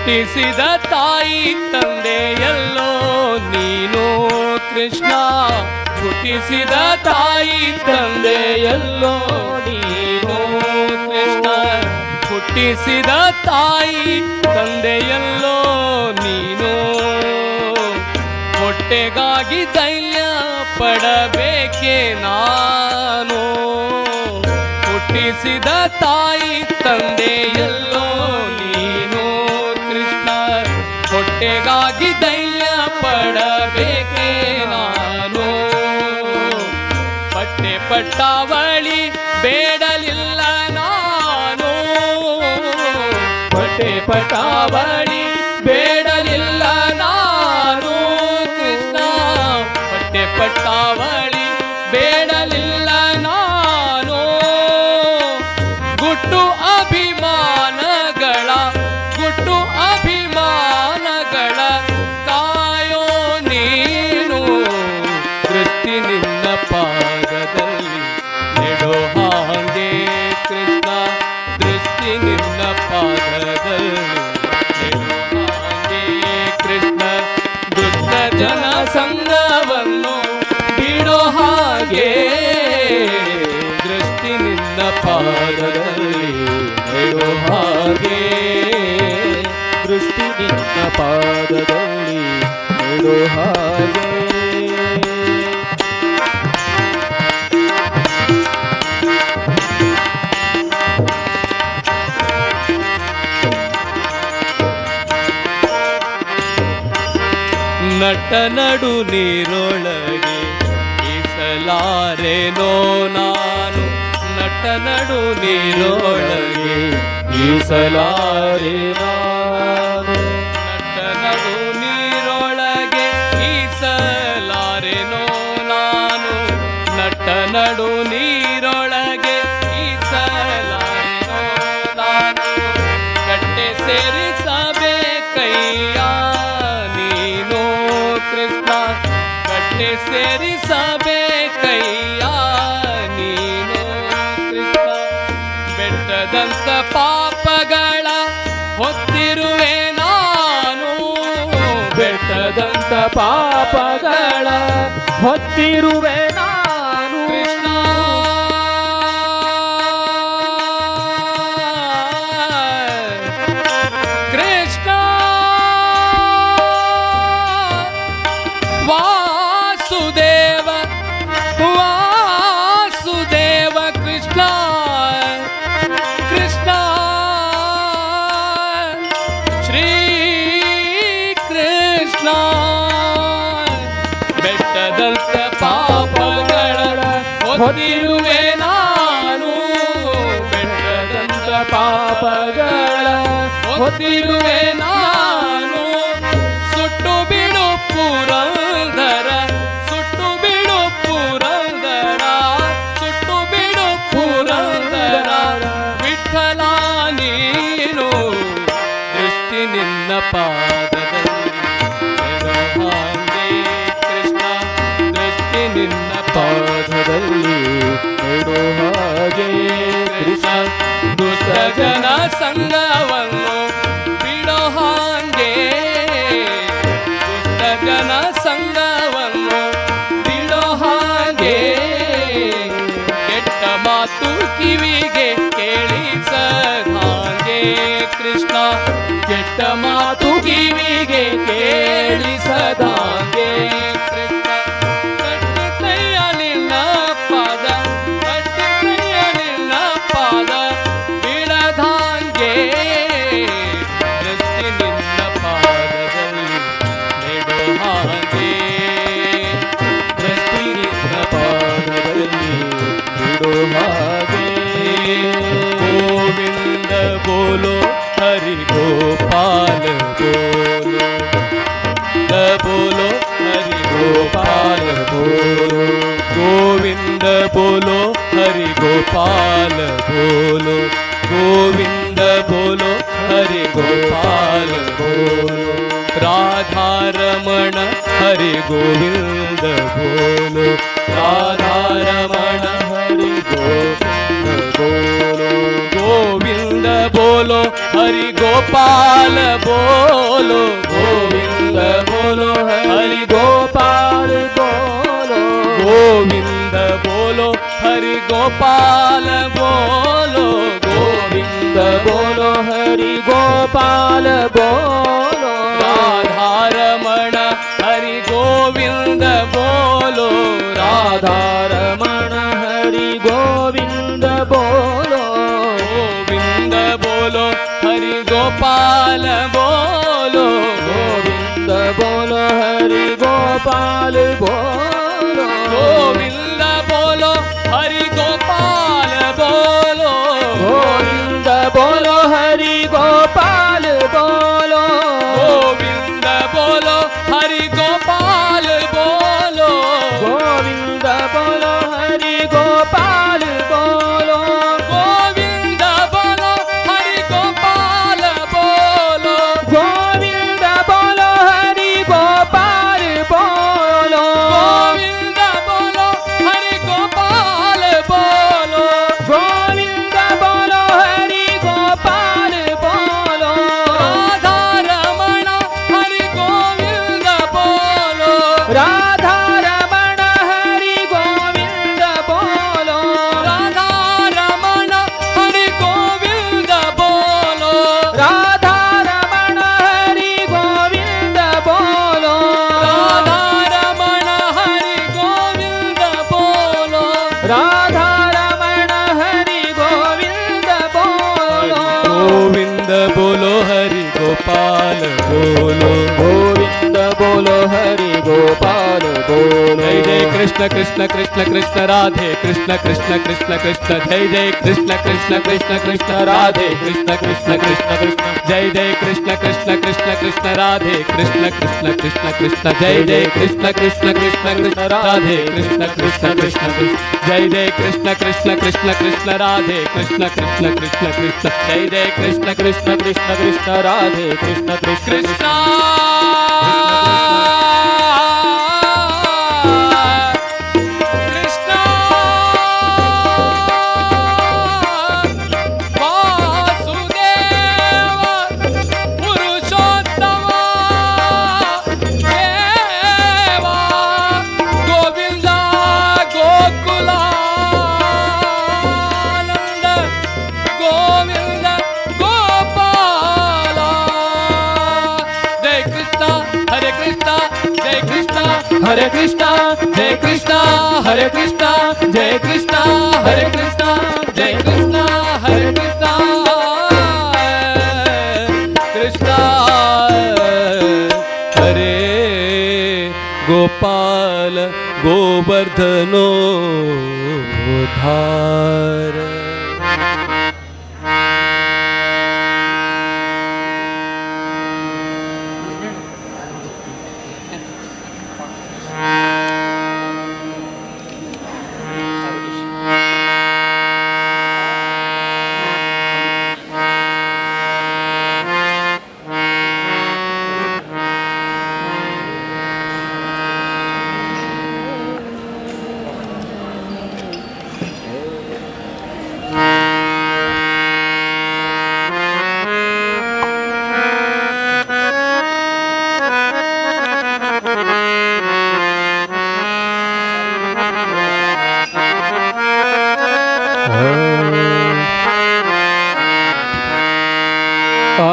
ಹುಟ್ಟಿಸಿದ ತಾಯಿ ತಂದೆಯಲ್ಲೋ ನೀನು ಕೃಷ್ಣ, ಹುಟ್ಟಿಸಿದ ತಾಯಿ ತಂದೆಯಲ್ಲೋ ನೀನು ಕೃಷ್ಣ, ಹುಟ್ಟಿಸಿದ ತಾಯಿ ತಂದೆಯಲ್ಲೋ ನೀನು, ಹೊಟ್ಟೆಗಾಗಿ ಧೈರ್ಯ ಪಡಬೇಕೆ ನಾನು, ಹುಟ್ಟಿಸಿದ ತಾಯಿ ತಂದೆಯಲ್ಲೋ ನೀನು ಕೃಷ್ಣ, ಹೊಟ್ಟೆಗಾಗಿ ಧೈರ್ಯ ಪಡಬೇಕೆ ನಾನು, ಪಟ್ಟೆ ಪಟ್ಟಾವಳಿ ಬೇಡಲಿಲ್ಲ ನಾನು, ಪಟ್ಟೆ ಪಟ್ಟಾವಳಿ ಬೇಡಲಿಲ್ಲ ನಾನು ಕೃಷ್ಣ, ಪಟ್ಟೆ ಪಟ್ಟಾವಳಿ ಬೇಡಲಿಲ್ಲ ನಾನು, ಗುಟ್ಟು ಅಭಿಮಾನಗಳ ಗುಟ್ಟು ಅಭಿಮಾನಗಳ ಕಾಯೋ ನೀನು, ದೃಷ್ಟಿ ನಿನ್ನ ಪಾದದಲ್ಲಿ ನೆಡೋ ಹಾಗೆ ಕೃಷ್ಣ, ದೃಷ್ಟಿ ನಿನ್ನ ಪಾದದಲ್ಲಿ ನೆಡೋ ಹಾಗೆ ಕೃಷ್ಣ, ದುಷ್ಟ ಜನ ಸಂಘವನ್ನು ಬಿಡೋ ಹಾಗೆ, ದೃಷ್ಟಿ ನಿನ್ನ ಪಾದದಲ್ಲಿ ನೆಡೋ ಹಾಗೆ, ದೃಷ್ಟಿ ನಿನ್ನ ಪಾದದಲ್ಲಿ ನೆಡೋ ಹಾಗೆ. ನಟ ನಡು ನೀರೊಳಗೆ ಈಸಲಾರೆನೋ ನಾನು, ನಟ ನಡು ನೀರೊಳಗೆ ಈಸಲಾರೆ ನಾನು, ನಟ ನಡು ನೀರೊಳಗೆ ಈಸಲಾರೆನೋ ನಾನು, ನಟ ನಡು ನೀರೊಳಗೆ ಈಸಲಾರೆನೋ ನಾನು, ಕಟ್ಟೆ ಸೇರಿಸಬೇಕಯ್ಯ ನೀನು ಕೃಷ್ಣ, ಕಟ್ಟೆ ಸೇರಿಸಬೇಕಯ್ಯ ನೀನು ಕೃಷ್ಣ, ಬೆಟ್ಟದಂತ ಪಾಪಗಳ ಹೊತ್ತಿರುವೆ ನಾನು, ಬೆಟ್ಟದಂತ ಪಾಪಗಳ ಹೊತ್ತಿರುವೆ ನಾನು ಕೃಷ್ಣ, ಕೃಷ್ಣ ವಾಸುದೇವ ವಾಸುದೇವ ಕೃಷ್ಣ ಕೃಷ್ಣ ಶ್ರೀ ಕೃಷ್ಣ, ಬೆಟ್ಟದಂತ ಪಾಪಗಳ ಹೊತ್ತಿರುವೆ ನಾನು, ಬೆಟ್ಟದಂತ ಪಾಪಗಳ ಹೊತ್ತಿರುವೆ ನಾನು, ಸುಟ್ಟು ಬಿಡು ಪುರಂದರ, ಸುಟ್ಟು ಬಿಡು ಪುರಂದರ, ಸುಟ್ಟು ಬಿಡು ಪುರಂದರ ವಿಠಲ ನೀನು, ದೃಷ್ಟಿ ನಿನ್ನ ಪಾದದಲ್ಲಿ ನೆಡೋ ಹಾಗೆ ಕೃಷ್ಣ, ದೃಷ್ಟಿ ನಿನ್ನ ಪಾದದಲ್ಲಿ ನೆಡೋ ಹಾಗೆ ಕೃಷ್ಣ, ದುಷ್ಟ ಜನ ಸಂಘವನ್ನು ಬಿಡೋ ಹಾಗೆ, ದುಷ್ಟ ಜನ ಸಂಘವನ್ನು ಬಿಡೋ ಹಾಗೆ, ಕೆಟ್ಟ ಮಾತು ಕಿವಿಗೆ ಕೇಳಿಸದಾಗೆ ಕೃಷ್ಣ, ಕೆಟ್ಟ ಮಾತು ಕಿವಿಗೆ ಕೇಳಿಸದಾಗೆ ಕೃಷ್ಣ, ಕಟ್ಟಯ್ಯ ನಿನ್ನ ಪಾದ, ಕಟ್ಟಯ್ಯ ನಿನ್ನ ಪಾದ ಬಿಡದಾಗೆ, ದೃಷ್ಟಿ ನಿನ್ನ ಪಾದದಲ್ಲಿ ನೆಡೋ ಹಾಗೆ, ದೃಷ್ಟಿ ನಿನ್ನ ಪಾದದಲ್ಲಿ ನೆಡೋ ಹಾಗೆ. ಗೋವಿಂದ ಬೋಲೋ ಹರಿ ಗೋಪಾಲ ಬೋಲೋ, ಬೋಲೋ ಹರಿ ಗೋಪಾಲ ಬೋಲೋ, ಗೋವಿಂದ ಬೋಲೋ ಹರಿ ಗೋಪಾಲ ಬೋಲೋ, ಗೋವಿಂದ ಬೋಲೋ ಹರಿ ಗೋಪಾಲ ಬೋಲೋ, ರಾಧಾರಮಣ ಹರಿ ಗೋವಿಂದ ಬೋಲೋ, ರಾಧಾರಮಣ ಹರಿ ಗೋವಿಂದ ಬೋಲೋ, ಗೋವಿಂದ ಬೋಲೋ हरि गोपाल बोलो, गोविंद बोलो हरि गोपाल बोलो, गोविंद बोलो हरि गोपाल बोलो, गोविंद बोलो हरि गोपाल बोलो, राधा रमण हरि गोविंद बोलो, राधा रमण हरि गोविंद बोलो, गोविंद बोलो हरि गोपाल बोलो, गोविंद बोलो हरि गोपाल बोलो, गोविंद बोलो हरि गोपाल बोलो, गोविंद बोलो हरि गोपाल बोलो, गोविंद बोलो हरि गोपाल बोलो, गोविंद बोलो हरि गोपाल बोलो, गोविंद बोलो हरि गोपाल बोलो, गोविंद बोलो हरि गोपाल बोलो, गोविंद बोलो हरि गोपाल बोलो, गोविंद बोलो हरि गोपाल बोलो, राधा रमण हरि गोविंद बोलो, राधा रमण हरि गोविंद बोलो, राधा रमण हरि गोविंद बोलो, राधा रमण हरि गोविंद बोलो, राधा रमण हरि गोविंद बोलो, राधा रमण हरि गोविंद बोलो, गोविंद बोलो हरि गोपाल बोलो, गोविंद बोलो हरि गोपाल बोलो, जय जय कृष्ण कृष्ण कृष्ण कृष्ण राधे कृष्ण कृष्ण कृष्ण कृष्ण, जय जय कृष्ण कृष्ण कृष्ण कृष्ण राधे कृष्ण कृष्ण कृष्ण कृष्ण, जय जय कृष्ण कृष्ण कृष्ण कृष्ण राधे कृष्ण कृष्ण कृष्ण कृष्ण, जय जय कृष्ण कृष्ण कृष्ण कृष्ण राधे कृष्ण कृष्ण कृष्ण कृष्ण, जय जय कृष्ण कृष्ण कृष्ण कृष्ण राधे कृष्ण कृष्ण कृष्ण कृष्ण, जय जय कृष्ण कृष्ण कृष्ण कृष्ण राधे कृष्ण कृष्ण कृष्ण। कृष्ण वासुदेव पुरुषोत्तम देवा गोविंद गोकुलानंद गोविंद गोपाल, जय कृष्ण हरे कृष्ण जय कृष्ण हरे कृष्ण जय कृष्ण हरे कृष्ण जय कृष्ण हरे कृष्ण जय कृष्ण हरे कृष्ण कृष्ण हरे गोपाल गोवर्धनो धार। आ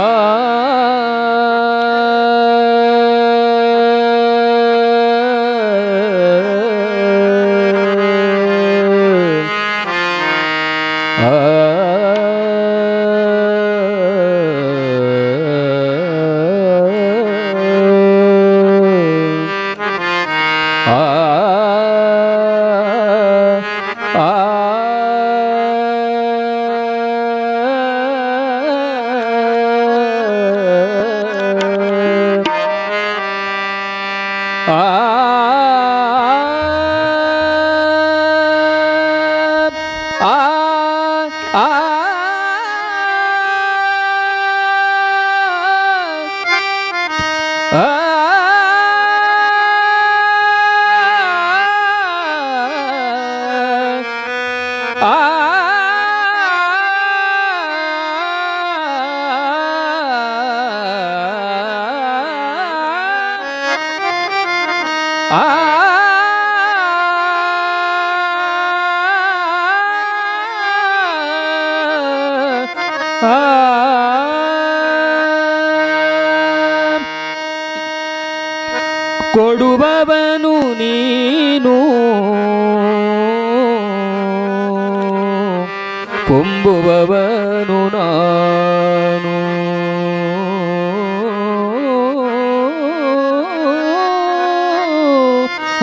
ಆ ಕೊಡುವವನು ನೀನು ಕೊಂಬುವವನು ನಾನು.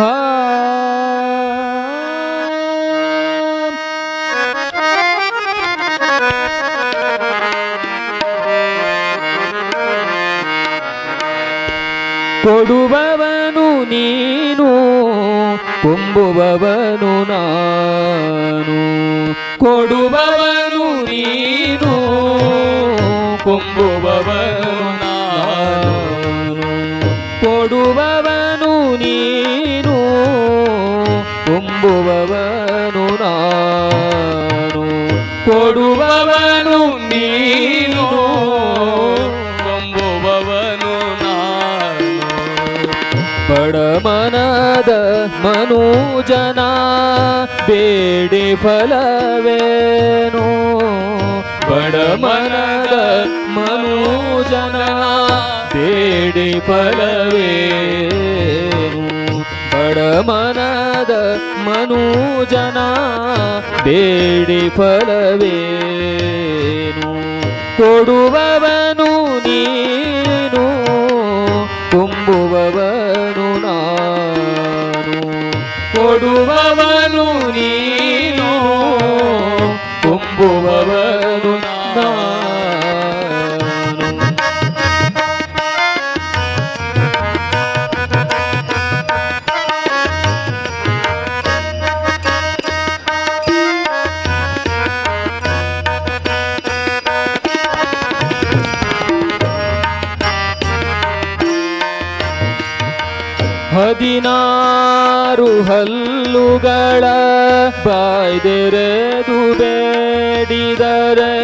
ಆ ಕೊಡುವವನು ನೀನು ಕೊಂಬುವವನು ನಾನು. ಕೊಡುವವನು ನೀನು ಕೊಂಬುವವನು ನಾನು. ಕೊಡುವವನು ನೀನು ಕೊಂಬುವವನು ನಾನು. ಕೊಡುವವನು ನೀನು ಕೊಂಬುವವನು ನಾನು. ಬಡಮನದ ಮನುಜನ ಬೇಡಿ ಫಲವೇನು. ಬಡಮನದ ಮನುಜನ ಬೇಡಿ ಫಲವೇನು. ಬಡಮನದ ಮನುಜನ ಬೇಡಿ ಫಲವೇನು. ಕೊಡುವವನು ನೀನು ಕೊಂಬುವವನು ನಾನು. ಕೊಡುವವನು ನೀನು ಕೊಂಬುವವನು ನಾನು. ಹದಿನಾರು ಹಲ್ಲುಗಳ ಬಾಯ್ದೆರೆದು ಬೇಡಿದರೆ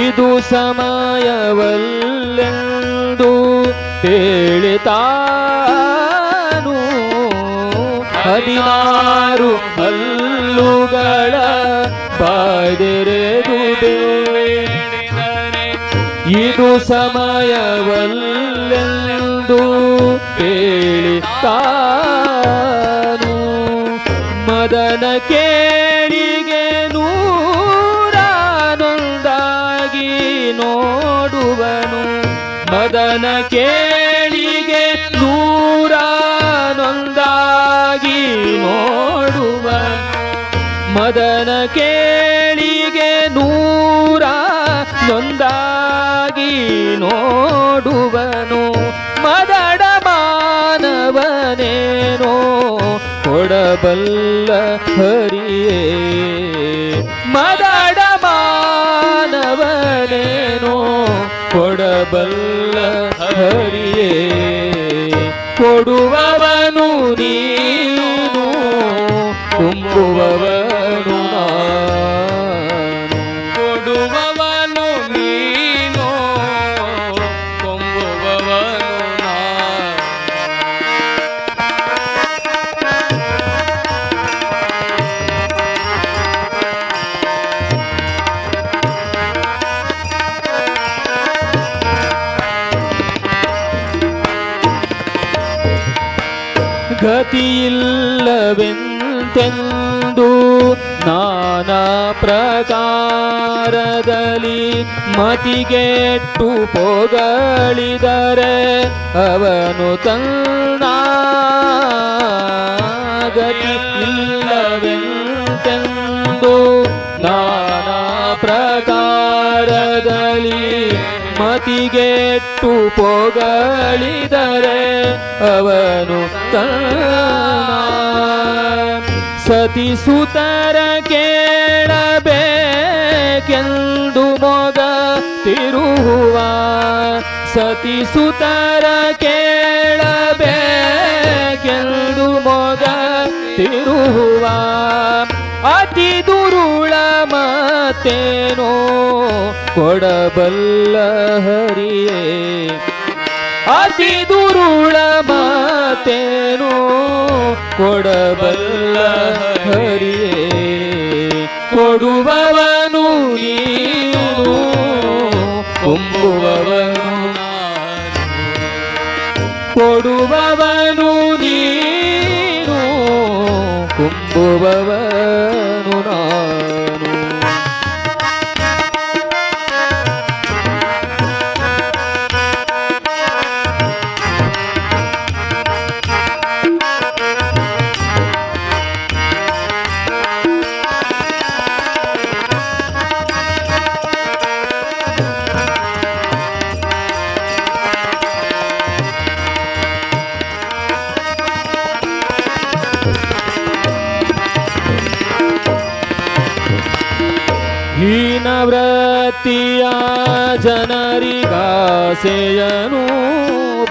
ಇದು ಸಮಯವಲ್ಲೆಂದು ಹೇಳಿತಾನು. ಹದಿನಾರು ಹಲ್ಲುಗಳ ಬಾಯ್ದೆರೆದು ಬೇಡಿದರೆ ಇದು ಸಮಯವಲ್ಲೆಂದು ಹೇಳಿತಾನು. ಮದನ ಕೇಳಿಗೆ ನೂರಾನೊಂದಾಗಿ ನೋಡುವನು. ಮದನ ಕೇಳಿಗೆ ನೂರಾನೊಂದಾಗಿ ನೋಡುವನು. ಮದನ ಕೇಳಿಗೆ ನೂರಾನೊಂದಾಗಿ ನೋಡುವನು. ಮದಡ ಮಾನವನೇನೋ ಕೊಡಬಲ್ಲ ಹರಿಯೇ. ಮದಡ ಮಾನವನೇನೋ ಕೊಡಬಲ್ಲ ಹರಿಯೇ. ಕೊಡುವವನು ನೀನು ಕೊಂಬುವವನು ನಾನು. ಕೊಡುವವನು ನೀನು ಕೊಂಬುವವನು ನಾನು. ಗತಿಯಿಲ್ಲವೆಂತೆಂದು ನಾನಾ ಪ್ರಕಾರದಲ್ಲಿ ಮತಿಗೆಟ್ಟು ಪೊಗಳಿದರೆ ಅವನು ತನ್ನ. ಗತಿಯಿಲ್ಲವೆಂತೆಂದು ನಾನಾ ಪ್ರಕಾರದಲ್ಲಿ ಮತಿಗೆಟ್ಟು ಪೊಗಳಿದರೆ ಅವನು ತನ್ನ. ಸತಿಸುತರ ಕೇಳಬೇಕೆಂದು ಮೊಗ ತಿರುಹುವ. ಸತಿಸುತರ ಕೇಳಬೇಕೆಂದು ಮೊಗ ತಿರುಹುವ. ಅತಿ ದುರುಳ ಮತ್ತೇನೋ ಕೊಡಬಲ್ಲ ಹರಿಯೇ. ಅತಿ ದುರುಳ ಮಾತೇನೋ ಕೊಡಬಲ್ಲ ಹರಿಯೇ. ಕೊಡುವವನು ನೀನು ಕುಂಬುವವನು ಕೊಡುವವನು ನೀನು ಕುಂಬುವವನು ನಾನು. ಹೀನವ್ರತಿಯ ಜನರಿಗಾಸೆಯನು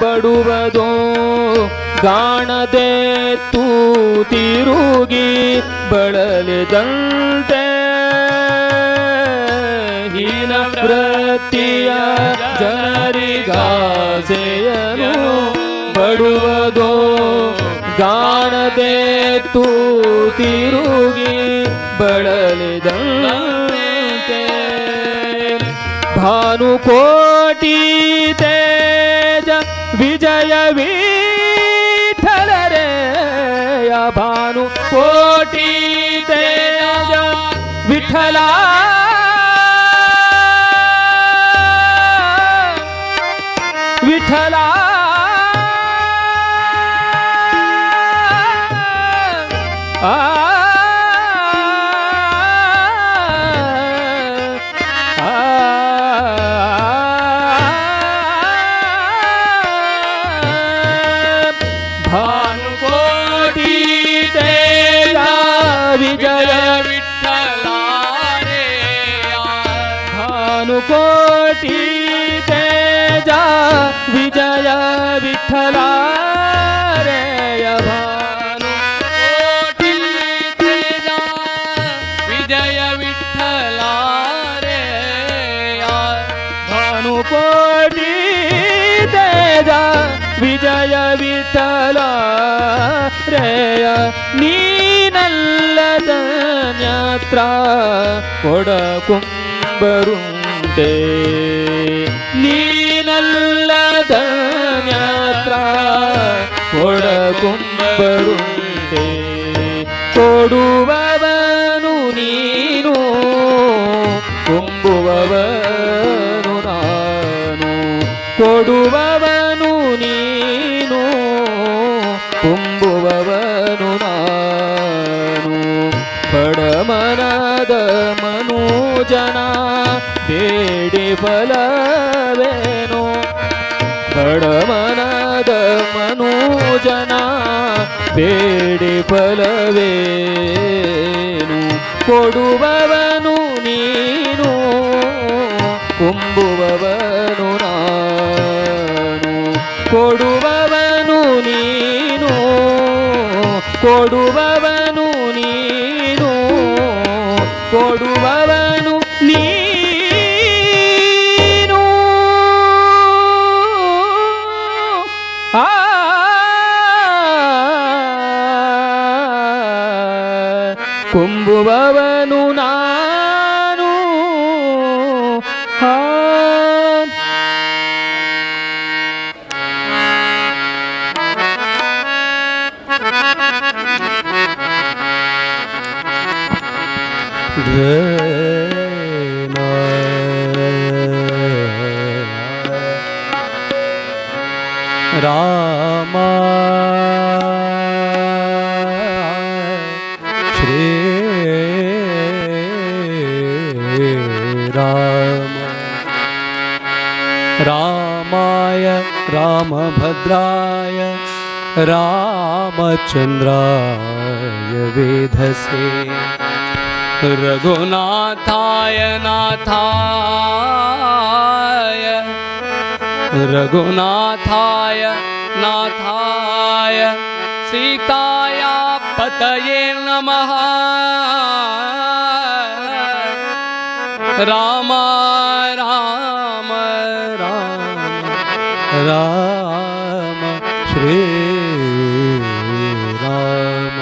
ಬಡುವದೋ ಗಾಣದೆ ತೂತಿರುಗಿ ಬಳಲಿದಂತೆ. ಹೀನವ್ರತಿಯ ಜನರಿಗಾಸೆಯನು ಬಡುವದೋ ಗಾಣದೆ ತೂತಿರುಗಿ ಬಳಲಿದಂತೆ. ಭಾನುಕೋಟಿ ತೇಜ ವಿಜಯ ವಿಠಲರೆಯ ಭಾನುಕೋಟಿ ತೇಜ ವಿಠಲ ವಿಠಲ ಆ ಭಾನುಕೋಟಿ ತೇಜ ವಿಜಯ ವಿಠಲ ಭಾನುಕೋಟಿ ತೇಜ ವಿಜಯ ವಿಠಲ ರೇಯ ಭಾನುಕೋಟಿ ತೇಜ ವಿಜಯ ವಿಠಲ ರೇಯ ಭಾನುಕೋಟಿ ತೇಜ ವಿಜಯ ವಿಠಲ ರೇಯ ನೀನಲ್ಲದನ್ಯತ್ರ ಕೊಡಕುಂಬರುಂಟೆ ನೀನಲ್ಲದನ್ಯತ್ರ ಕೊಡಕುಂಬರುಂಟೆ ಕೊಡುವವನು ನೀನು ಕುಂಬುವವನು ನಾನು ಕೊಡುವವನು ನೀನು ಕುಂಬುವವನು ನಾನು. ಬಡಮನದ ಮನೋಜನ ಬೇಡಿ ಫಲವೇನು ಬಡಮನದ ಮನೋಜನ ಬೇಡಿ ಫಲವೇನು ಕೊಡುವವನು ನೀನು ಕುಂಬುವವನು ನಾನು ಕೊಡುವವನು ನೀನು ಕೊಡುವವನು ನೀನು ಕೊಡುವವನು ನೀನು ಆ ಕುಂಬುವವನು ನಾನು. ರಾಮ ಶ್ರೀ ರಾಮ ರಾಮಾಯ ರಾಮಭದ್ರಾಯ ರಾಮಚಂದ್ರಾಯ ವೇಧಸೆ ರಘುನಾಥಾಯ ನಾಥಾಯ ರಘುನಾಥಾಯ ನಾಥಾಯ ಸೀತಾಯ ಪತಯೇ ನಮಃ. ರಾಮ ರಾಮ ರಾಮ ರಾಮ ಶ್ರೀ ರಾಮ.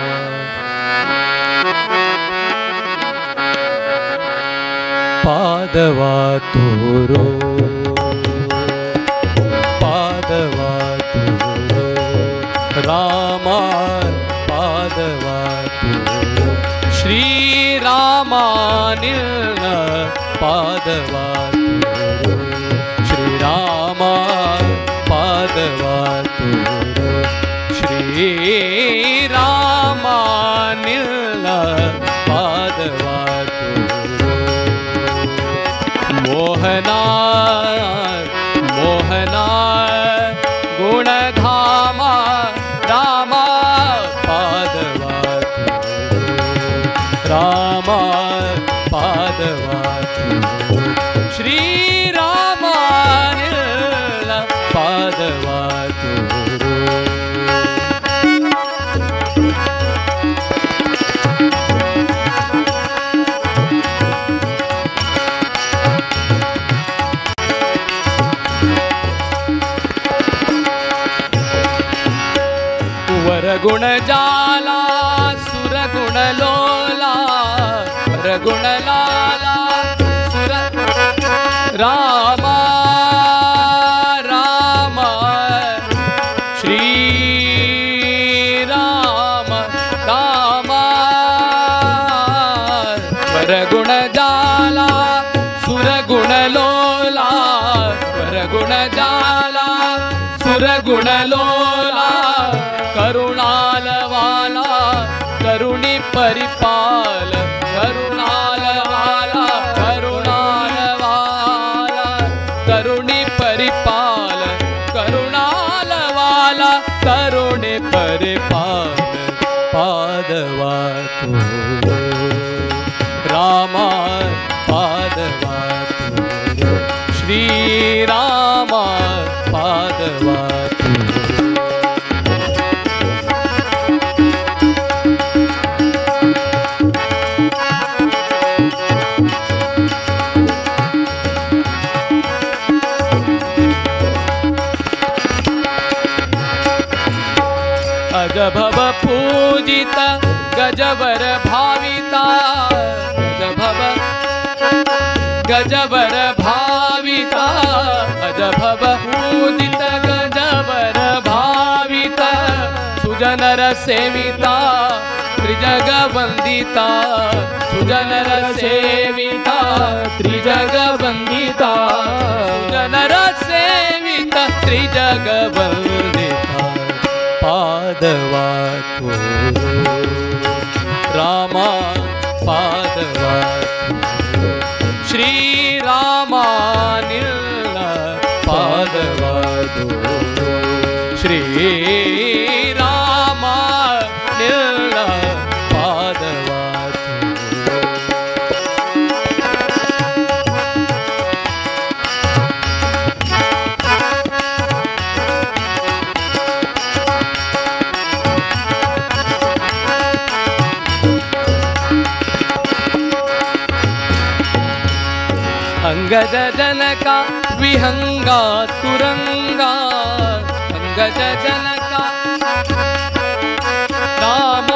ಪಾದವಾ ತೋರೋ, ಪಾದವಾ ತೋರೋ ರಾಮ, ಪಾದವಾ ತೋರೋ ಶ್ರೀರಾಮ ನಿನ್ನ ಪಾದವಾ ತೋರೋ, ಶ್ರೀರಾಮ ಪಾದವಾ ತೋರೋ, ಶ್ರೀರಾಮ ನಿನ್ನ ಪಾದವಾ ತೋರೋ. ಮೋಹನ ಮೋಹನ ಗುಣಧಾಮ ರಾಮ ಪಾದವಾ ತೋರೋ, ರಾಮ ಪಾದವಾ ತೋರೋ, ಶ್ರೀರಾಮ ನಿನ್ನ ಪಾದವಾ ತೋರೋ. ವರಗುಣ ಜಾಲ ಸುರಗುಣ ಲೋಲ, ವರಗುಣ ಲಾಲ ಸುರ ರಾಮ ರಾಮ ಶ್ರೀ ರಾಮ ರಾಮ. ವರಗುಣ ಜಾಲ ಸುರಗುಣ ಲೋಲ, ವರಗುಣ ಜಾಲ ಸುರಗುಣ ಲೋಲ, ಕರುಣಾಲವಾಲ ಕರುಣಿ ಪರಿಪಾಲ, ಕರುಣಾಲವಾಲ ಕರುಣಾಲವಾಲ ಕರುಣಿ ಪರಿಪಾಲ, ಕರುಣಾಲವಾಲ ಕರುಣಿ ಪರಿಪಾಲ ಪಾದವಾ ತೋರೋ ರಾಮ, ಪಾದವಾ ತೋರೋ ಶ್ರೀರಾಮ ಪಾದವಾ ತೋರೋ. ಅಜಭವ ಪೂಜಿತ ಗಜವರ ಭಾವಿತ, ಗಜಭವ ಗಜವರ ಭಾವಿತ, ಅಜಭವ ಪೂಜಿತ ಗಜವರ ಭಾವಿತ, ಸುಜನರ ಸೇವಿತ ತ್ರಿಜಗವಂದಿತ, ಸುಜನರ ಸೇವಿತ ತ್ರಿಜಗವಂದಿತ, ಸುಜನರ ಸೇವಿತ ತ್ರಿಜಗವಂದಿತ ಪಾದವಾ ತೋರೋ ರಾಮ, ಪಾದವಾ ತೋರೋ ಶ್ರೀರಾಮ ನಿನ್ನ ಪಾದವಾ ತೋರೋ, ಶ್ರೀರಾಮ ನಿನ್ನ ಪಾದವಾ ತೋರೋ. ಅಂಗದ ಜನಕ ವಿಹಂಗ ತುರಂಗ, ಅಂಗದ ಜನಕ ರಾಮ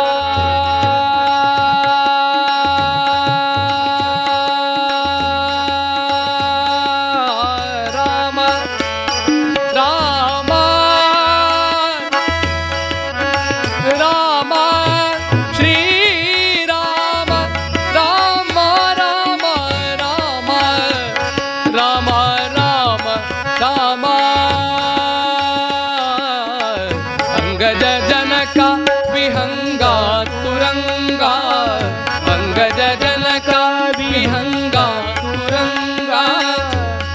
ರಾಮ ರಾಮ ರಾಮ ಶ್ರೀರಾಮ ರಾಮ ರಾಮ ರಾಮ ರಾಮ ರಾಮ ರಾಮ. ಅಂಗಜ ಜನಕ ವಿಹಂಗ ತುರಂಗ, ಅಂಗಜ ಜನಕ ವಿಹಂಗ ತುರಂಗ,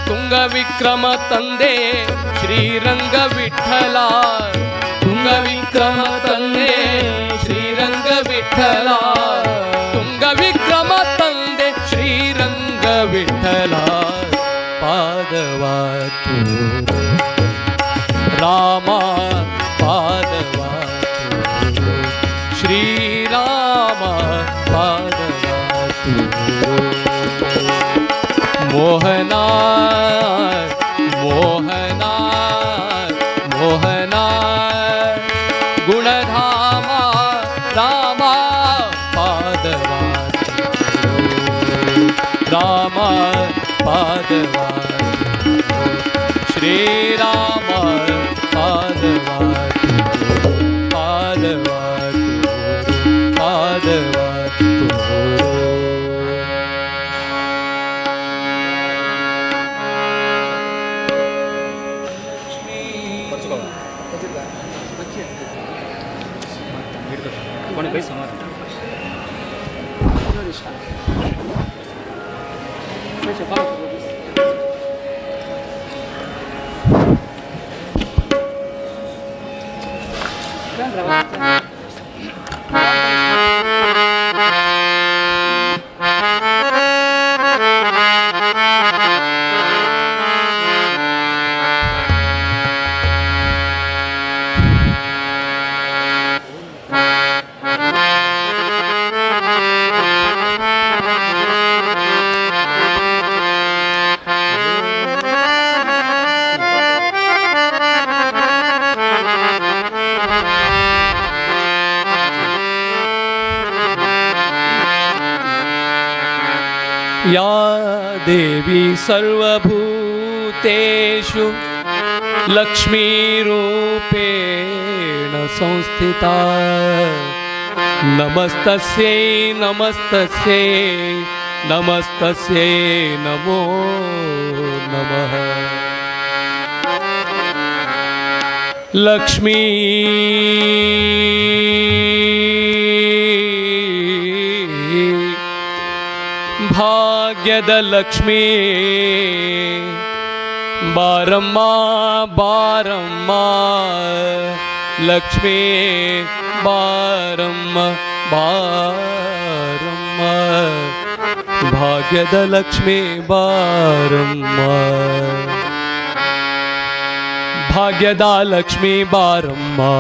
ತುಂಗ ವಿಕ್ರಮ ತಂದೆ ಶ್ರೀರಂಗ ವಿಠಲ, ತುಂಗ ವಿಕ್ರಮ ತಂದೆ ಶ್ರೀರಂಗ ವಿಠಲ, ತುಂಗ ವಿಕ್ರಮ ತಂದೆ ಶ್ರೀರಂಗ ವಿಠಲ ಪಾದವಾ ತೋರೋ ರಾಮ, ಪಾದವಾ ತೋರೋ ಶ್ರೀರಾಮ ಪಾದವಾ ತೋರೋ. ಮೋಹನ ಮೋಹನ ಮೋಹನ ಗುಣಧಾಮ ರಾಮ ಪಾದವಾ ತೋರೋ ರಾಮ ಪಾದವ ಶ್ರೀರಾಮ ಪಾದವ ಪಾದವ ಪಾದವ ತೋರೋ. या देवी सर्वभूतेषु लक्ष्मीरूपेण संस्थिता नमस्तस्यै नमस्तस्यै नमस्तस्यै नमो नमः। लक्ष्मी भाग्यद लक्ष्मी बारम्मा बारम्मा लक्ष्मी बारम्मा बारम्मा भाग्यद लक्ष्मी बारम्मा भाग्यद लक्ष्मी बारम्मा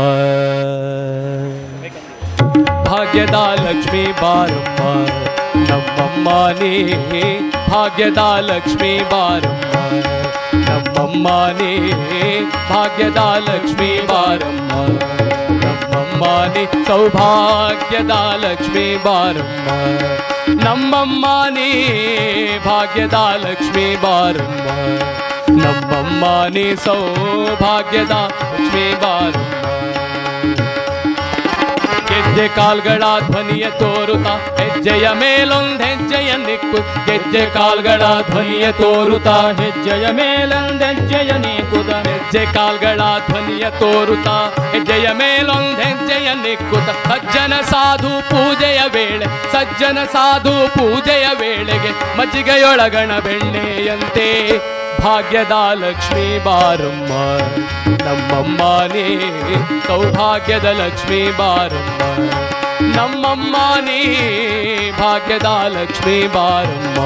भाग्यद लक्ष्मी बारम्मा नम्मम्माने भाग्यद लक्ष्मी बारम्मा नम्मम्माने भाग्यद लक्ष्मी बारम्मा नम्मम्माने सौभाग्यद लक्ष्मी बारम्मा नम्मम्माने भाग्यद लक्ष्मी बारम्मा नम्मम्माने सौभाग्यद लक्ष्मी बारम्मा। ಗೆಜ್ಜೆ ಕಾಲ್ಗಳ ಧ್ವನಿಯ ತೋರುತ್ತಾ ಹೆಜ್ಜೆಯ ಮೇಲೊಂದೆಜ್ಜೆಯ ನಿಕ್ಕು ಗೆಜ್ಜೆ ಕಾಲ್ಗಳ ಧ್ವನಿಯ ತೋರುತ್ತಾ ಹೆಜ್ಜೆಯ ಮೇಲೊಂದೆಜ್ಜೆಯ ನೀಕುತ ಹೆಜ್ಜೆ ಕಾಲ್ಗಳ ಧ್ವನಿಯ ತೋರುತ್ತಾ ಹೆಜ್ಜೆಯ ಮೇಲೊಂದೆಜ್ಜೆಯ ನಿಕ್ಕುತ ಸಜ್ಜನ ಸಾಧು ಪೂಜೆಯ ವೇಳೆ ಸಜ್ಜನ ಸಾಧು ಪೂಜೆಯ ವೇಳೆಗೆ ಮಜ್ಜಿಗೆಯೊಳಗಣ ಬೆಣ್ಣೆಯಂತೆ ಭಾಗ್ಯದ ಲಕ್ಷ್ಮೀ ಬಾರಮ್ಮ ನಮ್ಮಮ್ಮನೇ ಸೌಭಾಗ್ಯದ ಲಕ್ಷ್ಮೀ ಬಾರಮ್ಮ ನಮ್ಮಮ್ಮನೇ ಭಾಗ್ಯದ ಲಕ್ಷ್ಮೀ ಬಾರಮ್ಮ.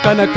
ಕನಕ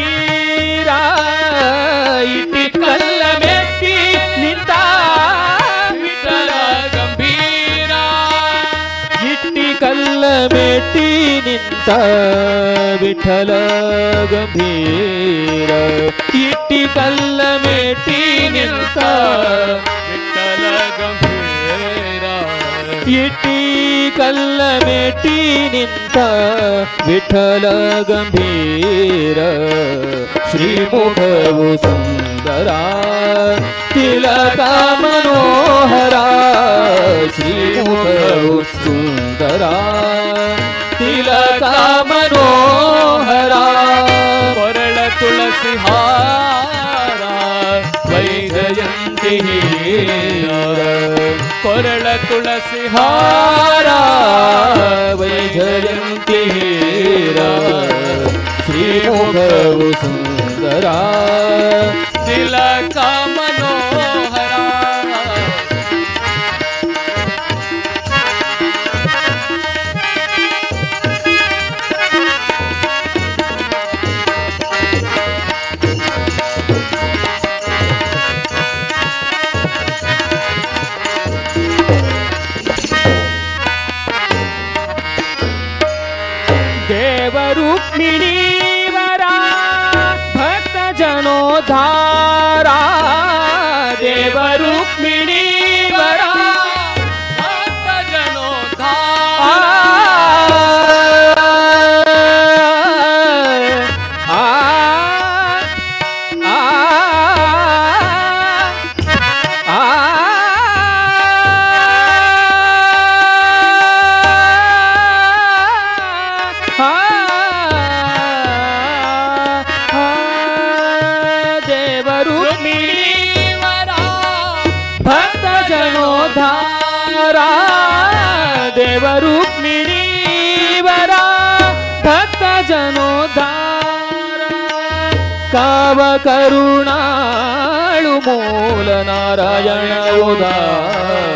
ಮೆಟ್ಟಿ ನಿಂತ ವಿಠಲ ಗಂಭೀರ ಇಟ್ಟಿ ಕಲ್ಲ ಮೆಟ್ಟಿ ನಿಂತ ವಿಠಲ ಗಂಭೀರ ಇಟ್ಟಿ ಕಲ್ಲ ಮೆಟ್ಟಿ ನಿಂತ ವಿಠಲ ಗಂಭೀರ ಶ್ರೀಮುಖವು ಸುಂದರ ತಿಲಕ ಮನೋಹರ ಶ್ರೀಮುಖವು ಸುಂದರ ತಿಲಕ ಮನೋಹರ ಕೊರಳ ತುಳಸಿ ಹಾರ ವೈಜಯಂತಿ ಕೊರಳ ತುಳಸಿ ಹಾರ ವೈಜಯಂತಿ ಶ್ರೀಮುಖವು ಸುಂದರ ತಿಲಕ ಮನೋಹರ ರುಕ್ಮಿಣೀವರ ಭಕ್ತ ಜನೋದ್ಧಾರ ದೇವ ರುಕ್ಮಿಣೀವರ ಭಕ್ತ ಜನೋದ್ಧಾರ ಆ ಆ ಆ ದೇವ ರುಕ್ಮಿಣೀವರ ಭಕ್ತ ಜನೋದ್ಧಾರ ಕಾವ ಕರುಣಾಳು ಮೂಲ ನಾರಾಯಣ ಉದಾರ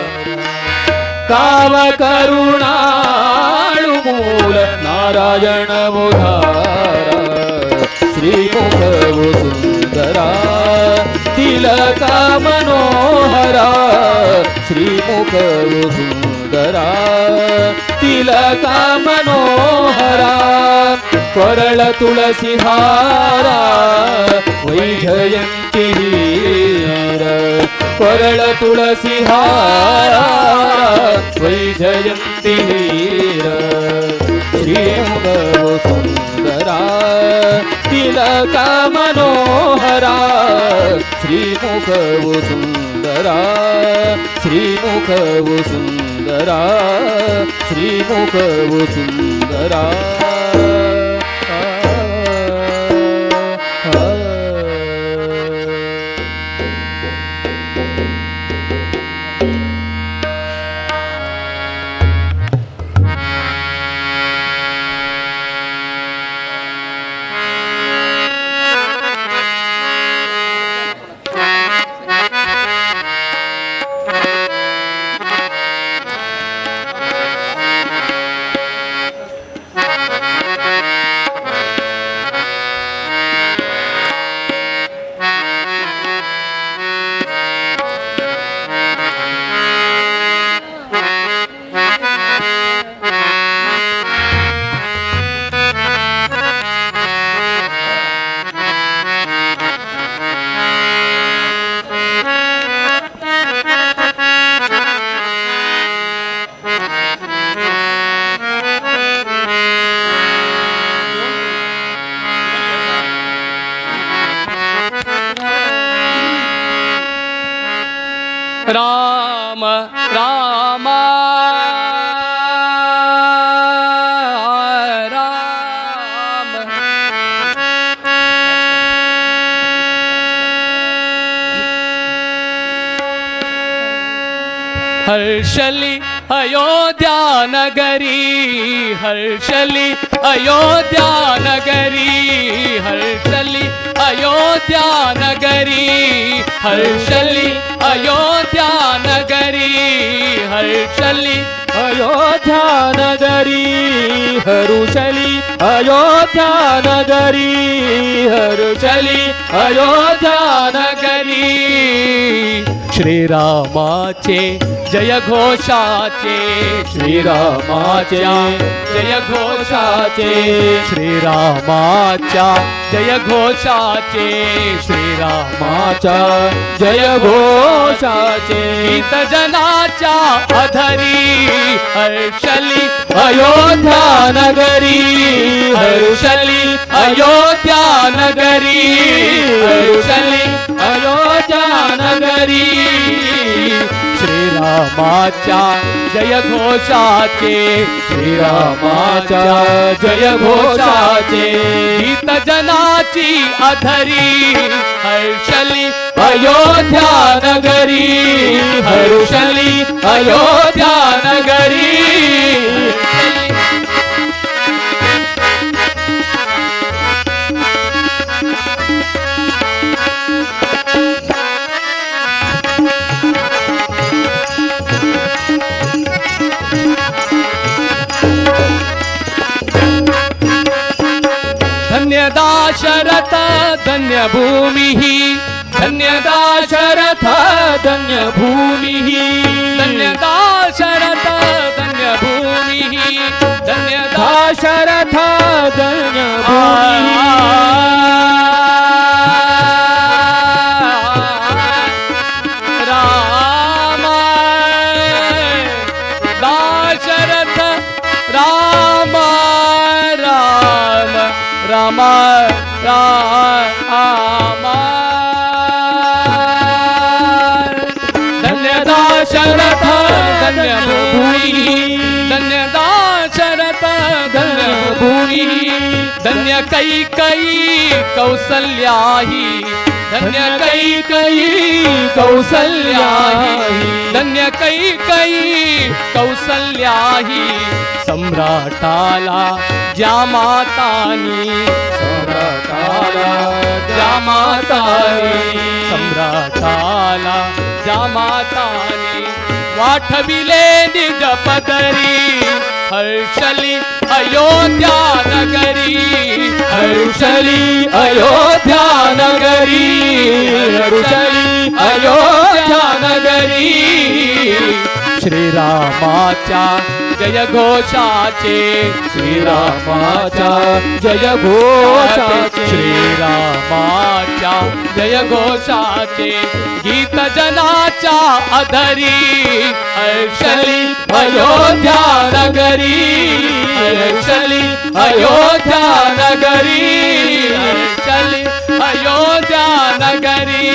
ಕಾವ ಕರುಣಾಳು ಮೂಲ ನಾರಾಯಣ ಉದಾರ ಶ್ರೀಮುಖವು ಸುಂದರ ತಿಲಕ ಮನೋಹರ ಶ್ರೀಮುಖವು ಸುಂದರ ತಿಲಕ ಮನೋಹರ ಕೊರಳ ತುಳಸಿ ಹಾರ ವೈಜಯಂತಿ ಕೊರಳ ತುಳಸಿ ಹಾರ ವೈಜಯಂತಿ ಶ್ರೀಮುಖವು ಸುಂದರ ತಿಲಕ ಮನೋಹರ ಶ್ರೀಮುಖವು ಸುಂದರ ಶ್ರೀಮುಖವು ಸುಂದರ ಶ್ರೀಮುಖವು ಸುಂದರ. ರಾಮ ರಾಮ ರಾಮ ಹರ್ಷಲಿ ಅಯೋಧ್ಯಾ ನಗರಿ ಹರ್ಷಲಿ ಅಯೋಧ್ಯಾ ನಗರಿ ಹರ್ಷಲಿ ಅಯೋಧ್ಯಾ ನಗರಿ ಹರ್ಷಲಿ ಅಯೋಧ್ಯಾ ನಗರಿ ಹರ್ಷಲಿ ಅಯೋಧ್ಯಾ ನಗರಿ ಹರುಷಲಿ ಅಯೋಧ್ಯಾ ನಗರಿ ಹರುಷಲಿ ಅಯೋಧ್ಯಾ ನಗರಿ श्रीरामाचे जय घोषाचे श्रीरामाच्या जय घोषाचे श्रीरामाच्या जय घोषाचे श्रीरामाच्या जय घोषाचे गीत जनाच्या अधरी हर्षली अयोध्या नगरी हर्षली अयोध्या नगरी हर्षली अयोध्या नगरी श्रीरामाच्या जय घोषाचे श्रीरामाच्या जय घोषाचे गीत जनाची अधरी हर्षली अयोध्या नगरी हर्षली अयोध्या नगरी। धन्य दाशरथ धन्य भूमि धन्य दाशरथ धन्य भूमि धन्य दाशरथ धन्य भूमि धन्य दाशरथ धन्य भूमि। राम दाशरथ राम राम राम राम धन्य दाशरथ धन्य भूमि धन्य दाशरथ धन्य भूमि धन्य कैकेयी कौसल्याही धन्य कैकेयी कौसल्याही धन्य कैकेयी कौसल्याही सम्राटाला ज्या मातानी सम्राटाला ज्या मातानी सम्राटाला ज्या मातानी वाठविले निज पदरी हर्षली अयोध्या नगरी हर्षली अयोध्या नगरी हर्षली अयोध्या नगरी श्रीरामाच्या जय घोषाचे श्रीरामाच्या जय घोषाचे श्रीरामाच्या जय घोषाचे गीत जनाच्या अधरी हर्षली अयोध्या नगरी हर्षली अयोध्या नगरी हर्षली अयोध्या नगरी।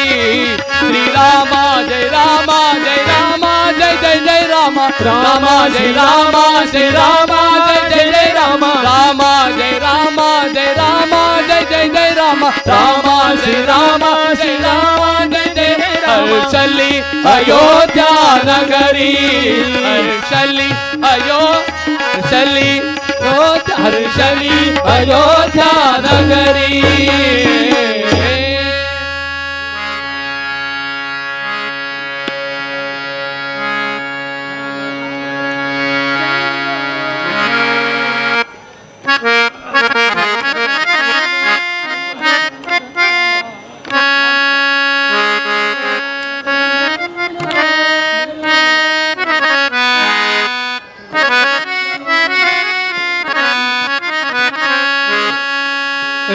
श्रीरामा जय रामा जय रामा जय जय जय रामा रामा जय रामा जय रामा जय जय जय रामा रामा जय रामा जय रामा जय जय जय रामा रामा जय रामा जय रामा जय जय जय रामा हर्षली अयोध्या नगरी हर्षली अयोध्या हर्षली अयोध्या नगरी।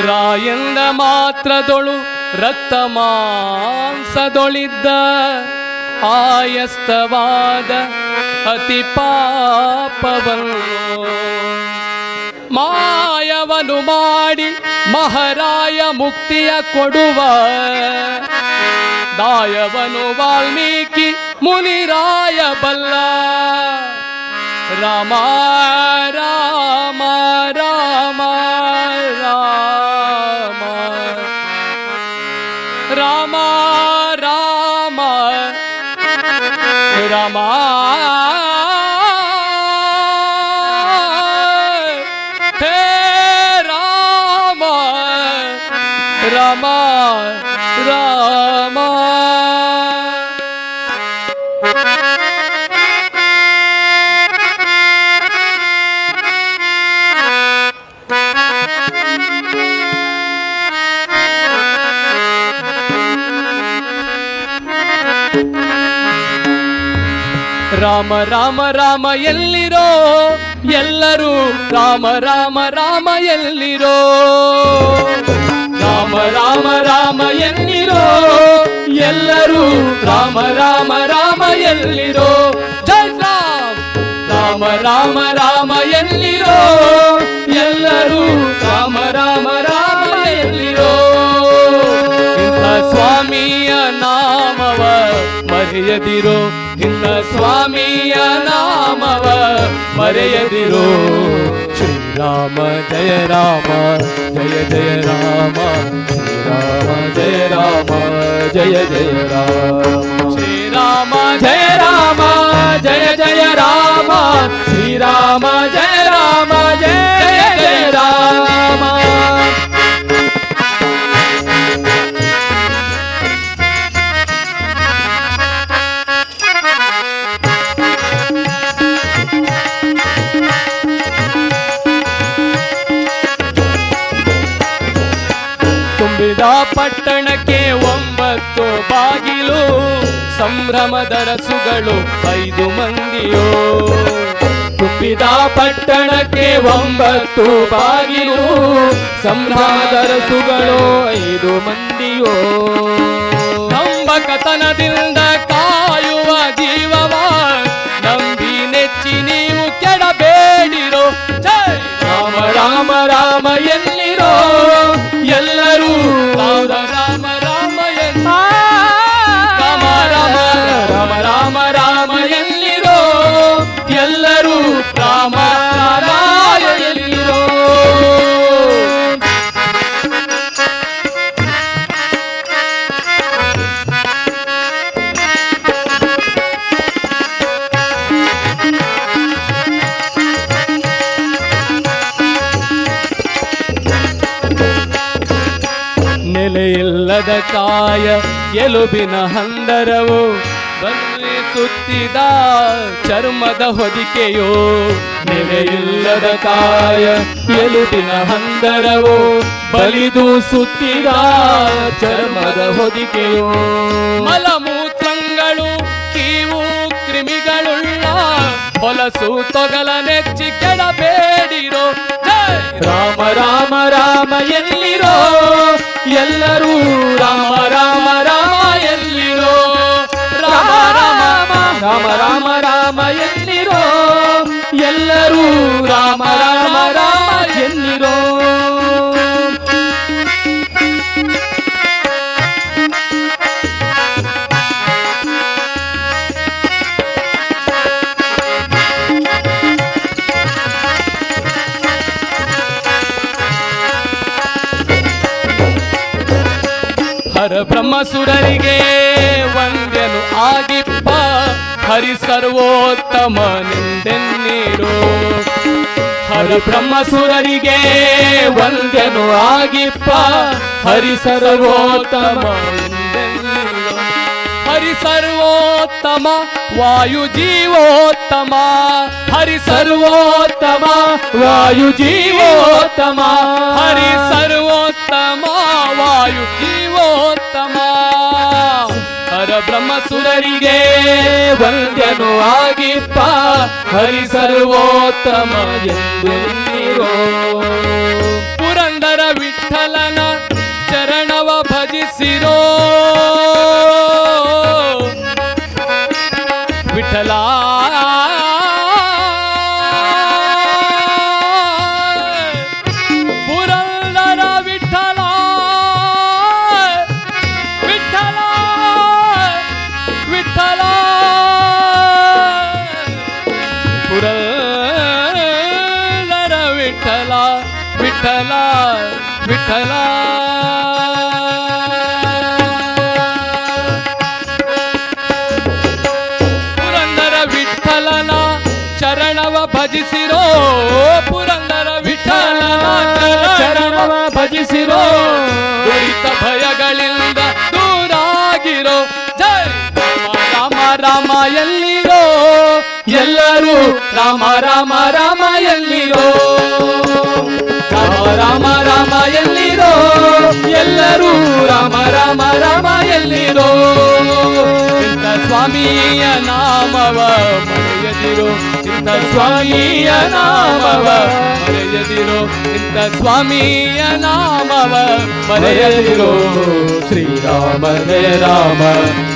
ರಾಯಂದ ಮಾತ್ರದೊಳು ರಕ್ತ ಮಾಂಸದೊಳಿದ್ದ ಆಯಸ್ತವಾದ ಅತಿ ಪಾಪವನ್ನು ಮಾಯವನು ಮಾಡಿ ಮಹಾರಾಯ ಮುಕ್ತಿಯ ಕೊಡುವ ದಾಯವನು ವಾಲ್ಮೀಕಿ ಮುನಿರಾಯ ಬಲ್ಲ ರಾಮ ರಾಮ ರಾಮ ರಾಮ ರಾಮ ರಾಮ ರಾಮ ಹೇ ರಾಮ ರಾಮ ರಾಮ. ರಾಮ ರಾಮ ರಾಮ ಎಲ್ಲಿರೋ ಎಲ್ಲರೂ ರಾಮ ರಾಮ ರಾಮ ಎಲ್ಲಿರೋ ರಾಮ ರಾಮ ರಾಮ ಎಲ್ಲಿರೋ ಎಲ್ಲರೂ ರಾಮ ರಾಮ ರಾಮ ಎಲ್ಲಿರೋ ಜೈ ರಾಮ್ ರಾಮ ರಾಮ ರಾಮ ಎಲ್ಲಿರೋ ಎಲ್ಲರೂ ರಾಮ ರಾಮ ರಾಮ ಎಲ್ಲಿರೋ ಇಂಥ ಸ್ವಾಮಿಯ ನಾಮವ ಮರೆಯದಿರೋ ಇಂಥ ಸ್ವಾಮಿಯ ನಾಮವ ಮರೆಯದಿರೋ ಶ್ರೀರಾಮ ಜಯ ರಾಮ ಜಯ ಜಯ ರಾಮ ಶ್ರೀರಾಮ ಜಯ ರಾಮ ಜಯ ಜಯ ರಾಮ ಶ್ರೀರಾಮ ಜಯ ರಾಮ ಜಯ ಜಯ ರಾಮ ಶ್ರೀರಾಮ ಜಯ ರಾಮ ಜಯ ಜಯ ರಾಮ. ತುಂಬಿದ ಪಟ್ಟಣಕ್ಕೆ 9 ಬಾಗಿಲು ಸಂಭ್ರಮದ ರಸುಗಳು 5 ಮಂದಿಯೋ ತುಂಬಿದ ಪಟ್ಟಣಕ್ಕೆ 9 ಬಾಗಿಲು ಸಂಭ್ರಮದ ರಸುಗಳು 5 ಮಂದಿಯೋ ನಂಬಕತನದಿಂದ ಕಾಯುವ ಜೀವವ ನಂಬಿ ನೆಚ್ಚಿ ನೀವು ಕೆಡಬೇಡಿರೋ ಜೈ ರಾಮ ರಾಮ ರಾಮ ಎಲ್ಲಿರೋ ಎಲ್ಲರೂ ರಾಮ ರಾಮ ರಾಮ ರಾಮ ರಾಮ ರಾಮ ರಾಮ ರಾಮ ಎಲ್ಲಿರೋ ಎಲ್ಲರೂ ರಾಮ ರಾಮ ಎಲ್ಲಿರೋ. ನೆಲೆಯಿಲ್ಲದ ಕಾಯ ಎಲುಬಿನ ಹಂದರವು ಬಲ್ಲಿ ಸುತ್ತಿದ ಚರ್ಮದ ಹೊದಿಕೆಯೋ ನೆಲೆಯಿಲ್ಲದ ಕಾಯ ಎಲುಬಿನ ಹಂದರವು ಬಲಿದು ಸುತ್ತಿದ ಚರ್ಮದ ಹೊದಿಕೆಯೋ ಮಲಮೂತ್ರಗಳು ಕೀವು ಕ್ರಿಮಿಗಳುಳ್ಳ ಹೊಲಸು ತೊಗಲ ನೆಚ್ಚಿ ಕೆಡಬೇಡಿರೋ ರಾಮ ರಾಮ ರಾಮ ಎಲ್ಲಿರೋ ಎಲ್ಲರೂ ರಾಮ ರಾಮ ರಾಮ ಎಲ್ಲಿರೋ ರಾಮ ರಾಮ ರಾಮ ರಾಮ ರಾಮ ಎಲ್ಲಿರೋ ಎಲ್ಲರೂ ರಾಮ ರಾಮ ರಾಮ ಎಲ್ಲಿರೋ. ಹರ ಬ್ರಹ್ಮಸುರರಿಗೆ ವಂದ್ಯನು ಆಗಿಪ್ಪ ಹರಿ ಸರ್ವೋತ್ತಮ ನಿಂದೆನ್ನಿರೋ ಹರ ಬ್ರಹ್ಮಸುರರಿಗೆ ವಂದ್ಯನು ಆಗಿಪ್ಪ ಹರಿ ಸರ್ವೋತ್ತಮ ನಿಂದೆನ್ನಿರೋ ಹರಿ ಸರ್ವೋತ್ತಮ ವಾಯು ಜೀವೋತ್ತಮ ಹರಿ ಸರ್ವೋತ್ತಮ ವಾಯು ಜೀವೋತ್ತಮ ಹರಿ ಸರ್ವೋತ್ತಮ ವಾಯು ಜೀವೋತ್ತಮ ಹರ ಬ್ರಹ್ಮಸುರರಿಗೆ ವಂದ್ಯನು ಆಗಿಪ್ಪ ಹರಿ ಸರ್ವೋತ್ತಮ ಎಂದು ನಿರೋ ಪುರಂದರ ವಿಠಲನ ಚರಣವ ಭಜಿಸಿರೋ ವಿಠಲ ಪುರಂದರ ವಿಠಲ ವಿಠಲ ವಿಠಲ ಪುರಂದರ ವಿಠಲ ವಿಠಲ ವಿಠಲ. ವಿಠಲನ ಚರಣವ ಭಜಿಸಿರೋ ಪುರಂದರ ವಿಠಲನ ಚರಣವ ಭಜಿಸಿರೋ ದುರಿತ ಭಯಗಳಿಂದ ದೂರಾಗಿರೋ ಜೈ ರಾಮ ರಾಮ ಎಲ್ಲಿರೋ ಎಲ್ಲರೂ ರಾಮ ರಾಮ ರಾಮ ಎಲ್ಲಿರೋ ರಾಮ ರಾಮ ರಾಮ ಎಲ್ಲಿರೋ ಎಲ್ಲರೂ ರಾಮ ರಾಮ ರಾಮ ಎಲ್ಲಿರೋ ಇಂಥ ಸ್ವಾಮಿ ಸ್ವಾಮಿಯ ನಾಮವ ಮರೆಯದಿರೋ, ಇಂಥ ಸ್ವಾಮಿಯ ನಾಮವ ಮರೆಯದಿರೋ, ಇಂಥ ಸ್ವಾಮಿಯ ನಾಮವ ಮರೆಯದಿರೋ. ಶ್ರೀರಾಮ ಜಯ ರಾಮ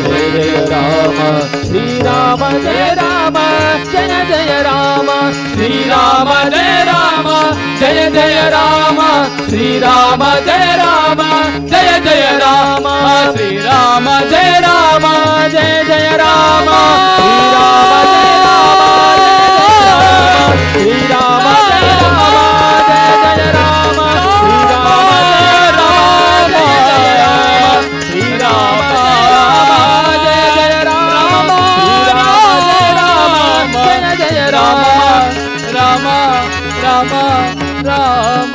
ಜಯ ಜಯ ರಾಮ, ಶ್ರೀರಾಮ ಜಯ ರಾಮ ಜಯ ಜಯ ರಾಮ, ಶ್ರೀರಾಮ ಜಯ ರಾಮ ಜಯ ಜಯ ರಾಮ, ಶ್ರೀರಾಮ ಜಯ ರಾಮ ಜಯ ಜಯ ರಾಮ, ಶ್ರೀರಾಮ ಜಯ ರಾಮ ಜಯ ಜಯ ರಾಮ, ಶ್ರೀರಾಮ ಜಯ ರಾಮ ಶ್ರೀರಾಮ ಜಯ ರಾಮ ಜಯ ಜಯ ರಾಮ, ಶ್ರೀರಾಮ ಜಯ ರಾಮ ಜಯ ರಾಮ, ಶ್ರೀರಾಮ ಜಯ ಜಯ ರಾಮ, ಶ್ರೀರಾಮ ಜಯ ರಾಮ ಜಯ ಜಯ ರಾಮ, ರಾಮ ರಾಮ ರಾಮ.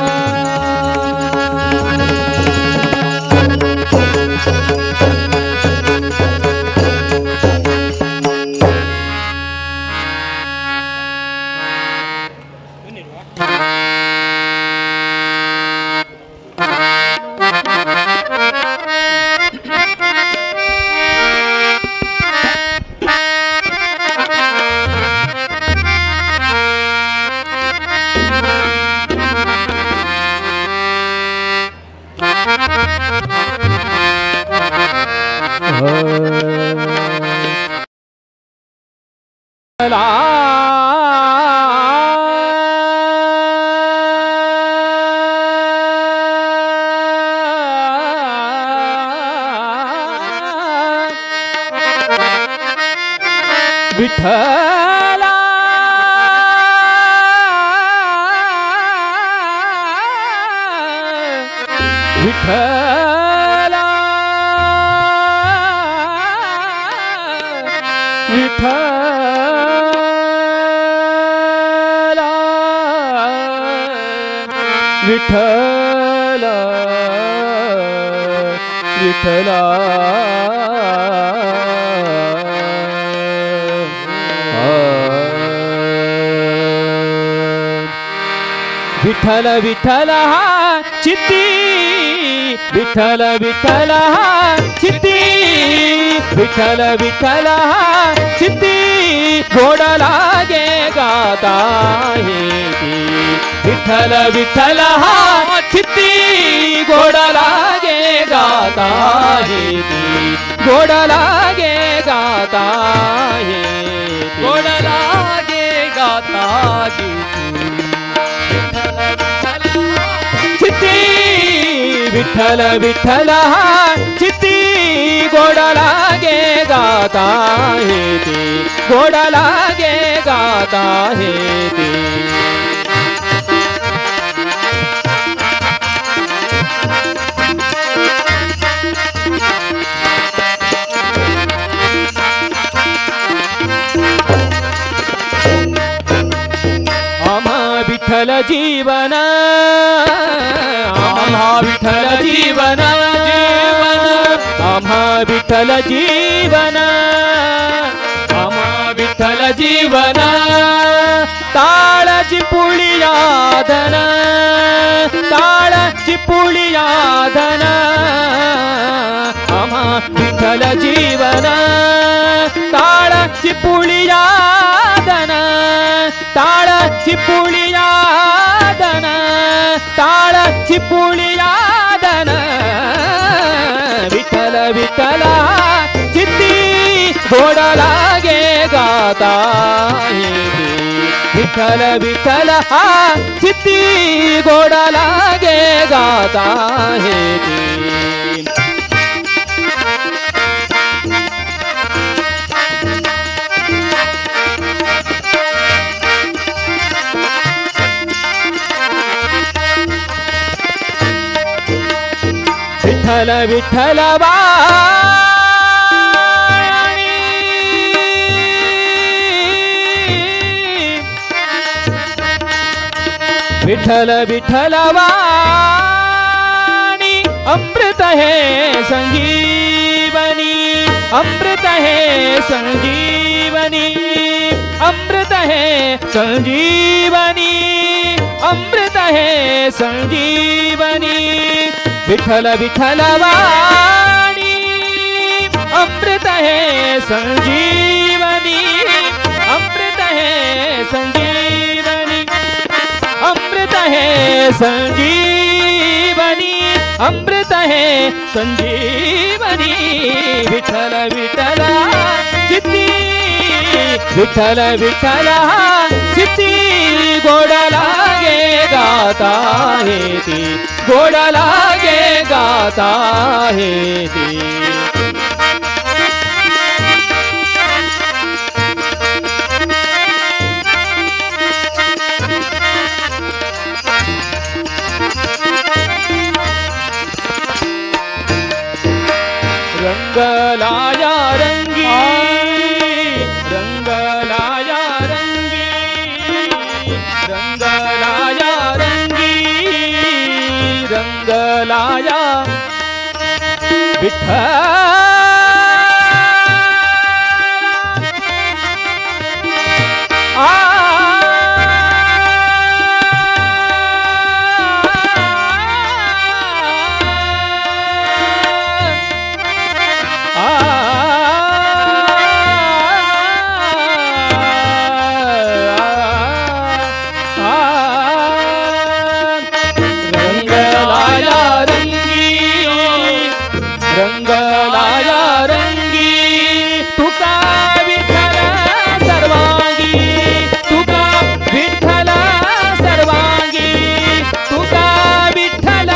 विठ्ठला विठ्ठला विठ्ठला विठ्ठला विठ्ठला. विठ्ठल विठ्ठल हा चित्ती, विठ्ठल विठ्ठल हा चित्ती, विठ्ठल विठ्ठल हा चित्ती, गोड लागे गाता येती. विठ्ठल विठ्ठल हा चित्ती, गोड लागे गाता येती, गोड लागे गाता येती, गोड लागे गाता येती. चित्ती विठ्ठल विठ्ठल हा चित्ती, गोड लागे गाता येते, गोड लागे गाता येते. आम्हा विठ्ठल जीवन, आम्हा विठ्ठल जीवन जीवन, आम्हा विठ्ठल जीवन, आम्हा विठ्ठल जीवन, ताळाची पुळियाधन, ताळाची पुळियाधन, आम्हा विठ्ठल जीवन, ताळाची पुळियाधन, ताळाची पुळियाधन, ताळाची पुळियाधन. विठ्ठल विठ्ठल चित्ती, गोड लागे गाता येते. विठ्ठल विठ्ठल हा चित्ती, गोड लागे गाता येते. विठ्ठल विठ्ठल वाणी, विठ्ठल विठ्ठल वाणी, अमृत हे संजीवनी, अमृत हे संजीवनी, अमृत हे संजीवनी, अमृत हे संजीवनी. विठ्ठल विठ्ठल वाणी, अमृत है संजीवनी, अमृत है संजीवनी, अमृत है संजीवनी, अमृत है संजीवनी। विठ्ठल विठ्ठल चित्ती, विठ्ठल विठ्ठल चित्ती, गोड लागे गाता हे ती, गोड लागे गाता हे ती। रंगलाया रंगी, रंगलाया रंगी, रंगलाया रंगी, रंगलाया विठ्ठल। रंगलाया रंगी, तुका विठ्ठल सर्वांगी, तुका विठ्ठल सर्वांगी, तुका विठ्ठल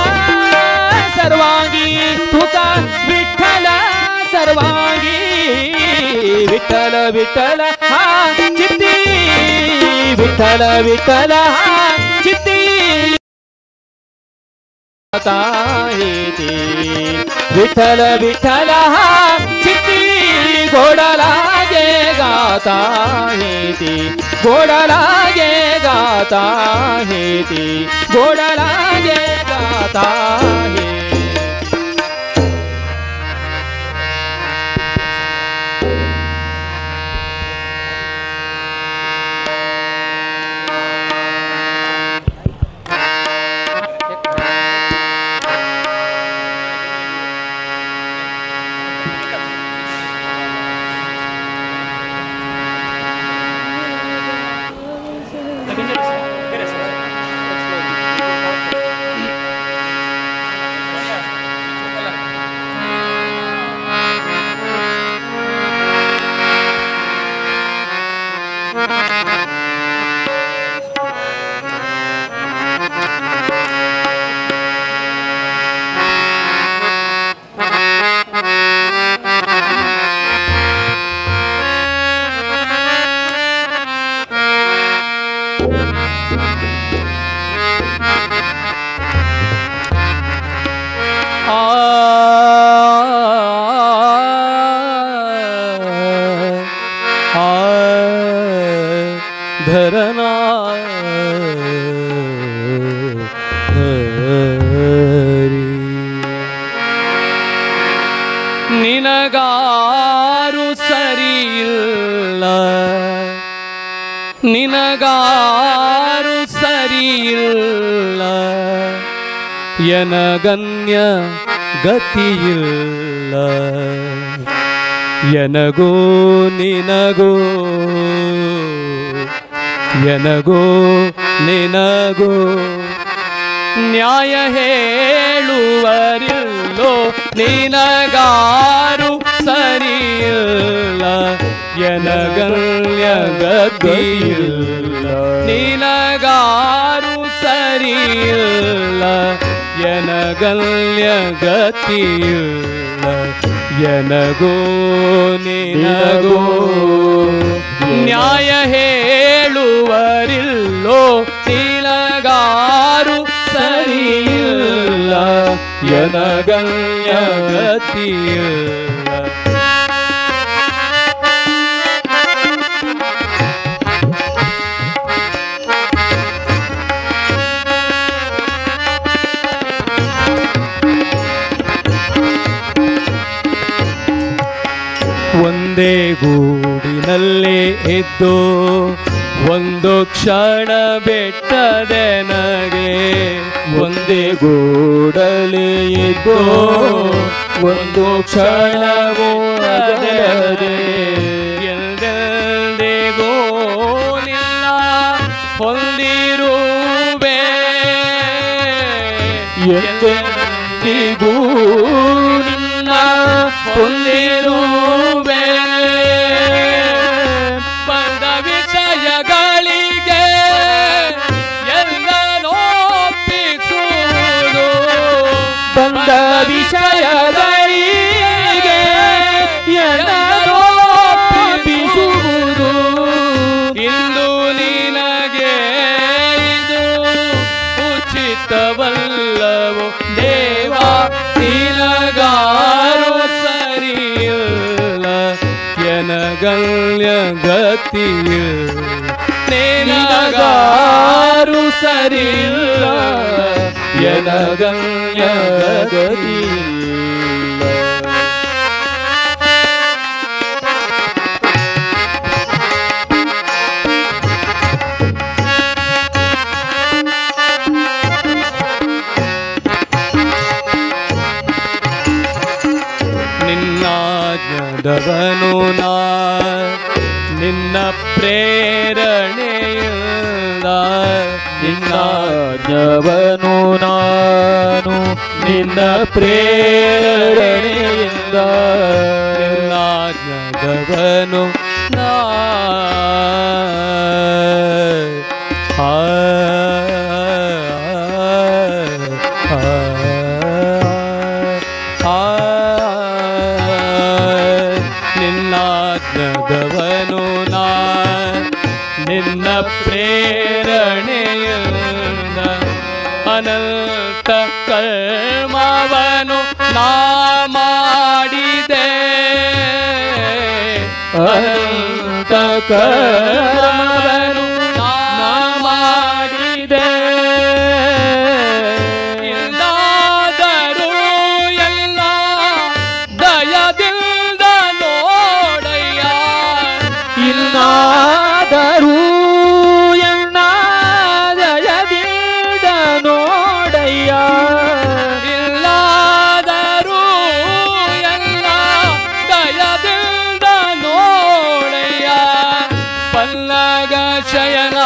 सर्वांगी, तुका विठ्ठल सर्वांगी। विठ्ठल विठ्ठल हा चित्ती, विठ्ठल विठ्ठल हा चित्ती ती। विठ्ठल विठ्ठल हा चित्ती, गोड लागे गाता हे ती, गोड लागे गाता हे ती, गोड लागे गाता हे। धरना हरी निनगारु सरिಯಿಲ್ಲ, ನಿನಗಾರು ಸರಿಯಿಲ್ಲ, ಎನಗನ್ಯ ಗತಿಯಿಲ್ಲ, ಎನಗೋ ನಿನಗೋ, ಎನಗೋ ನಿನಗೋ ನ್ಯಾಯ ಹೇಳುವರಿಲ್ಲೋ, ನಿನಗಾರು ಸರಿಯಿಲ್ಲ, ಎನಗನ್ಯ ಗತಿಯಿಲ್ಲ, ನಿನಗಾರು ಸರಿಯಿಲ್ಲ, ಎನಗನ್ಯ ಗತಿಯಿಲ್ಲ, ಎನಗೋ ನಿನಗೋ ನ್ಯಾಯ ಹೇಳುವರಿಲ್ಲೋ, ನಿನಗಾರು ಸರಿಯಿಲ್ಲ, ಎನಗನ್ಯ ಗತಿಯಿಲ್ಲ. ಒಂದೇ ಗೂಡಿನಲ್ಲೇ ಇದ್ದು ಒಂದು ಕ್ಷಣ ಬಿಟ್ಟದೆ ನನಗೆ, ಒಂದೇ ಗೂಡಲಿ ಇದ್ದು ಒಂದು ಕ್ಷಣವೂ ಅಗಲದೆ ಎಂದೆಂದಿಗೂ ನಿನ್ನ ಹೊಂದಿರುವೆ ಎಂದೆಂದಿಗೂ ನಿನ್ನ ಹೊಂದಿರುವೆ ಬಂದ ವಿಷಯಗಳಿಗೆ ಎಲ್ಲನೊಪ್ಪಿಸುವುದು ಬಂದ ವಿಷಯಗಳಿಗೆ ಎಲ್ಲನೊಪ್ಪಿಸುವುದು ಇಂದು ನಿನಗೆ ಇದು ಉಚಿತವಲ್ಲವೋ ದೇವ ನಿನಗಾರು ಸರಿಯಿಲ್ಲ ಎನಗಲ್ಯ ಗತಿಯಿಲ್ಲ ನಿನಗಾರು ಸರಿಯಿಲ್ಲ ಎನಗಲ್ಯ ಗತಿಯಿಲ್ಲ. ನಿನ್ನಾಜ್ಞದವನು ನಾ ನಿನ್ನ ಪ್ರೇರಣೆಯಿಂದ ನಿನ್ನಾಜ್ಞವನು ನಾನು ನಿನ್ನ ಪ್ರೇರಣೆಯಿಂದ ನಿನ್ನಾಜ್ಞದವನು ನಾ ಆ ಆ ನಿನ್ನಾಜ್ಞದವನು ನಾ ನಿನ್ನ ಪ್ರೇರಣೆಯಿಂದ ಅನಂತ ಕರ್ಮವನು ನಾ ಮಾಡಿದೆ ಅನಂತ ಕರ್ಮವನು ನಾ ಮಾಡಿದೆ ಇಲ್ಲಾದರೂ ಎಲ್ಲ ದಯದಿಂದ ನೋಡಯ್ಯ ಇನ್ನಾದರೂ ಎನ್ನ ದಯದಿಂದ ನೋಡಯ್ಯ ಇಲ್ಲಾದರೂ ಎಲ್ಲ ದಯದಿಂದ ನೋಡಯ್ಯ ಪಲ್ಲಗ ಶಯನ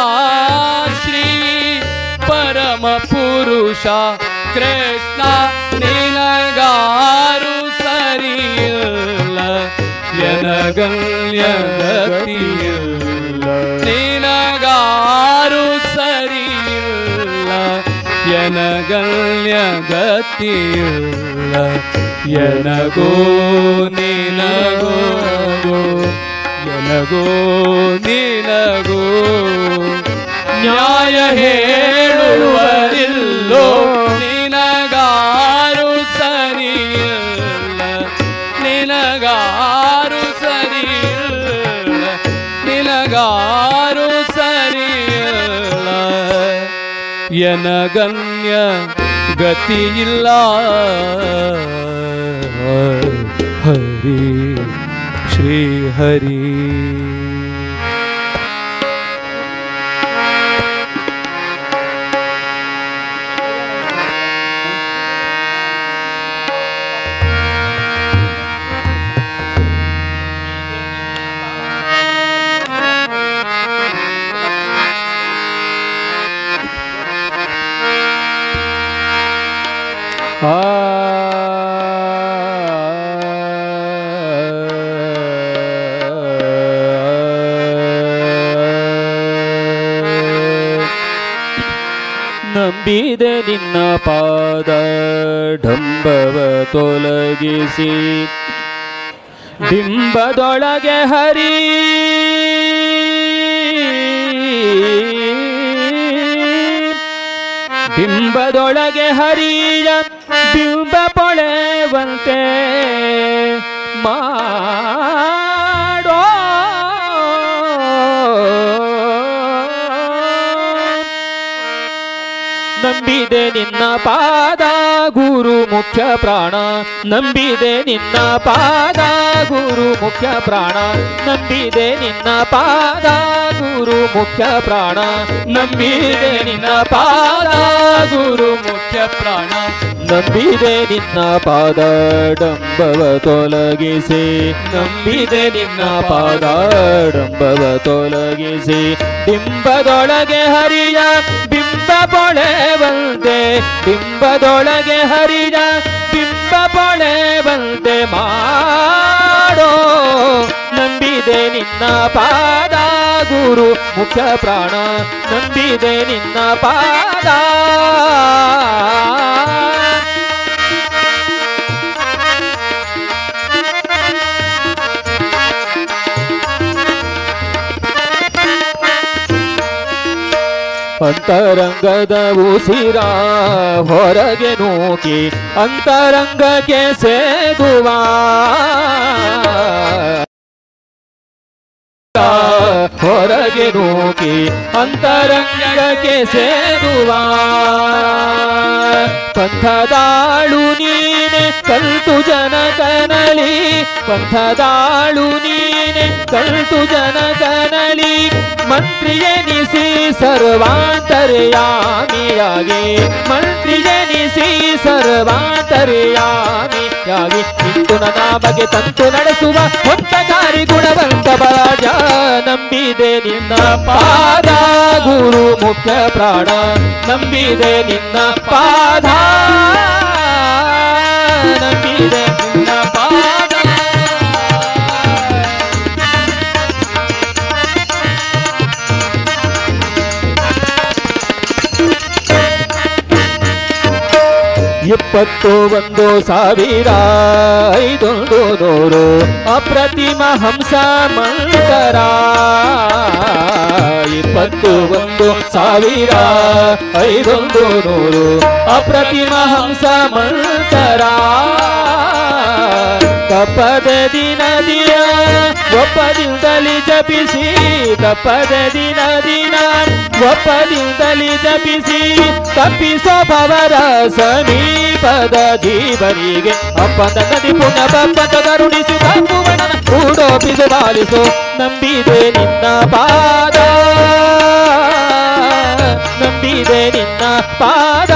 ಶ್ರೀ ಪರಮ ಪುರುಷ ಕೃಷ್ಣ ನಿನಗಾರು ಸರಿಯಿಲ್ಲ ಎನಗಲ್ಯ ಗತಿಯಿಲ್ಲ ನಿನಗಾರು ಸರಿಯಿಲ್ಲ ಎನಗಲ್ಯ ಗತಿಯಿಲ್ಲ ಎನಗೋ ನಿನಗೋ ಎನಗೋ ನಿನಗೋ ನ್ಯಾಯ ಹೇಳುವರಿಲ್ಲೋ ನಿನಗಾರು ಸರಿಯಿಲ್ಲ ನಿನಗಾರು ಸರಿಯಿಲ್ಲ ನಿನಗಾರು ಸರಿಯಿಲ್ಲ ಎನಗನ್ಯ ಗತಿಯಿಲ್ಲ ಹರಿ ಶ್ರೀ ಹರಿ. ಆ ನಂಬಿದೆ ನಿನ್ನ ಪಾದ ಡಂಬವ ತೊಲಗಿಸಿ ಬಿಂಬದೊಳಗೆ ಹರಿ ಬಿಂಬದೊಳಗೆ ಹರಿಯ ಬಿಂಬ ಪೊಳೆವಂತೆ ಮಾಡೋ ನಂಬಿದೆ ನಿನ್ನ ಪಾದ ಗುರು ಮುಖ್ಯ ಪ್ರಾಣ, ನಂಬಿದೆ ನಿನ್ನ ಪಾದ ಗುರು ಮುಖ್ಯ ಪ್ರಾಣ, ನಂಬಿದೆ ನಿನ್ನ ಪಾದ ಗುರು ಮುಖ್ಯ ಪ್ರಾಣ, ನಂಬಿದೆ ನಿನ್ನ ಪಾದ ಗುರು ಮುಖ್ಯ ಪ್ರಾಣ, ನಂಬಿದೆ ನಿನ್ನ ಪಾದ ಡಂಬವ ತೊಲಗಿಸಿ, ನಂಬಿದೆ ನಿನ್ನ ಪಾದ ಡಂಬವ ತೊಲಗಿಸಿ, ಬಿಂಬದೊಳಗೆ ಹರಿಯ ಬಿಂಬ ಪೊಳೆವಂತೆ, ಬಿಂಬದೊಳಗೆ ಹರಿಯ ಬಿಂಬ ಪೊಳೆವಂತೆ ಮಾಡೋ, ನಂಬಿದೆ ನಿನ್ನ ಪಾದ ಗುರು ಮುಖ್ಯ ಪ್ರಾಣ, ನಂಬಿದೆ ನಿನ್ನ ಪಾದ. ಅಂತರಂಗದ ಉಸಿರ ಹೊರಗೆ ನೂಕಿ ಅಂತರಂಗಕ್ಕೆ ಸೇದುವ, ಹೊರಗೆ ನೂಕಿ ಅಂತರಂಗಕ್ಕೆ ಸೇದುವ, ಪಂಥದಾಳು ನೀನೆ ಕಲ್ತು ಜನಕನಲಿ, ಪಂಥದಾಳು ನೀನೆ ಕಲ್ತು ಜನಕನಲಿ, ಮಂತ್ರಿಯನಿಸಿ ಸರ್ವಾಂತರ್ಯಾಮಿಯಾಗಿ, ಮಂತ್ರಿಯನಿಸಿ ಸರ್ವಾಂತರ್ಯಾಮಿಯಾಗಿ, ಇಂತು ನನ್ನ ಬಗೆ ತಂತು ನಡೆಸುವ ಹೊಂತಕಾರಿ ಗುಣವಂತ ಬಾಜ, ನಂಬಿದೆ ನಿನ್ನ ಪಾದ ಗುರು ಮುಖ್ಯ ಪ್ರಾಣ, ನಂಬಿದೆ ನಿನ್ನ ಪಾದ, ನಂಬಿದೆ ನಿನ್ನ ಪಾದ. 21,500 ಅಪ್ರತಿಮ ಹಂಸ ಮಂತರ, 21,500 ಅಪ್ರತಿಮ ಹಂಸ ಮಂತರ, ತಪ್ಪದೆ ದಿನ ದಿನ ಒಪ್ಪದಿಂದಲಿ ಜಪಿಸಿ, ತಪ್ಪದೆ ದಿನ ದಿನ ಒಪ್ಪದಿಂದಲಿ ಜಪಿಸಿ, ತಪ್ಪಿಸೋ ಭವರ ಸಮೀಪದ ಜೀವನಿಗೆ ಅಪ್ಪನ ನದಿ ಪುಣ್ಯ ಬಪ್ಪದ ಕರುಣಿಸು, ತಪ್ಪುವನ ಕೂಡೋಪಿಸು ಬಾಲಿಸು, ನಂಬಿದೆ ನಿನ್ನ ಪಾದ, ನಂಬಿದೆ ನಿನ್ನ ಪಾದ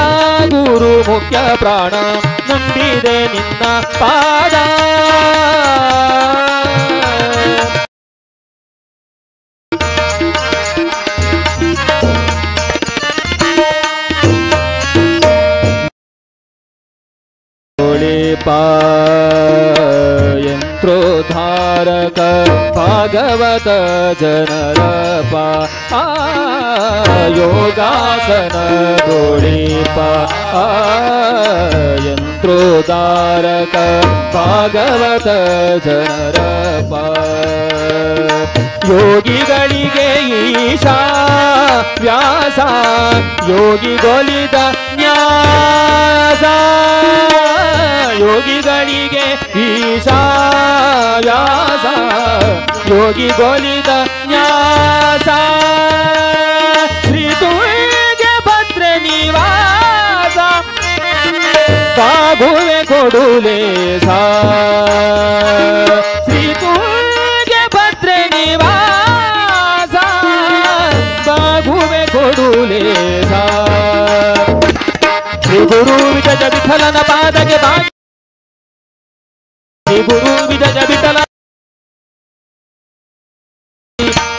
ಗುರು ಮುಖ್ಯ ಪ್ರಾಣ, ನಂಬಿದೆ ನಿನ್ನ ಪಾದ. ಯಂತ್ರೋದ್ಧಾರಕ ಭಾಗವತ ಜನರ ಪಾ ಯೋಗಾಸನ ಗೋಳಿಪ, ಯಂತ್ರೋದ್ಧಾರಕ ಭಾಗವತ ಜನರ ಪಾ, ಯೋಗಿಗಳಿಗೆ ಈಶಾ ವ್ಯಾಸ, ಯೋಗಿಗೊಲಿದ ನ್ಯಾಸ, ಯೋಗಿಗಳಿಗೆ ಈಶಾ ವ್ಯಾಸ, ಯೋಗಿಗೊಲಿದ ನ್ಯಾಸ, ಶ್ರೀ ತುಳ್ಗೆ ಭದ್ರ ನಿವಾಸ, ಬಾಗುವೆ ಕೊಡುಲೇಸ, ಶ್ರೀ ತುಳ್ಗೆ ಭದ್ರ ನಿವಾಸ, ಬಾಗುವೆ ಕೊಡುಲೇಸ, ಶ್ರೀ ಗುರು ವಿಜಯ ವಿಠಲನ ಪಾದಕ್ಕೆ ಬಾಗಿ, ಶ್ರೀ ಗುರು ವಿಜಯ ವಿಠಲ,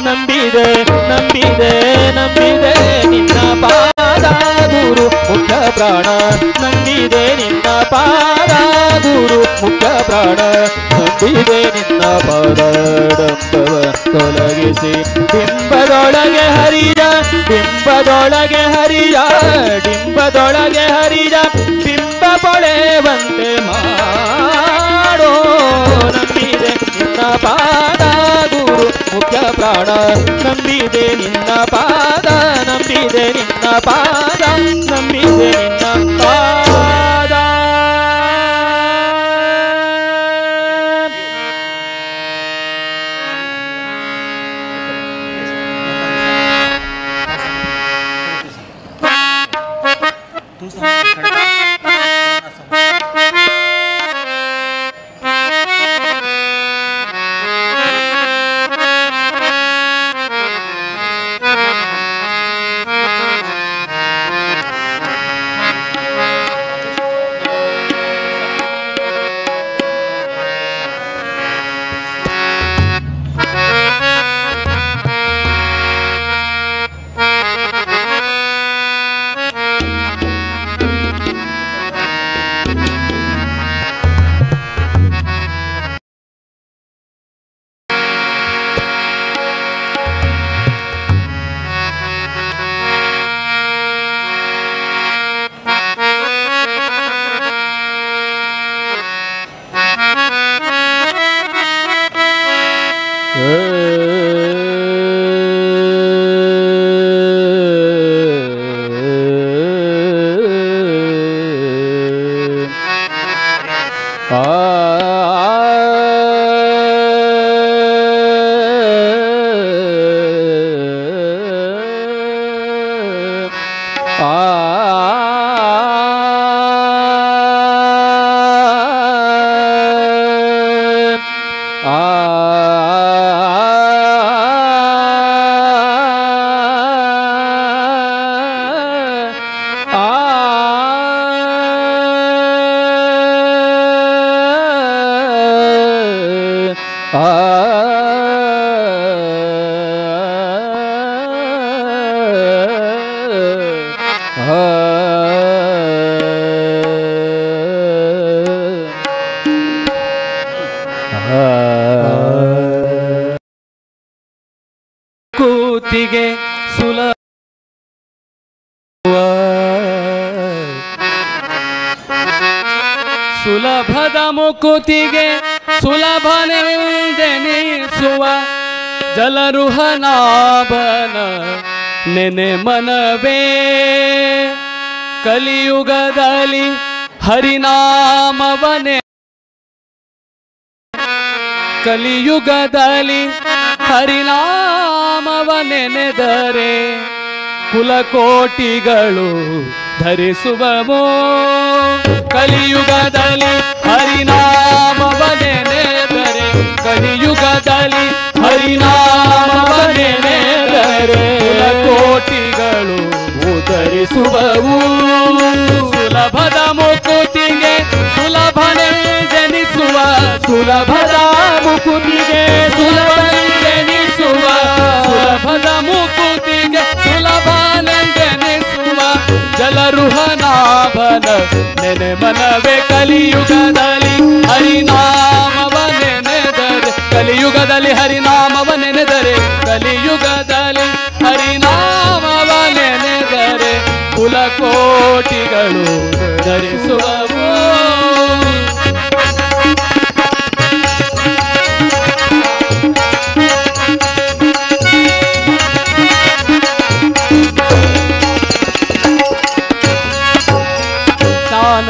ನಂಬಿದೆ ನಂಬಿದೆ ನಂಬಿದೆ ನಿನ್ನ ಪಾದ ಗುರು ಮುಖ್ಯ ಪ್ರಾಣ, ನಂಬಿದೆ ನಿನ್ನ ಪಾದ ಗುರು ಮುಖ್ಯ ಪ್ರಾಣ, ನಂಬಿದೆ ನಿನ್ನ ಪಾದ ಡಂಬವ ತೊಲಗಿಸಿ, ಬಿಂಬದೊಳಗೆ ಹರಿಯ ಬಿಂಬದೊಳಗೆ ಹರಿಯ ಡಿಂಬದೊಳಗೆ ಹರಿಯ ಬಿಂಬ ಪೊಳೆವಂತೆ ಮಾಡೋ, ನಂಬಿದೆ ನಿನ್ನ ಪಾದ ಗುರು ಮುಖ್ಯ ಪ್ರಾಣ, ನಂಬಿದೆ ನಿನ್ನ ಪಾದ, ನಂಬಿದೆ ನಿನ್ನ ಪಾದ, ನಂಬಿದೆ ನಿನ್ನ ಪಾದ. ಆ ಆ ಕೂತಿಗೆ ಸುಲಭ ಸುಲಭದ ಮುಕುತಿಗೆ ಸುಲಭನೆಂದೆನಿಸುವ ಜಲರುಹನಾಭನ ನೆನೆ ಮನವೇ. ಕಲಿಯುಗದಲ್ಲಿ ಹರಿನಾಮವನೆ ಕಲಿಯುಗದಲ್ಲಿ ಹರಿನಾಮವನೆನೆದರೆ ಕುಲಕೋಟಿಗಳು ಧರಿಸುವವೋ. ಕಲಿಯುಗದಲ್ಲಿ ಹರಿನಾಮವನೆನೆದರೆ ಕಲಿಯುಗದಲ್ಲಿ ಹರಿನಾಮವನೆನೆದರೆ ಕುಲಕೋಟಿಗಳು ಧರಿಸುವವು. ಸುಲಭದ ಮುಕುತಿಗೆ ಸುಲಭನೆಂದೆನಿಸುವ ಸುಲಭದ ಮುಕುತಿಗೆ ಸುಲಭನೆಂದೆನಿಸುವ ಸುಲಭದ ಮುಕುತಿಗೆ ಸುಲಭನೆಂದೆನಿಸುವ ಜಲರುಹನಾಭನ ನೆನೆ ಮನವೇ. ಕಲಿಯುಗದಲ್ಲಿ ಹರಿನಾಮವನೆನೆದರೆ ಕಲಿಯುಗದಲ್ಲಿ ಹರಿನಾಮವನೆನೆದರೆ ಕಲಿಯುಗದಲ್ಲಿ ಹರಿನಾಮವನೆನೆದರೆ ಕುಲಕೋಟಿಗಳು ಧರಿಸುವವು.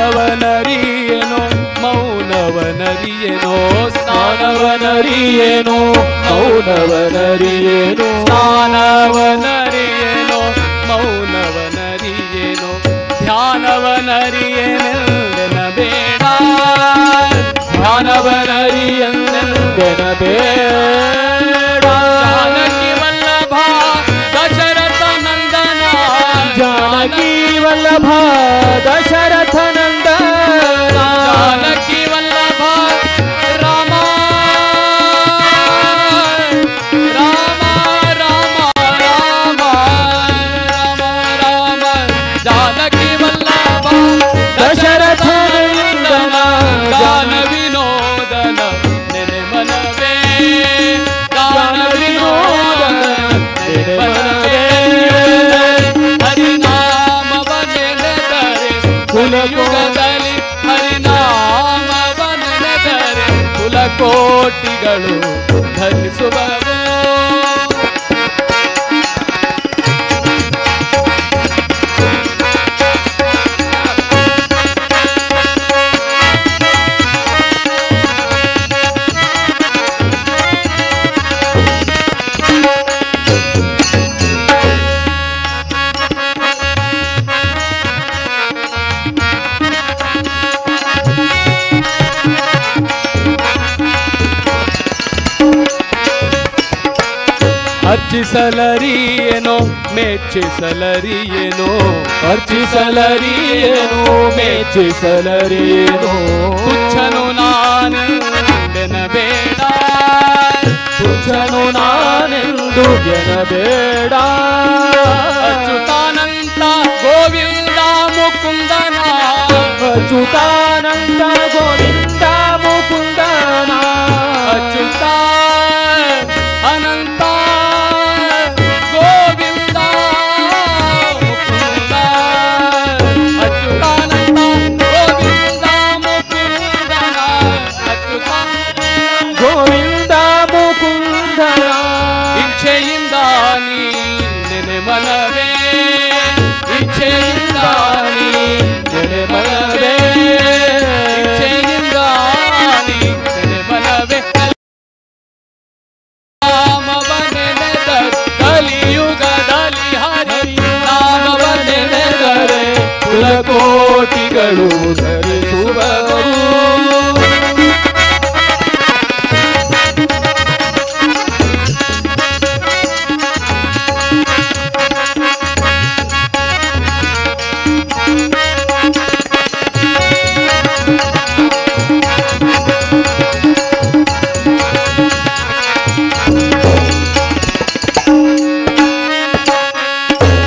ಸ್ನಾನವನರಿಯೇನೋ ಮೌನವನರಿಯೇನೋ ಸ್ನಾನವನರಿಯೇನೋ ಮೌನವನರಿಯೇನೋ ಸ್ನಾನವನರಿಯೇನೋ ಮೌನವನರಿಯೇನೋ ಧ್ಯಾನವನರಿಯೇನೆಂದೆನಬೇಡ ಧ್ಯಾನವನರಿಯೆಂದೆನಬೇಡ. ಜಾನಕಿ ವಲ್ಲಭ ದಶರಥ ನಂದನ ಜಾನಕಿ ವಲ್ಲಭ ದಶರಥ ನಂದನ ಜಾನಕಿ ವಲ್ಲಭ ರಾಮ ರಾಮ ರಾಮ ರಾಮ ರಾಮ ರಾಮ ಜಾನಕಿ ವಲ್ಲಭ ದಶರಥ ನಂದನ ಗಾನ ವಿನೋದನ ನೆನೆ ಮನವೇ ಗಾನ ವಿನೋದನ ನೆನೆ ಮನವೇ. ಹರಿನಾಮವನೆನೆದರೆ ಕಲಿಯುಗದಲ್ಲಿ ಹರಿನಾಮವನೆನೆದರೆ ಕುಲಕೋಟಿಗಳು ಧರಿಸುವವು. ಅರ್ಚಿಸಲರಿಯೇನೋ ಮೆಚ್ಚಿಸಲರಿಯೇನೋ ಅರ್ಚಿಸಲರಿಯೇನೋ ಮೆಚ್ಚಿಸಲರಿಯೇನೋ ತುಚ್ಛನು ನಾನೆಂದೆನಬೇಡ ತುಚ್ಛನು ನಾನೆಂದು ಎನಬೇಡ. ಅಚ್ಯುತಾನಂತ ಗೋವಿಂದ ಮುಕುಂದನ ಅಚ್ಯುತಾನಂತ ಗೋವಿಂದ ಮುಕುಂದನ ಅಚ್ಯುತ ಅನಂತ ಗೋವಿಂದ ಮುಕುಂದ ಅಚ್ಯುತಾನಂತ ಗೋವಿಂದ ಮುಕುಂದನ ಅಚ್ಯುತ ಗೋವಿಂದ ಮುಕುಂದನ. ಇಚ್ಛೆಯಿಂದ ನೀ ನೆನೆ ಮನವೇ ಇಚ್ಛೆಯಿಂದ ನೀ ನೆನೆ ಮನವೇ ಇಚ್ಛೆಯಿಂದ ನೀ ನೆನೆ ಮನವೇ. ನಾಮವನೆನೆದರೆ ಕಲಿಯುಗದಲ್ಲಿ ಹರಿ ನಾಮವನೆನೆದರೆ ಮಾಲೆಗಳು ಧರಿಸುವರು.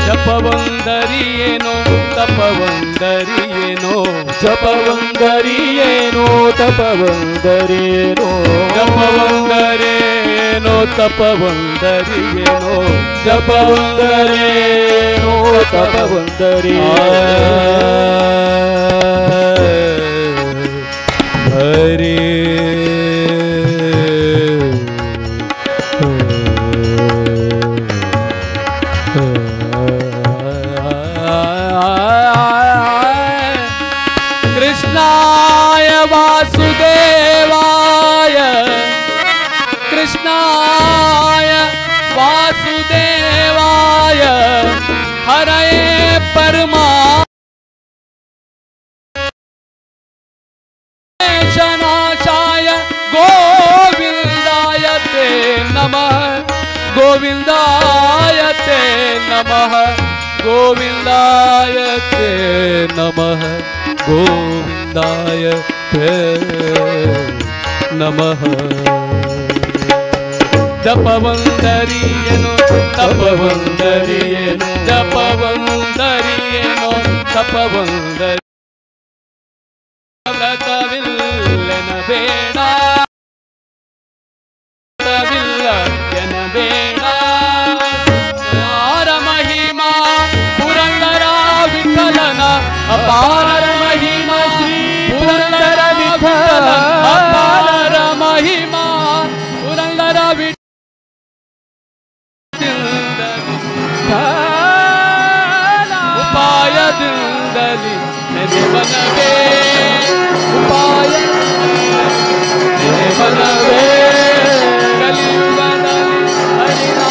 ಜಪವಂದರಿಯೇನೋ ತಪವಂದರಿಯೇನೋ ಜಪವಂದರಿಯೇನೋ ತಪವಂದರೇನೋ ಜಪವಂದರೇನೋ ತಪವಂದರಿಯೇನೋ ಜಪವಂದರೇನೋ ತಪವಂದರೇ. ಹರೇ कृष्णाय वासुदेवाय कृष्णाय वासुदेवाय हरये परमाशनाशाय गोविंदाय ते नमः गोविंदाय ते नमः गोविंदाय ते नमः गोविंदाय ते नमः. ಜಪವಂದರಿಯೇನೋ ತಪವಂದರಿಯೇನೋ ಜಪವಂದರಿಯೇನೋ ತಪವಂದರಿ ವ್ರತವಿಲ್ಲೆನಬೇಡ ವ್ರತವಿಲ್ಲ ಎನಬೇಡ. ಅಪಾರ ಮಹಿಮಾ ಪುರಂದರ ವಿಠಲನ ಅಪಾರ ಮಹಿಮಾ ಶ್ರೀ ಪುರಂದರ ವಿಠಲ ಅಪಾರ ಮಹಿಮಾ ಪುರಂದರ ವಿಠಲ ಉಪಾಯದಿಂದಲಿ ನೆನೆವನವೇ ಉಪಾಯ ನೆನೆವನವೇ ಕಲಿಯುಗದಲ್ಲಿ ಹರಿನಾಮ.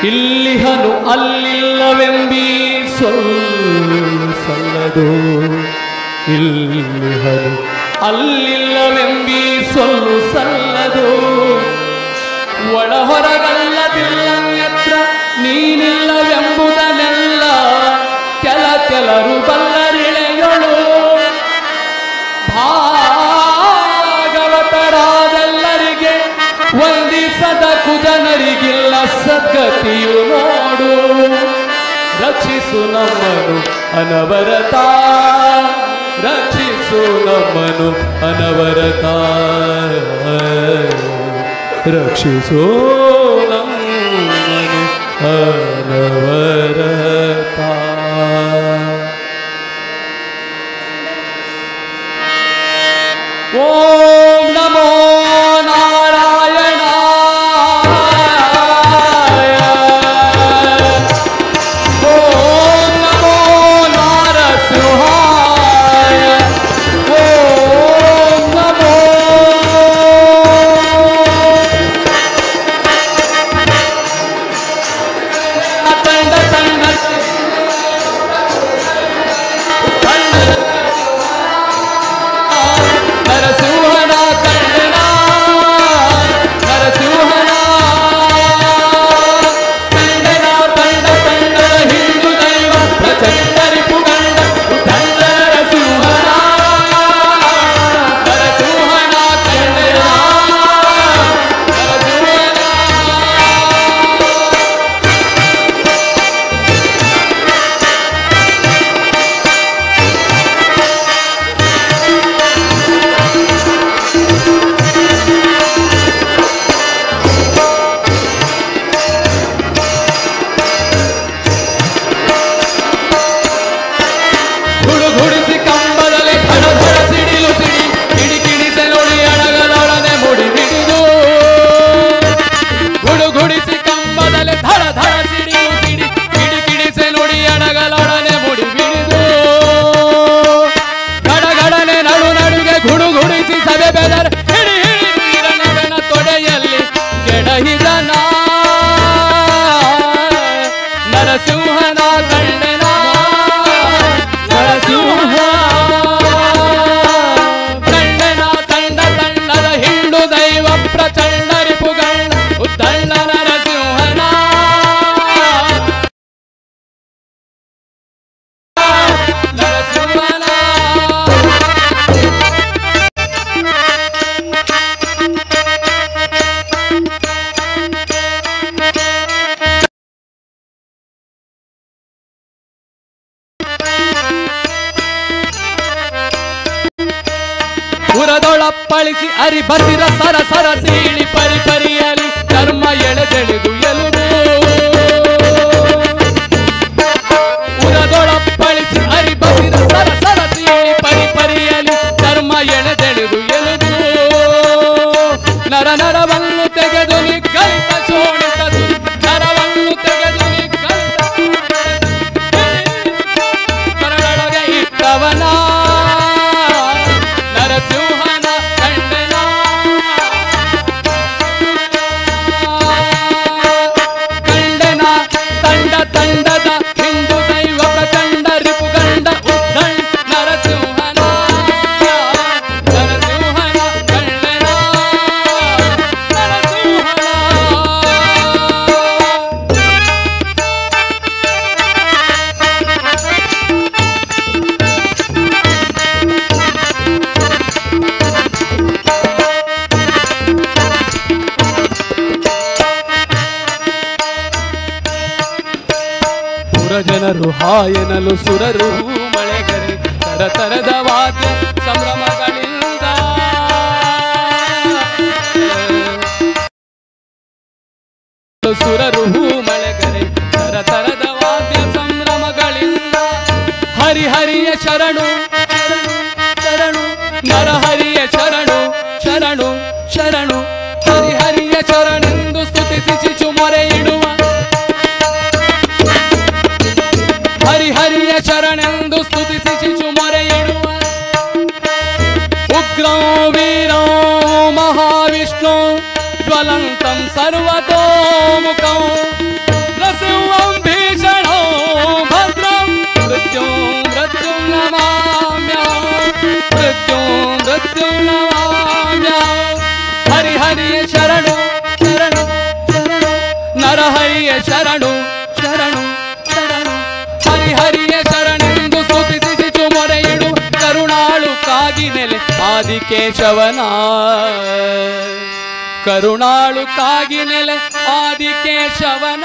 ಇಲ್ಲಿಹನು ಅಲ್ಲಿಲ್ಲವೆಂಬಿ ಸೊಲ್ಲು ಸಲ್ಲದು, ಇಲ್ಲಿಹನು ಅಲ್ಲಿಲ್ಲವೆಂಬಿ ಸೊಲ್ಲು ಸಲ್ಲದು, ಒಳ ಹೊರಗಲ್ಲದಿಲ್ಲನ್ಯತ್ರ ನೀನಿಲ್ಲವೆಂಬುದನ್ನೆಲ್ಲ ಕೆಲ ಕೆಲರು ಬಲ್ಲರಿಳೆಯೊಳು. ಭಾಗವತರಾದೆಲ್ಲರಿಗೆ ವಂದಿಸದ ಕುಜನರಿಗಿಲ್ಲ ಸದ್ಗತಿಯು ನೋಡು. ರಕ್ಷಿಸು ನಮ್ಮನು ಅನವರತ, ರಕ್ಷಿಸು ನಮ್ಮನು ಅನವರತ, ರಕ್ಷಿಸು ನಮ್ಮನು ಅನವರತ. ಓಂ ನಮೋ ನಾರಾಯಣ, ಓಂ ನಮೋ ನಾರಸಿಂಹಾಯ, ಓಂ ನಮೋ ತಂಡ ತಂಡ ನರಸಿಂಹನ ಕಂಡನ, ನರಸಿಂಹನ ಕಂಡನ ತಂಡ ತಂಡದ ಹಿಂದೂ ದೈವ ಪ್ರಚಂಡ ರಿಪುಗಂಡ ತಂಡ ನರಸಿಂಹನ, ನರಸಿಂಹನ ಕಂಡನ, ನರಸಿಂಹನ. ಗುಡುಗುಡಿಸಿ ಕಂಬದಲ್ಲಿ ಧಡ ಧಡ ಸಿಡಿಲು ಸಿಡಿ ಕಿಡಿಕಿಡಿಸೆ ನುಡಿ ಅಡಗಲೊಡನೆ ಮುಡಿ ಹಿಡಿದು, ಗುಡುಗುಡಿಸಿ ಕಂಬದಲ್ಲಿ ಧಡ ಧಡ ಸಿಡಿಲು ಸಿಡಿ ಕಿಡಿಕಿಡಿಸೆ ನುಡಿ ಅಡಗಲೊಡನೆ ಮುಡಿ ಹಿಡಿದು, ಗಡಗಡನೆ ನಡು ನಡುಗೆ ಗುಡುಗುಡಿಸಿ ಸಭೆ ಬೆದರ ಹಿಡಿ ಹಿಡಿ ವೀರನಗನ ತೊಡೆಯಲ್ಲಿ ಕೆಡಹಿದನ ನರಸಿಂಹನ ಕಂಡನ, ನರಸಿಂಹ ಕಂಡನ ತಂಡ ತಂಡದ ಹಿಂಡು ದೈವ ಪ್ರಚಂಡ ರಿಪುಗಂಡ ಉದ್ದಂಡ ನರಸಿಂಹನ, ನರಸಿಂಹನ. ಪುರದೊಳಪ್ಪಳಿಸಿ ಅರಿ ಬಸಿರ ಸರ ಸರ ಸೀಳಿ ಪರಿ ಪರಿಯಲಿ ಧರ್ಮ ಎಳೆದೆಳೆದು ಎಲುಬು, ಪುರದೊಳಪ್ಪಳಿಸಿ ಅರಿ ಬಸಿರ ಸರ ಸರ ಸೀಳಿ ಪರಿ ಪರಿಯಲಿ ಧರ್ಮ ಎಳೆದೆಳೆದು ಎಲುಬು, ನರ ನರವನ್ನು ತೆಗೆದು ನಿಕ್ಕಲಿತ ಶೋಣಿತ ಸುರಿ, ನರವನ್ನು ತೆಗೆದು ನಿಕ್ಕಲಿತ ನರಳೊಳಗೆ ಇಟ್ಟವನ ನರಸಿಂಹನ ಕಂಡನ, ಕಂಡನ. ಹಾಯನಲು ಸುರರು ಮಳೆಗರೆ ತರತರದ ವಾದ್ಯ ಸಂಭ್ರಮಗಳಿಂದ ಸುರರು ಮಳೆಗರೆ ತರತರದ ವಾದ್ಯ ಸಂಭ್ರಮಗಳಿಂದ ಹರಿಹರಿಯ ಶರಣು ಶರಣು ನರಹರಿಯ ಶರಣು ಶರಣು ಶರಣು ಹರಿಹರಿಯ ಶರಣೆಂದು ಸ್ತುತಿಸಿ ಶಿಶು ಮೊರೆ ಇಡುವ ಹರಿಹರಿಯ ಶರಣೆಂದು ಸ್ತುತಿಸಿ ಶಿಶು ಮೊರೆ ಇಡುವ ಉಗ್ರಂ ವೀರಂ ಮಹಾವಿಷ್ಣು ಜ್ವಲಂತಂ ಸರ್ವತೋಮುಖಂ ನರಸಿಂಹಂ ಭೀಷಣಂ ಭದ್ರಂ ಮೃತ್ಯುಂ ಮೃತ್ಯುಂ ನಮಾಮ್ಯಹಂ ಮೃತ್ಯುಂ ಮೃತ್ಯುಂ ನಮಾಮ್ಯಹಂ ಹರಿಹರಿಯ ಶರಣು ಶರಣು ಶರಣು ನರಹರಿಯ ಶರಣು ಶರಣು ಶರಣು ಹರಿಹರಿಯ ಶರಣೆಂದು ಸ್ತುತಿಸಿ ಶಿಶು ಮೊರೆಯಿಡು ಕರುಣಾಳು ಕಾಗಿ ನೆಲೆ ಆದಿಕೇಶವನ ಕರುಣಾಳು ಕಾಗಿ ನೆಲೆ ಆದಿಕೇಶವನ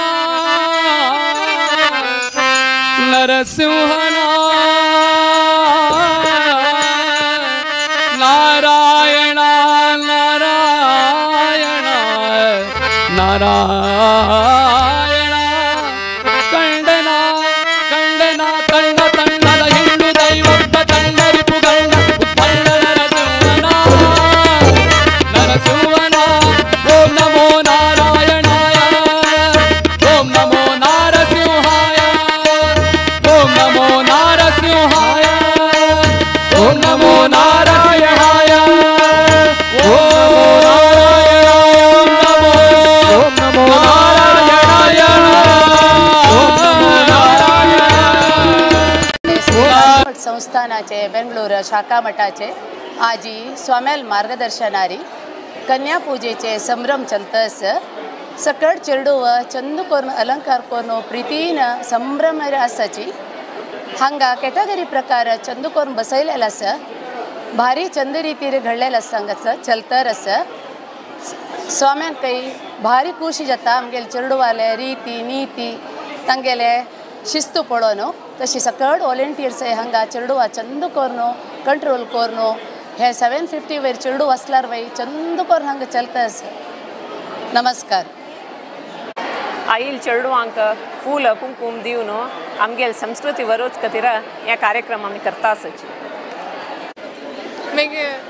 ನರಸಿಂಹನ ನಾರಾಯಣ ನಾರಾಯಣ ನಾರಾಯಣ ಕಂಡನ ಕಂಡನ ಕಂಡ ತಂಡದ ಹಿಂಡು ದೈವಪ್ಪ ತಂಡರಿಪು ಗಂಡ ಉತ್ತಂಡ ನರಸಿಂಹನ ನರಸಿಂಹನ ಓಂ ನಮೋ ನಾರಾಯಣಾಯ ಓಂ ನಮೋ ನಾರಸಿಂಹಾಯ ಓಂ ನಮೋ ನಾರಸಿಂಹಾಯ ಓಂ ನಮೋ ನಾರಾಯಣಾಯ ಓಂ ನಮೋ ಓಂ ನಮೋ ನಾರಾಯಣಾಯ ಓಂ ನಮೋ ನಾರಾಯಣ. संस्थानाचे बेंगलोर शाखा मठाचे आजी स्वाम्याल मार्गदर्शनारी कन्या पूजेचे संभ्रम चलतस सकळ चेरडूव चंद करून अलंकार करून प्रीतीन संभ्रम आसाची हांगा कॅटेगरी प्रकार चंद करून बसयलेलो आसा भारी चंद रितीर घडलेलो आसा हांगासर चलतर आसा स्वाम्यान काही भारी खुशी जाता आमगेले चेरडुवाले रिती नीती तांगेले शिस्त पळोवन तशी सकळ वॉलेंटियर्स हांगा चेरडुवा चंद करून कंट्रोल करून हे 750 वयर चेरडू आसल्यार वय चंद करून हांगा चलता आसा. नमस्कार. आईल चेरडुवांक फूल कुंकुम दिवन आमगेल संस्कृती वरोच खातीर हे कार्यक्रम आमी करता आसाची.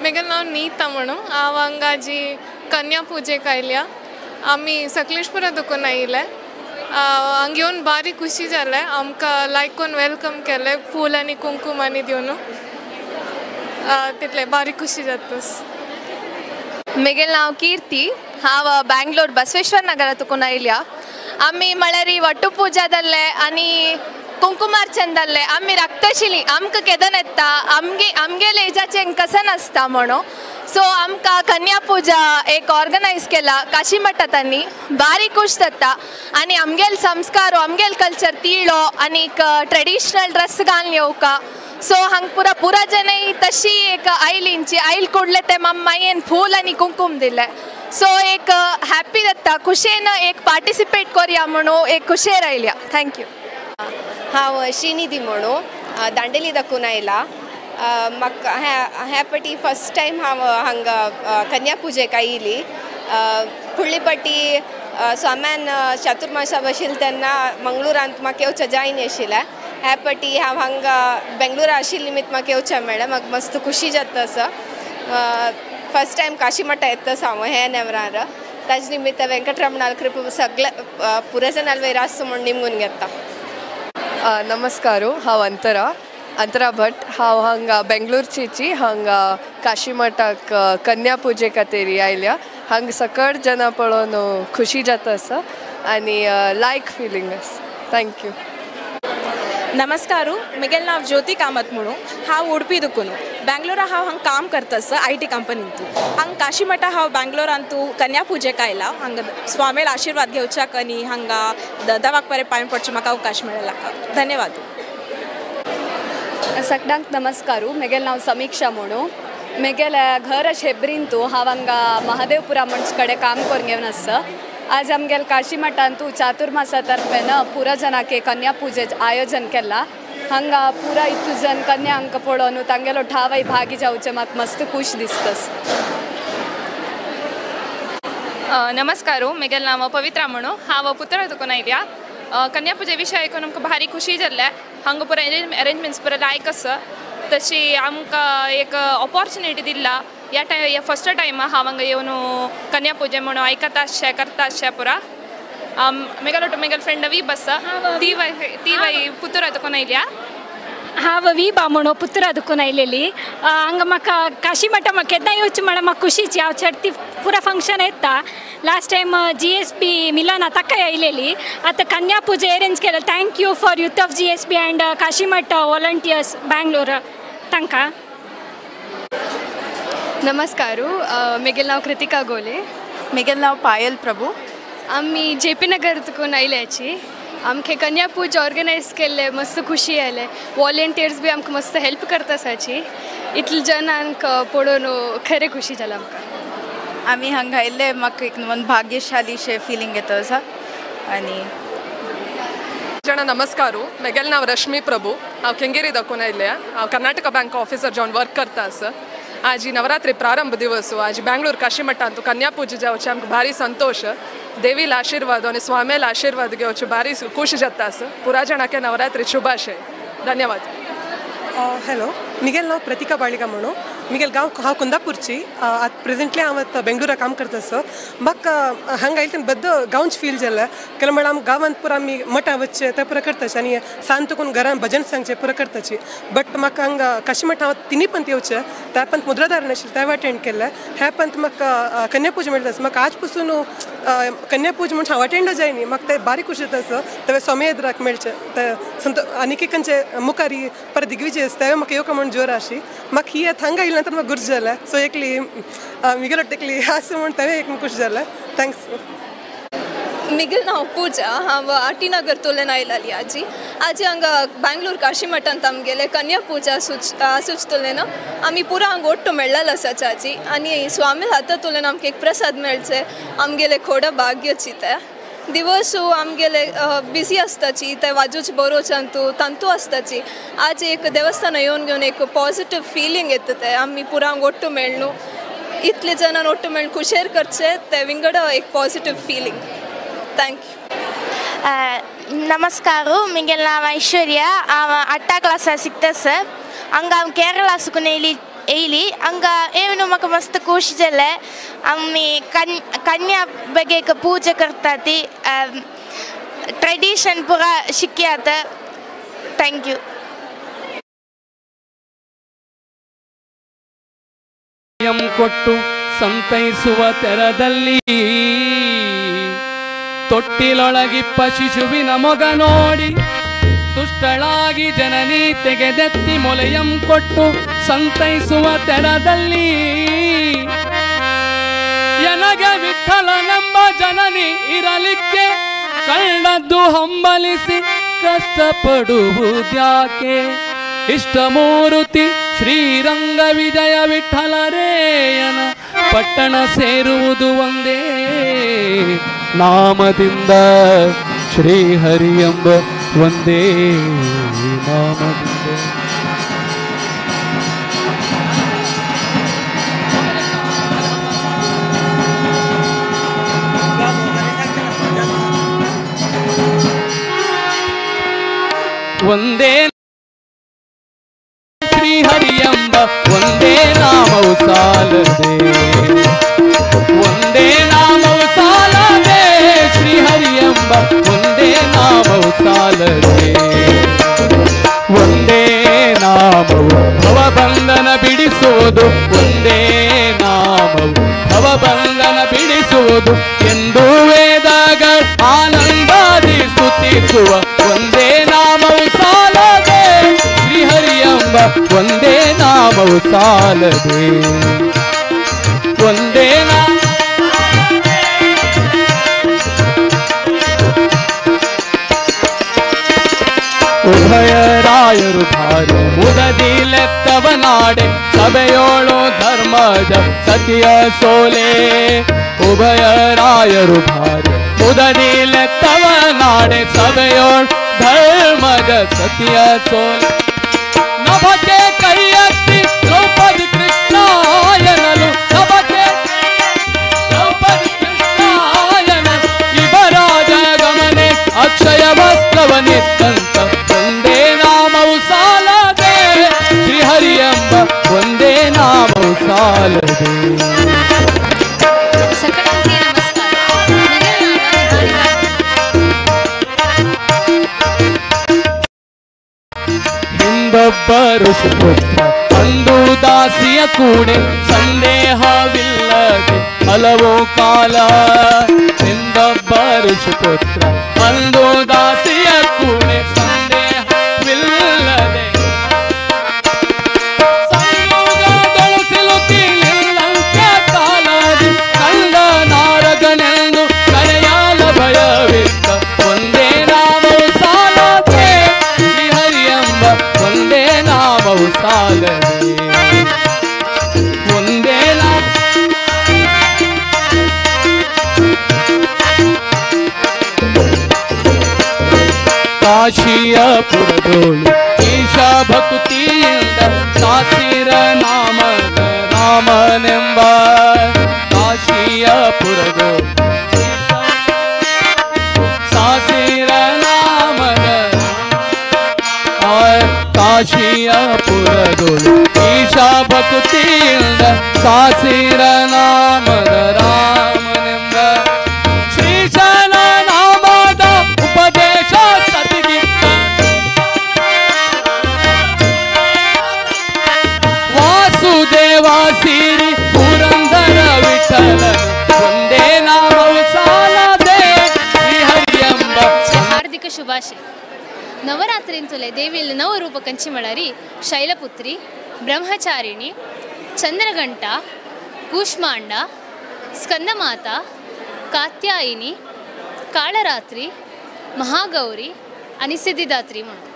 मेगे नांव नीता म्हणून हांव हांगा जी कन्या पुजेक आयल्या. आमी सकलेशपुरा दुकून आयिल्ले. हांगा येवन बारी खुशी जालें. आमकां लायक करून welcome केलें फूल आनी कुंकूम आनी दिवन तितलें बारी खुशी जाता. मेगेलें नांव कीर्ती. हांव बँगलोर बसवेश्वर नगरा तुकून आयल्या. आमी म्हळ्यार वट्टू पुजा जाल्ले आनी कुंकुमार्चन जाल्ले. आमी राखताशिल्ली आमकां केदन येता आमगे आमगेले एजाचें कसन आसता म्हणून. सो आमकां कन्या पुजा एक ऑर्गनायज केला काशी मठांनी बारी खूश जाता आनी आमगेले संस्कार आमगेले कल्चर तिळो आनीक ट्रेडिशनल ड्रेस घालून येवका. सो हांग पुरा पुरा जनय तशी एक आयलींची आयल कुडले ते मायेन फूल आनी कुंकूम दिले. सो एक हॅपी जाता खुशेन एक पार्टिसिपेट करया म्हणून एक खुशेर आयल्या. Thank you. हांव श्रीनिधी म्हणून दांडेली दाखून आयला. म्हाका ह्या पटी फर्स्ट टायम हांव हांगा कन्या पुजेक आयिल्ली. फुडली पटी स्वाम्यान चातुर्मासा बशिल्लें तेन्ना मंगळुरांत म्हाका येवचें जायन आशिल्लें. ह्या पटी हांव हांगा बेंगलोरा आशिल्ले निमित्त म्हाका येवचें मेळ्ळें. म्हाका मस्त खुशी जाता आसा. फर्स्ट टायम काशी मठा येता हांव हे नेवरार. ताजे निमित्त वेंकटरमणाल कृपा सगळे पुरेजनाल वयर आसचो म्हूण निमगून घेता. नमस्कार. हांव अंतरा अंतरा भट. हांव हांगा बेंगलोरचीची हांगा काशी मठाक कन्या पुजे खातीर आयल्या. हांगा सकळ जनां पळोवन खुशी जाता आसा आनी लायक फिलींग आसा. Thank you. नमस्कार. मेगेलें नांव ज्योती कामत म्हणून. हांव उडपी दुकून बेंगलोरा हांव हांगा काम करता आसा I T कंपनींतू. हांगा काशी मठा हांव बेंगलोरांतू कन्या पुजेक आयला. हांगा स्वामील आशिर्वाद घेवच्याक आनी हांगा दवाक बरें पांय पडचें म्हाका अवकाश मेळ्ळा. धन्यवाद. सगळ्यांक नमस्कार. मेगेलें नांव समीक्षा म्हणून. मेगेलें घर अशें हेब्रींतू. हांव हांगा महादेवपुरा म्हणचे कडेन काम करून घेवन आसा. आज आमगेले काशी मठांतू चातुर्मासा तर्फेन पुरा जनाके कन्या पूजे आयोजन केला. हांगा पुरा इतू जन कन्यांक पळोवन तांगेलो ठावय भागी जावचे म्हाका मस्त खुश दिसतस. नमस्कार, मेगेल नाम पवित्रा म्हणू. हांव पुतळा तुकून आयल्या. कन्या पूजे विशय आयकून आमकां भारी खुशी जाल्ल्या. हांगा पुरा अरेंजमेंट्स पुरा लायक आसा. तशी आमकां एक ऑपॉर्च्युनिटी दिल्ला ह्या टायम फर्स्ट टायम हांव हांगा येवन कन्या पूजे म्हणून आयकता आशें करता आशें पुरा. मेगेलो टू मेगेल फ्रेंड वीब आसा, ती बाई पुतुरा तुकून आयल्या. हांव वी बामणो पुतुरा दुकून आयलेली. हांगा म्हाका काशी मठा म्हाका केन्ना येवची म्हळ्यार म्हाका खुशीची. हांव चडती पुरा फंक्शन येता. लास्ट टायम GSB मिलना ताकाय आयलेली. आतां कन्या पूजा अरेंज केला. Thank you for youth of GSB and Kashimath volunteers Bangalore तांकां. नमस्कार, मेगेल नांव कृतिका गोले. मेगेल नांव पायल प्रभू. आमी JP नगर तुकून आयल्याची. आमके कन्या पूजा ऑर्गनायज केल्ले मस्त खुशी आयले. वॉलंटियर्स बी आमकां मस्त हेल्प करता आसाची. इतले जनांक पळोवन खरें खुशी जाला आमकां. आमी हांगा आयिल्ले म्हाका एक मन भाग्यशालीशें फिलींग येता आसा. आनी ಜನ ನಮಸ್ಕಾರ. मेगेल नांव रश्मी प्रभू. हांव केंगेरी दाखोवन आयल्या. हांव कर्नाटका बँक ऑफिसर जावन वर्क करता आसा. आज नवरात्री प्रारंभ दिवस. आज बेंगळूर काशी मठांत कन्या पूजा जावचे आमकां भारी संतोष. देवीला आशीर्वाद आनी स्वामीला आशीर्वाद घेवचे भारी खुश जाता आसा. पुरा जणांके नवरात्री शुभाशय. धन्यवाद. हॅलो, मिगेल नांव प्रतिका बाळिगा म्हणू. मिगेल गांव हांव कुंदापूरची. आतां प्रेजेंटली हांव आतां बेंगळुरा काम करता आसा. म्हाका हांगा आयले तेन्ना बद्द गांवच फील जालें. कित्याक म्हळ्यार आम गांवांत पुरा आमी मठा वचचें तें पुरा करताची आनी सांत करून घरान भजन सांगचें पुरा करताची. बट म्हाका हांगा काशी मठा हांव तिनूय पंत येवचें. त्या पंत मुद्राधारण आशिल्लें तें अटेंड केल्लें. ह्या पंत म्हाका कन्या पूजा मेळटा आसा. म्हाका आज पसून कन्या पूजा म्हण हांव अटेंड जायनी. म्हाका तें बारीक खुशी जाता आसा. तें स्वामी एदराक मेळचें तें संत आनीक खंयचे मुखार परत दिग्विजय आसा तें म्हाका येवका म्हण जोर आशी. म्हाका ही आतां हांगा आयले नंतर म्हाका गुर्ज जालें. सो एकली मिगेल एकली आसा म्हण तें एक खुश जालें. Thanks. मिगेल नांव पूजा. हांव आटीनगर तोल्यान आयलाली. आजी आजी हांगा बेंगलोर काशी मठांत आमगेले कन्या पूजा सुचतलें आमी पुरा हांगा ओट्टू मेळ्ळेलो आसा आजी. आनी स्वामी हातांतल्यान आमकां एक प्रसाद मेळचे आमगेले खोड भाग्यची. ते दिवस आमगेले बिजी आसताची ते वाजूच बरोवचांतू तांतू आसताची. आज एक देवस्थान येवन घेवन एक पॉझिटिव्ह फिलींग येता. ते आमी पुरा हांगा ओट्टू मेळ्ळू इतले जाणां ओट्टू मेळून खुशेर करचे ते विंगड एक पॉझिटिव्ह फिलींग. Thank you. ನಮಸ್ಕಾರ, ಮಿಗೆಲ್ ನಾವ್ ಐಶ್ವರ್ಯ. ಅಟ್ಟ ಕ್ಲಾಸ್ ಸಿಕ್ತ ಸರ್. ಹಂಗ ಕೇರಳ ಸುಕುನ ಎಯ್ಲಿ ಹಂಗ ಏನು ಮಕ್ಕ ಮಸ್ತ್ ಖುಷಿ ಜಲ್ಲೆ. ಅಮ್ಮಿ ಕನ್ಯಾ ಬಗ್ಗೆ ಪೂಜೆ ಕರ್ತಾತಿ ಟ್ರೆಡಿಷನ್ ಪೂರ ಶಿಕ್ಯಾತ. Thank you. ಕೊಟ್ಟು ಸಂತೈಸುವ ತೆರದಲ್ಲಿ ತೊಟ್ಟಿಲೊಳಗಿಪ್ಪ ಶಿಶುವಿನ ಮೊಗ ನೋಡಿ ತುಷ್ಟಳಾಗಿ ಜನನಿ ತೆಗೆದೆತ್ತಿ ಮೊಲೆಯಂ ಕೊಟ್ಟು ಸಂತೈಸುವ ತೆರದಲ್ಲಿ ಎನಗೆ ವಿಠಲನೆಂಬ ಜನನಿ ಇರಲಿಕ್ಕೆ ಕಳ್ಳದ್ದು ಹಂಬಲಿಸಿ ಕಷ್ಟಪಡುವುದ್ಯಾಕೆ? ಇಷ್ಟಮೂರ್ತಿ ಶ್ರೀರಂಗ ವಿಜಯ ವಿಠಲರೇಯನ ಪಟ್ಟಣ ಸೇರುವುದು ಒಂದೇ ನಾಮದಿಂದ, ಶ್ರೀಹರಿ ಎಂಬ ಒಂದೇ ನಾಮದಿಂದ. ಒಂದೇ ಶ್ರೀಹರಿ ಎಂಬ ಒಂದೇ ನಾಮವು ಸಾಲದೆ, ಒಂದೇ ನಾಮವು ಸಾಲದೆ, ಶ್ರೀಹರಿ ಎಂಬ ಒಂದೇ ನಾಮವು ಸಾಲದೆ, ಒಂದೇ ನಾಮವು ಭವಬಂಧನ ಬಿಡಿಸುವುದು, ಒಂದೇ ನಾಮವು ಭವಬಂಧನ ಬಿಡಿಸುವುದು ಎಂದು ವೇದಗಳ ಆನಂದಾದಿ ಸ್ತುತಿಸುವ ಒಂದೇ ನಾಮವು ಸಾಲದೆ, ಶ್ರೀಹರಿ ಎಂಬ ಒಂದೇ ನಾಮವು ಸಾಲದೆ, ಒಂದೇ ನಾಮ. ಉಭಯರಾಯರು ಭಾರಿ ಮುದದಿ ಲೆತ್ತವನಾಡೆ ಸಭೆಯೋಳು ಧರ್ಮ ಧರ್ಮಜ ಸತಿಯ ಸೋಲೆ ಉಭಯ ರಾಯರು ಭಾರ್ಯ ಮುದನಿಲೆತ್ತವ ನಾಡೆ ಸಭೆಯೋಳ್ ಧರ್ಮಜ ಸತಿಯ ಸೋಲೆ ನಭಕ್ಕೆ ಕೈಯತ್ತಿ ದ್ರೌಪದಿ ಕೃಷ್ಣಾಯನಲು ನಭಕ್ಕೆ ದ್ರೌಪದಿ ಕೃಷ್ಣಾಯನಲು ಇವರಾಜ ಗಮನೆ ಅಕ್ಷಯ ವಸ್ತ್ರವನಿತ್ತಂತ ಒಂದೇ ನಾಮವು ಸಾಲದೆ ಶ್ರೀಹರಿ ಎಂಬ ಒಂದೇ ನಾಮವು ಸಾಲದೆ. ಹಿಂದೊಬ್ಬ ಋಷಿಪುತ್ರ ಅಂದು ದಾಸಿಯ ಕೂಡೆ ಸಂದೇಹವಿಲ್ಲದೆ ಹಲವು ಕಾಲ ಹಿಂದೊಬ್ಬ ಋಷಿಪುತ್ರ ಅಂದು ದಾಸಿಯ ಕೂಡೆ ಸಂದೇಹವಿಲ್ಲದೆ ಸಂಯೋಗದೊಳು ಸಿಲುಕಿಲಿಲ್ಲಂಕ ಕಾಲದಿ ಕಂದ ನಾರಗನೆಂದು ಕರೆಯಲ ಭಯವಿತ್ತ ಒಂದೇ ನಾಮವು ಸಾಲದೆ ಶ್ರೀಹರಿ ಎಂಬ ಒಂದೇ ನಾಮವು ಸಾಲದೆ ಒಂದೇ ನಾಮ. ಕಾಶಿಯ ಪುರದೋಳು ಈಶಾ ಭಕ್ತಿಯಿಂದ ಸಾಸಿರ ನಾಮದ ರಾಮನೆಂಬ ಕಾಶಿಯ ಪುರದೋಳು ಸಾಸಿರ ನಾಮದ ಕಾಶಿಯ ಪುರದೋಳು ಈಶಾ ಭಕ್ತಿಯಿಂದ ಸಾಸಿರ ನಾಮದ ರಾಮನೆಂಬ ಶ್ರೀಶನ ನಾಮದ ಉಪದೇಶ ಸತಿಗಿತ್ತ ವಾಸುದೇವ ಸಿರಿ ಪುರಂದರ ವಿಠಲ ಒಂದೇ ನಾಮವು ಸಾಲದೆ ಶ್ರೀಹರಿ ಎಂಬ. ಹಾರ್ದಿಕ ಶುಭಾಶಯ. ನವರಾತ್ರಿಂತುಲೆ ದೇವಿಯಲ್ಲಿ ನವರೂಪ ಕಂಚಿ ಮಳರಿ ಶೈಲಪುತ್ರಿ, ಬ್ರಹ್ಮಚಾರಿಣಿ, ಚಂದ್ರಘಂಟ, ಕೂಷ್ಮಾಂಡ, ಸ್ಕಂದಮಾತ, ಕಾತ್ಯಾಯಿನಿ, ಕಾಳರಾತ್ರಿ, ಮಹಾಗೌರಿ आणि सिद्धिदात्री म्हणून.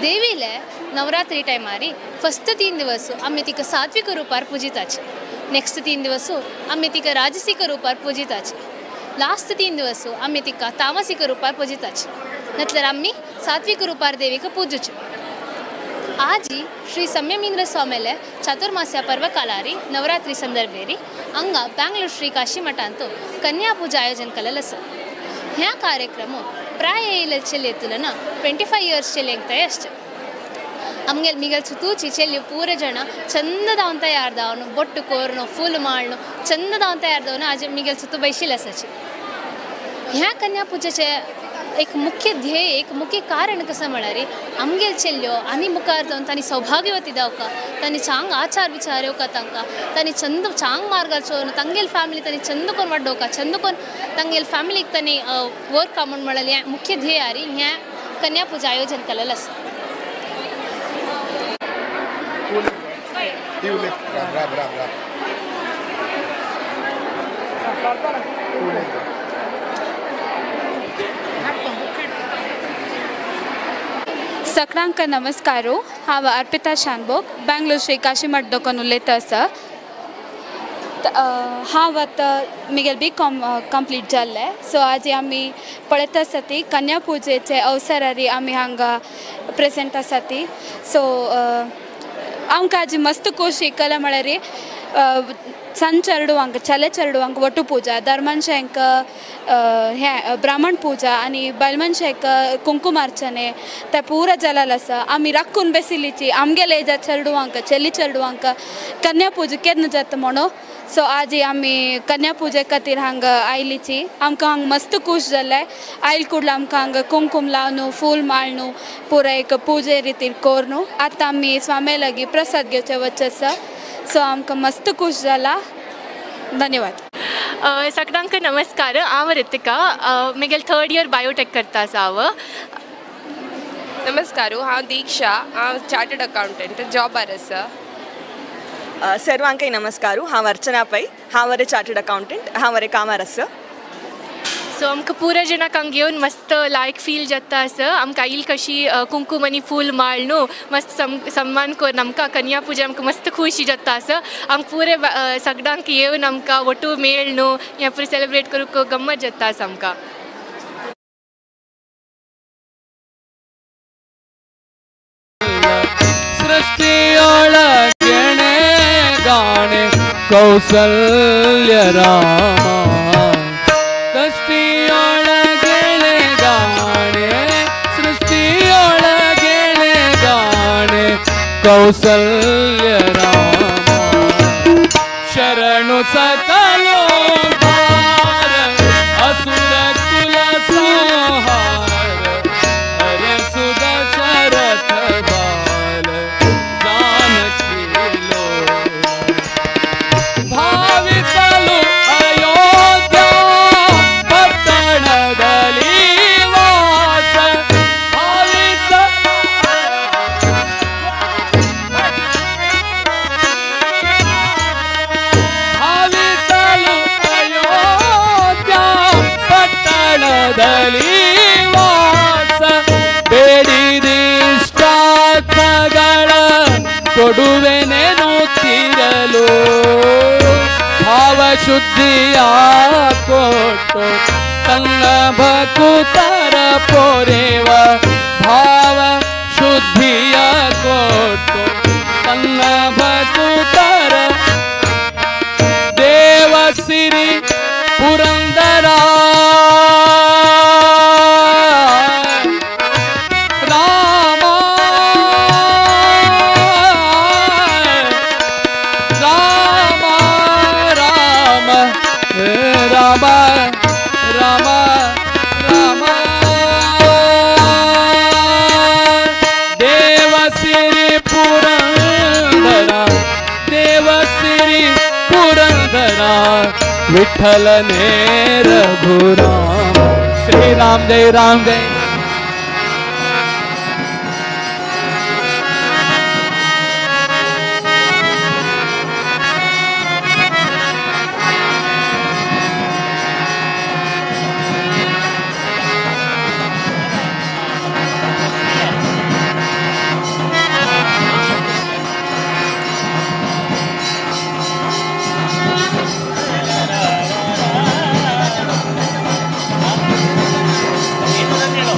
देवीले नवरात्री टायमारी फस्ट 3 दिवस आमी तिका सात्विक रूपार पुजिताची, नेक्स्ट 3 दिवस आमी तिका राजसिक रूपार पुजिताची, लास्ट 3 दिवस आमी तिका तामसिक रूपार पुजिताची. नतल्यार आमी सात्विक रूपार देवीक पूजुचो. आजी श्री संयमींद्र स्वामीले चातुर्मास्या पर्वकालारी नवरात्री संदर्भेरी अंगा बैंगलोर श्री काशी मठांतु कन्या पूजा आयोजन केलेलं आसा. ह्या कार्यक्रम प्राय येयले चेल्ले ना 25 इयर्स चेल्लेंक अष्टे. आमगेल मिगेल सुतूची चेल्यो पूरा जण चंद धावन तयार दावन बೊಟ್ಟು ಕೋರ್ನು फूल माळणु चंद धावन तयार दावन आज मिगेल सुतू बैशिल आसाची. ह्या कन्या पूजेचे एक मुख्य ध्येय एक मुख्य कारण कसं म्हळ्यार आमगेल चेल्यो आनी मुखार जावन तांणी सौभाग्यवती जावका, तांणी चांग आचार विचार येवका, तांकां तांणी चंद चांग मार्गार चोवन तांगेल फॅमिली तांणी चंद कोन वाडोवका, चंद कोन तांगेल फॅमिलीक तांणी वर्क म्हूण म्हळ्यार हें मुख्य ध्येय आरी हें कन्या पूजा आयोजन केलेलें आसा. सगळ्यांक नमस्कार. हांव अर्पिता शानभोग बेंगलोर श्री काशीमठ दोकान उलयता आसा. हांव आतां म्हगेलें बी कॉम कंप्लीट जाल्लें. सो आज आमी पळयता आसा ती कन्या पुजेचे अवसरारी आमी हांगा प्रेजेंट आसा ती. सो आमकां आज मस्त खोशी कला म्हळ्यार सण चेडवांक चले चेडवांक वटू पूजा, धर्मांशांक हें ब्राह्मण पूजा आनी बायल मनशांक कुंकुमार्चने ते पुरा जालेलें आसा. आमी राखून बेसिल्लीची आमगेले एजा चेडवांक चली चेडवांक कन्या पूजा केन्ना जाता म्हणून. सो आज आमी कन्या पुजे खातीर हांगा आयलीची. आमकां हांगा मस्त खूश जालें. आयल कुडलो आमकां हांगा कुंकूम लावन फूल माळणू पुरा एक पुजे रितीर कोरनू. आतां आमी स्वामी लागीं प्रसाद घेवचे वच आसा. सो आमकां मस्त खूश जाला. धन्यवाद. सगळ्यांक नमस्कार. हांव रितिका, म्हगेलें थर्ड इयर बायोटेक करता आसा हांव. नमस्कार, हांव दीक्षा, हांव चार्टर्ड अकाउंटंट जॉबार आसा. सर्वांकय नमस्कार. हांव अर्चना पै, हांव वरे चार्टर्ड अकाउंटंट, हांव वरे कामार आसा. सो आमकां पुरा जणांक हांगा येवन मस्त लायक फील जाता आसा. आमकां आईल कशी कुंकूम आनी फूल माळ न्हू मस्त सम्मान करून आमकां कन्या पुजा आमकां मस्त खुशी जाता आसा. आमकां पुरे सगळ्यांक येवन आमकां वटू मेळ न्हू हें पुरें सेलिब्रेट करूंक गम्मत जाता आसा आमकां. ಸೃಷ್ಟಿಯೊಳಗೆಣೆ ಗಾಣೆ ಕೌಸಲ್ಯ ರಾಮ ಸೃಷ್ಟಿಯೊಳಗೆಣೆ ಗಾಣೆ ಸೃಷ್ಟಿಯೊಳಗೆಣೆ ಗಾಣೆ ಕೌಸಲ್ಯ ರಾಮ ಶರಣು ಸಕಲೋ ಅಸುರ ಕುಲ ಸಂಹಾರ ಹರಸು ದಶರಥ ಬಾಲ ಜಾನಕಿ ಲೋಲ ಭಾವಿಸಲು ಅಯೋಧ್ಯ ಪಟ್ಟಣದಲ್ಲಿ ವಾಸ ಭಾವಿಸ ಭಾವಿಸಲು ಅಯೋಧ್ಯ ಪಟ್ಟಣದಲ್ಲಿ ವಾಸ ಬೇಡಿದಿಷ್ಟಾತ್ಮಗಳ ಕೊಡುವೆನೆನುತ್ತಿರಲು ಭಾವಶುದ್ಧಿಯ ಕೊಟ್ಟು ತನ್ನ ಭಕುತರ ಪೊರೆವ ಭಾವ ಶುದ್ಧಿಯ ಕೊಟ್ಟು ತನ್ನ ಭಕುತರ ದೇವಸಿರಿ ಪುರಂದರ ರಾಮ ರಾಮ ರಾಮ ರಾಮ ರಾಮ ರಾಮ ದೇವಸಿರಿ ಪುರಂದರ ದೇವಸಿರಿ ಪುರಂದರ ವಿಠಲನೇ ರಘುರಾಮ ಶ್ರೀರಾಮ ಜಯ ರಾಮ ಜಯ. Hello.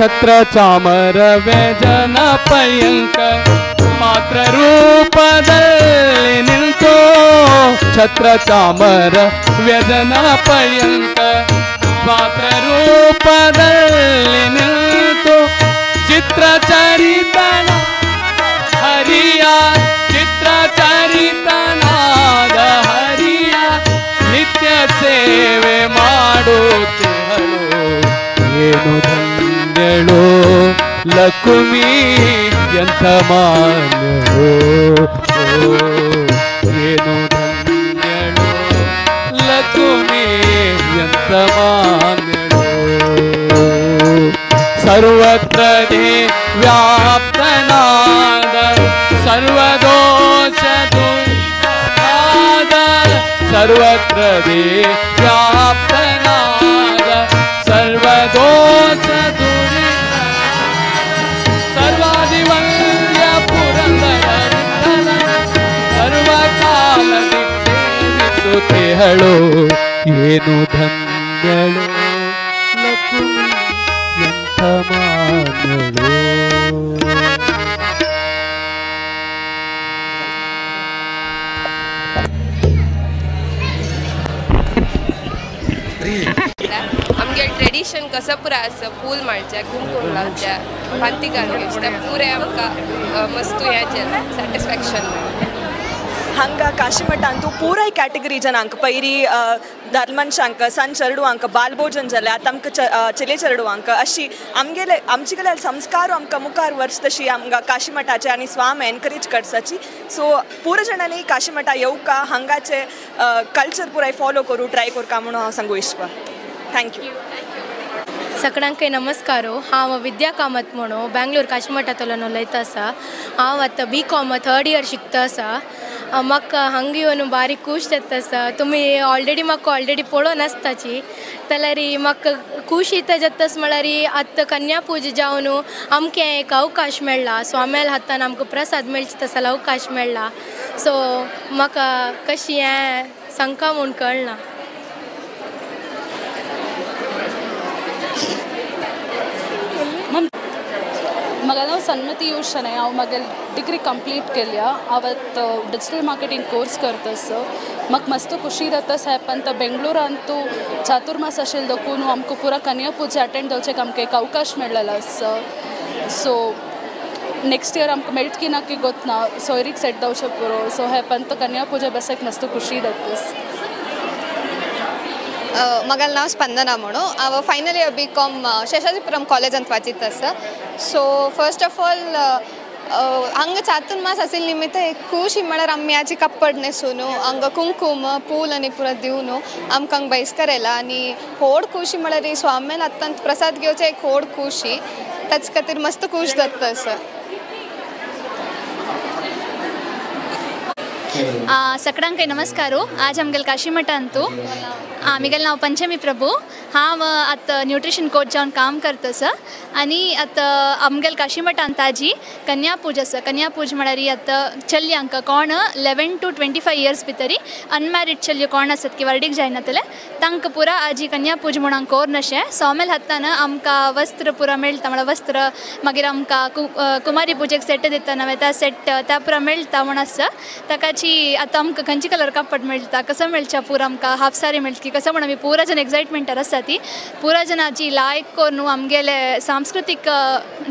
ಛತ್ರ ಚಾಮರ ವ್ಯಜನ ಪಯಂಕ ಮಾತ್ರ ರೂಪದಲ್ಲಿ ನಿಂತು ಛತ್ರ ಚಾಮರ ವ್ಯಜನ ಪಯಂಕ ಪಾತ್ರ ರೂಪದಲ್ಲಿ ನಿಂತು ಚಿತ್ರಚರಿತನ ಹರಿಯ ಚಿತ್ರಚರಿತನಾದ ಹರಿಯ ನಿತ್ಯ ಸೇವೆ ಮಾಡುತ್ತಿಹಳು ಏನು ಧನ್ಯಳು ಲಕ್ಷ್ಮೀ ಎಂಥ ಮಾನ್ಯಳು ಏನು ಧನ್ಯಳು ಲಕ್ಷ್ಮೀ ಎಂಥ ಮಾನ್ಯಳು ಸರ್ವತ್ರ ವ್ಯಾಪ್ತನಾದ ಸರ್ವದೋಷ ದುಃಖಾದ ಸರ್ವತ್ರ ವ್ಯಾಪ್ತನಾದ ಸರ್ವದೋಷ ದುರಿ ಸರ್ವಾದಿವಂದ್ಯ ಪುರಂದರ ವಿಠಲ ಸರ್ವಕಾಲದಿ ಸೇವಿಸುತ್ತಿಹಳು ಏನು ಧನ್ಯಳು ಲಕ್ಷ್ಮೀ ಎಂಥ ಮಾನ್ಯಳು. आमगे ट्रेडिशन कसं पुरा आसा फूल माळचे कुमकुम लावचे पांती घालून ते पुरे आमकां मस्त हें जालें सॅटिस्फॅक्शन. हांगा काशीमठांतू पुराय कॅटेगरी जनांक पयरी धर्मनशांक सण चेडवांक बालभोजन जालें आतां आमकां चले चेडवांक अशी आमगेले आमचे कडेन संस्कार आमकां मुखार वर्स तशी आमकां काशीमठाचे आनी स्वाम एनकरेज करसाची. सो पुरा जाणांनी काशीमठा येवका हांगाचे कल्चर पुराय फॉलो करूं ट्राय करका म्हणून हांव सांगू इश्पा. Thank you. सगळ्यांक नमस्कार. हांव विद्या कामत म्हणून बेंगलोर काशीमठांतल्यान उलयता आसा. हांव आतां बी कॉम थर्ड इयर शिकता आसा. म्हाका हांगा येवन बारीक खूश जाता आसा. तुमी ऑलरेडी म्हाका ऑलरेडी पळोवन आसताची जाल्यार म्हाका खूश इतले जाता म्हळ्यार आतां कन्या पूजा जावन आमकां एक अवकाश मेळ्ळा. स्वाम्याल हातान आमकां प्रसाद मेळचे तसो अवकाश मेळ्ळा. सो म्हाका कशी हें सांगका म्हूण कळना. मगे नांव सन्मती यूशन हांव मागे डिग्री कंप्लीट केल्या. हांव आतां डिजिटल मार्केटिंग कोर्स करता. सो म्हाका मस्त खुशी जाता साहेब. आनी बेंगलोरांतू चातुर्मास आशिल्लो देखून आमकां पुरा कन्या पूजा अटेंड जावचें आमकां एक अवकाश मेळ्ळेलो आसा. सो नेक्स्ट इयर आमकां मेळट की ना की गोत ना सोयरीक सेट जावचें पुरो. सो हे पंत कन्या पूजा बसक मस्त खुशी जाता. मगल नांव स्पंदना म्हणून हांव final year B com Seshadripuram कॉलेजांत वाचित आसा. सो फर्स्ट ऑफ ऑल हांगा चातुर्मास आशिल्ले निमित्त एक खुशी म्हळ्यार आमी आजी कप्पड न्हेसून हांगा कुंकूम पूल आनी पुरा दिवन आमकां हांगा बहिस्कार येयला आनी व्हड खुशी म्हळ्यार स्वाम्यान आतां प्रसाद घेवचें एक व्हड खुशी ताचे खातीर मस्त खूश जाता आसा. सकडांक नमस्कार. आज आमगेले काशीमठांतू आमगेले नांव पंचमी प्रभू. हांव आतां न्युट्रिशन कोच जावन काम करता आसा आनी आतां आमगेले काशीमठांत आजी कन्या पूजा आसा. कन्या पूजा म्हळ्यार आतां चलयांक कोण 11 to 25 years भितरी अनमॅरीड चलयो कोण आसत की वर्डीक जायना तांकां पुरा आजी कन्या पूजा म्हणून कोर अशें सोमेल हातान आमकां वस्त्र पुरा मेळटा. म्हळ्यार वस्त्र मागीर आमकां कुमारी पुजेक सेट दिता नवें त्या सेट त्या पुरा मेळटा म्हूण आसा. ताकाची आतां आमकां खंयचे कलर कापड मेळटा कसो मेळच्या पुरा आमकां हाफ सारी मेळटा की कसो म्हण आमी पुरा जण एक्सायटमेंटार आसा. ती पुरा जणाची लायक करून आमगेले सांस्कृतीक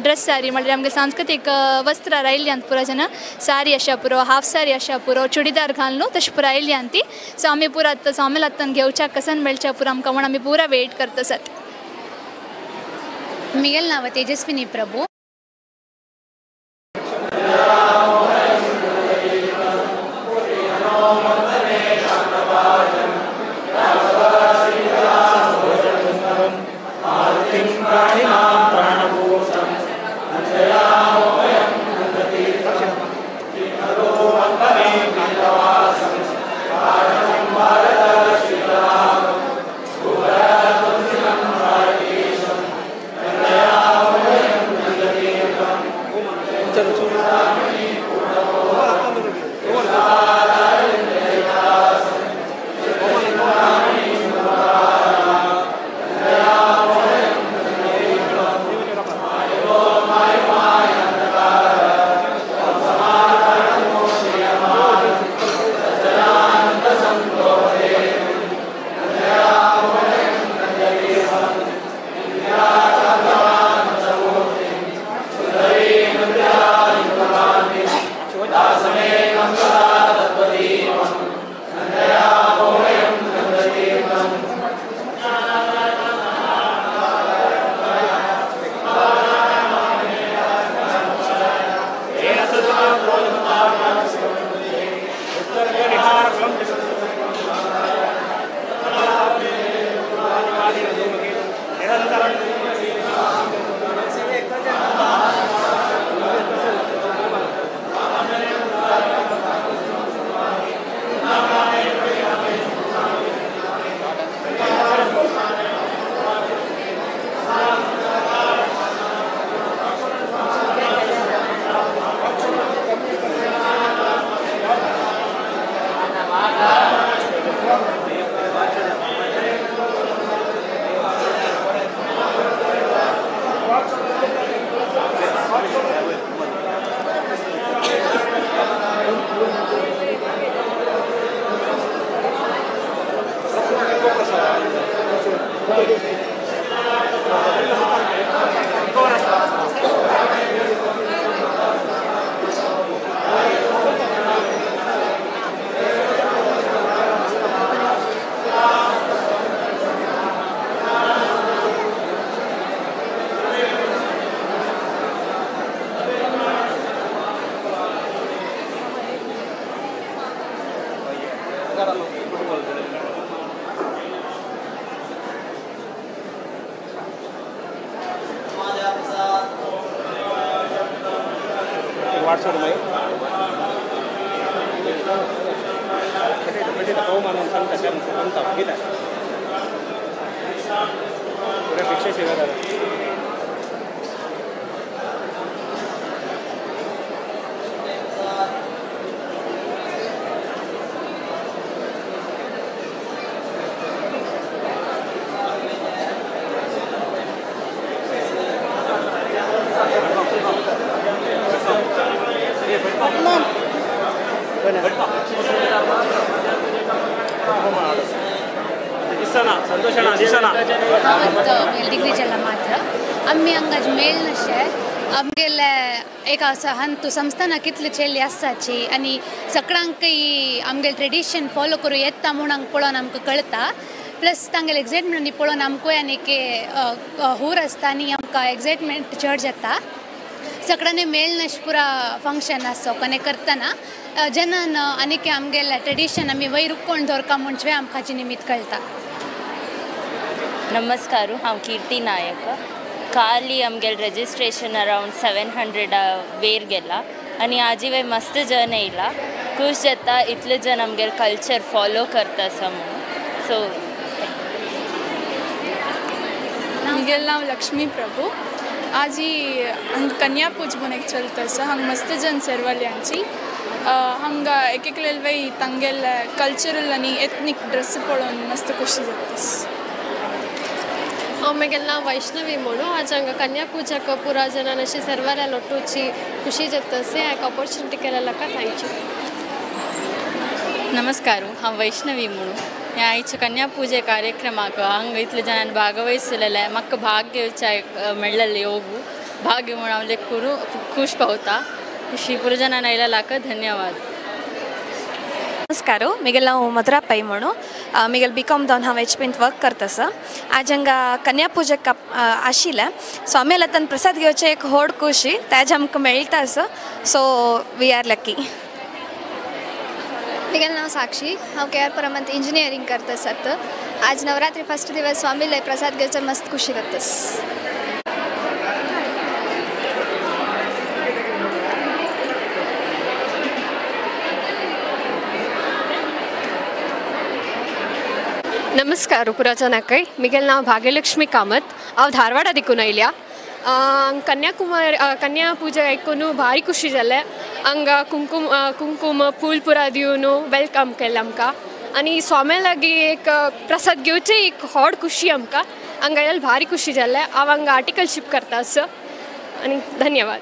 ड्रेस सारी म्हळ्यार आमगे सांस्कृतीक वस्त्रां आयल्यांत पुरा जण सारी आशा पुरो हाफ सारी आशा पुरो चुडीदार घालून न्हू तशें पुरा आयल्यांत ती. सो आमी पुरा आतां सोमेल हातान घेवच्याक कसन मेळच्या पुरा आमकां म्हण आमी पुरा वेट करता आसात. मिगेल नांव तेजस्विनी प्रभू. डिग्री मात्र आमी हांगा मेळनाशे आमगेले एक आसा हंतू संस्थाना कितले चेल्ली आसाची आनी सगळ्यांकय आमगेले ट्रेडिशन फॉलो करूं येता म्हूण हांगा पळोवन आमकां कळटा. प्लस तांगेले एक्सायटमेंट पळोवन आमकांय आनी हूर आसता आनी आमकां एक्सायटमेंट चड जाता. सगळ्यांनी मेळनाश पुरा फंक्शन आसा कोणे करतना जेन्ना आनी आमगेले ट्रेडिशन आमी वयर उक्कोण दवरता म्हूण आमकां हाचे निमित्त कळटा. नमस्कार, हांव कीर्ती नायक. काली आमगेले रजिस्ट्रेशन अरावंड 700 वेर गेला आनी आजीवे मस्त जन येयला. खूश जाता इतले जन आमगेले कल्चर फॉलो करता आसा म्हणून. सो म्हगेलें नांव लक्ष्मी प्रभू. आजी हांगा कन्या पूज म्हूण एक चलता आसा. हांगा मस्त जन सर्वाल्यांची हांगा एक एकले तांगेले कल्चरल आनी एथनीक ड्रेस पळोवन मस्त खुशी जाता. हांव म्हगेलें नांव वैष्णवी म्हणून. आज हांगा कन्या पूजाक पुरा जनान अशी सर्वाल्या लोटूची खुशी जाता अशें एक ऑपॉर्च्युनिटी केलें thank you. नमस्कार, हांव वैष्णवी म्हणून. ह्या आयच्या कन्या पूजे कार्यक्रमाक हांगा इतले जनान भागवहिसलेले म्हाका भाग घेवच्या मेळ्ळेलें योग भाग्य म्हणून हांव लेखून खूश पावता. श्री पुरा जनान आयलेल्याक धन्यवाद. नमस्कार, म्हगेलें नांव मधुरा पै म्हणून. म्हगेलें बी कॉम जावन हांव एच पींत वर्क करता आसा. आज हांगा कन्या पूजेक आशिल्लें स्वामी लतान प्रसाद घेवचें एक व्हड खुशी तेज आमकां मेळटा आसा. So we are lucky. म्हगेलें नांव साक्षी. हांव के आर पुरमांत इंजिनियरींग करता आसात. आज नवरात्री फर्स्ट दिवस स्वामीले प्रसाद घेवचो मस्त खुशी जाता. नमस्कार पुराजनाकय. म्हगेलें नांव भाग्यलक्ष्मी कामत. हांव धारवाडा देखून आयल्या. कन्याकुमार कन्या पूजा आयकून भारी खुशी जालें. हांगा कुंकुम कुंकुम फूल पुरा दिवन welcome केलें आमकां आनी स्वाम्या लागीं एक प्रसाद घेवचें एक व्हड खुशी आमकां. हांगा आयल्यार भारी खुशी जालें. हांव हांगा आर्टिकलशीप करता आसा आनी धन्यवाद.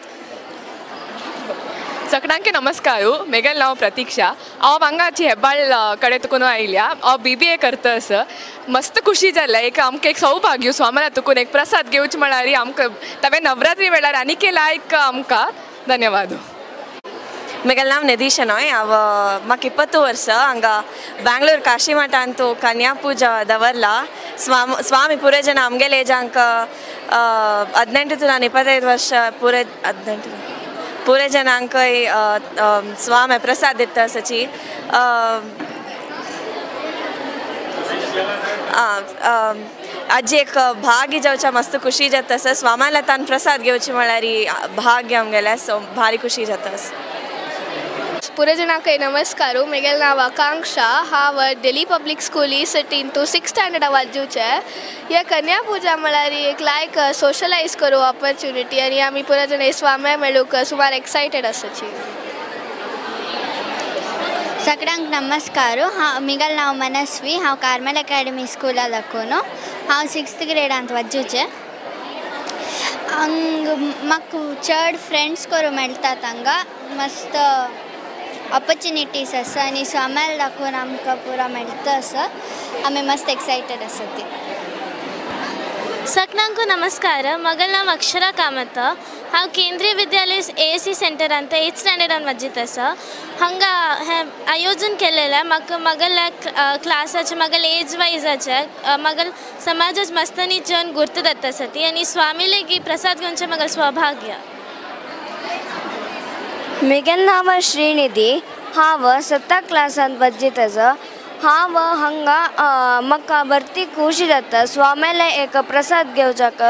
सगळ्यांक नमस्कार. म्हगेलें नांव प्रतीक्षा. हांव हांगाची हेब्बाळ कडेन तुकून आयल्या. हांव BBA करता आसा. मस्त खुशी जालें. एक आमकां एक सौभाग्य स्वाम्याला तुकून एक प्रसाद घेवचें म्हळ्यार आमकां तावें नवरात्री वेळार आनीक लायक आमकां. धन्यवाद. म्हगेलें नांव निधी शनॉय. हांव म्हाका 20 वर्सां. हांगा बेंगलोर काशीमठांतू कन्या पूजा दवरला. स्वामी पुरे जन आमगेले एजांक 18 तुला 25 वर्ष पुरे 18 पुरे जनांकय स्वामी प्रसाद दिता आसाची. आजी एक भाग्य जावच्या मस्त खुशी जाता आसा. स्वाम्याला तान प्रसाद घेवची म्हळ्यार भाग्य आमगेलें. सो भारी खुशी जाता आसा. पुरजनाकय नमस्कार. म्हगेलें नांव आकांक्षा. हांव दिल्ली पब्लीक स्कूल सिटींतू 6th standard वाजूचें. ह्या कन्या पूजा म्हळ्यार एक लायक सोशलायज करूं ऑपॉर्च्युनिटी आनी आमी पुरा जण स्वाम्या मेळूंक सुमार एक्सायटेड आसाची. सगळ्यांक नमस्कार. हांव म्हगेलें नांव मनस्वी. हांव कार्मेल अकॅडमी स्कुला दाखोवन हांव 6th ग्रेडांत वाजूचें. हांग म्हाका चड फ्रेंड्स करूं मेळटात. हांगा मस्त ऑपॉर्च्युनिटीज आसा आनी स्वाम्याला दाखोवन आमकां पुरा मेळटा आसा. आमी मस्त एक्सायटेड आसा ती. सकनांकू नमस्कार. मगल नाव अक्षरा कामत. हांव केंद्रीय विद्यालय ASC सेंटरांत 8th स्टँडर्डान मज्जीत आसा. हांगा हें आयोजन केलेलें म्हाका मगल क्लासाचें मगल एज वायजाचें मगल समाजाच मस्तनी जन गुर्त जाता आसा ती आनी स्वामी लेगी प्रसाद घेवचें मगल सौभाग्य. म्हगेलें नांव श्रीनिधी. हांव 7 क्लासांत वज्जीत आसा. हांव हांगा म्हाका भरती खुशी जाता स्वाम्याले एक प्रसाद घेवचाक.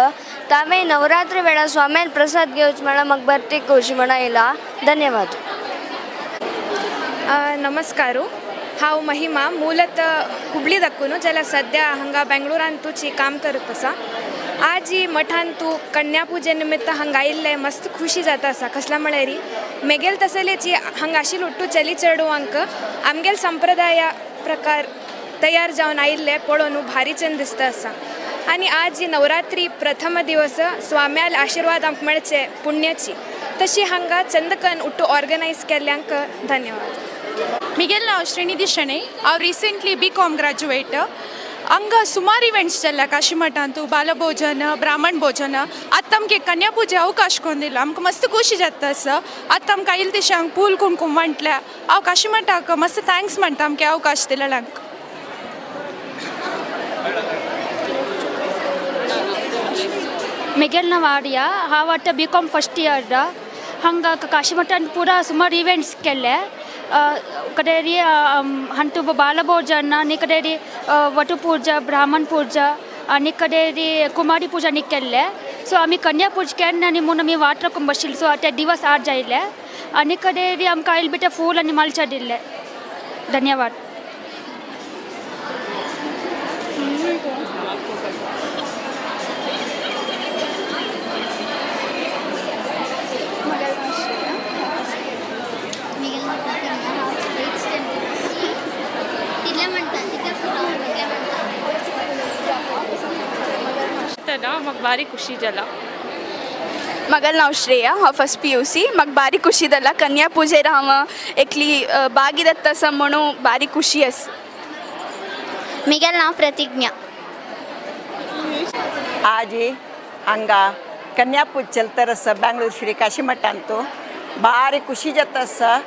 तांवें नवरात्री वेळार स्वाम्याल प्रसाद घेवच म्हळ्यार म्हाका भरती खुशी म्हण आयला. धन्यवाद. नमस्कार. हांव महिमा ಮೂಲತಃ ಹುಬ್ಳಿ ದಕ್ಕುನು जाल्यार सद्या हांगा बेंगलोरांतूच काम करत आसा. आज ही मठांतू कन्या पूजे निमित्त हांगा आयिल्लें मस्त खुशी जाता आसा. कसला म्हळ्यार मेगेल तसलेची हांगा आशिल्ले उट्टू चली चेडवांक आमगेल संप्रदाया प्रकार तयार जावन आयिल्ले पळोवन भारी चंद दिसता आसा. आनी आज ही नवरात्री प्रथम दिवस स्वाम्याल आशिर्वाद आमकां मेळचे पुण्याची तशी हांगा चंदकन उट्टू ऑर्गनायज केल्ल्यांक धन्यवाद. मिगेल नाव श्रीनिधी शणै. हांव रिसेंटली BCom graduate. हांगा सुमार इव्हेंट्स जाल्या काशीमठांतू बालभोजन ब्राह्मण भोजन. आतां आमगे कन्या पूजे अवकाश कोन्न दिला आमकां मस्त खुशी जाता आसा. आतां आमकां आयिल्ले तशें हांगा पूल कुमकुम वांटल्या. हांव काशीमठाक मस्त thanks म्हणटा आमकां अवकाश दिलेल्यांक. मिगेल नाव आर्या. हांव आतां BCom first year. हांगा काशीमठान पुरा सुमार इव्हेंट्स केले. कडेरी हंटू बालभोजन आनी कडेरी वटू पूजा ब्राह्मण पूजा आनी कडेरी कुमारी पूजा नी केल्ले. सो आमी कन्या पूजा केन्ना आनी म्हूण आमी वाट रकम बशिल्ले. सो ते दिवस आज आयले आनी कडेरी आमकां आयल बिटे फूल आनी मालचा दिल्ले. धन्यवाद. मग भारी खुशी जाला. मगल नाव श्रेया. हांव फर्स्ट PUC. म्हाका भारी खुशी जाला कन्या पूजेर हांव एकली भागीरथ आसा म्हणून भारी खुशी आसा. म्हगेलें नांव प्रतिज्ञा. आज हांगा कन्या पूज चलतर आसा बेंगळूर श्री काशीमठांतू. भारी खुशी जाता आसा.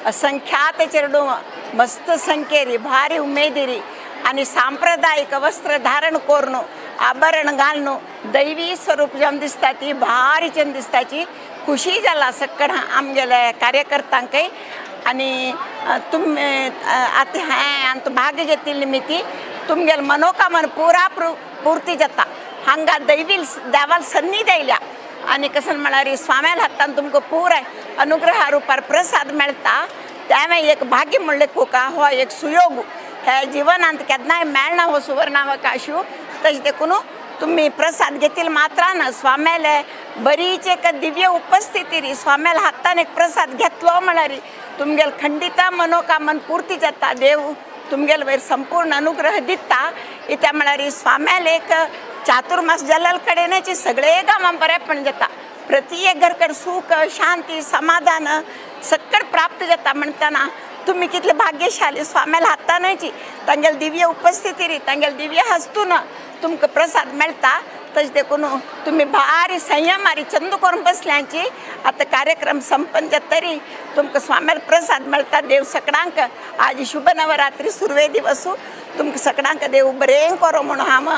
असंख्यात चेडूं मस्त संख्येरी भारी उमेदीरी आनी सांप्रदायिक वस्त्र धारण करून आभरण घालून दैवी स्वरूप जावन दिसता ती भारी चंद दिसताची खुशी जाला सकड आमगेले कार्यकर्त्यांकय. आनी तुमी आतां हें आनी भाग घेतिल्ले निमित्ती तुमगेले मनोकामना पुरा पूर्ती जाता. हांगा दैवी देवाल सन्निधी आयल्या आनी कशें म्हळ्यार स्वाम्याल हातान तुमकां पुराय अनुग्रहा रुपार प्रसाद मेळटा. तें एक भाग्य म्हणलें कोका हो एक सुयोग हे जिवनांत केन्नाय मेळना हो सुवर्णावकाशू. तशें देखून तुमी प्रसाद घेतील मात्रान स्वाम्याले बरीच एक दिव्य उपस्थिती री स्वाम्याल हातान एक प्रसाद घेतलो म्हळ्यार तुमगेल खंडिता मनोकामन पूर्ती जाता. देव तुमगेल वयर संपूर्ण अनुग्रह दिता. इत्या म्हळ्यार स्वाम्याल एक चातुर्मास जाल्ल्या कडेनच सगळे गांवां बरेपण जाता. प्रति एक घरकड सुख शांती समाधान सक्कड प्राप्त जाता. म्हणटना तुमी कितले भाग्यशाली स्वाम्याल हातानच तांगेल दिव्य उपस्थिती री तांगेल दिव्य हस्तून तुमकां प्रसाद मेळटा. तशें देखून तुमी भारी संयमारी चंद करून बसल्यांची आतां कार्यक्रम संपन्न जाता तरी तुमकां स्वाम्याल प्रसाद मेळटा. देव सकडांक आज शुभ नवरात्री सुरवे दिवसू तुमकां सकडांक देव बरें करो म्हणून हांव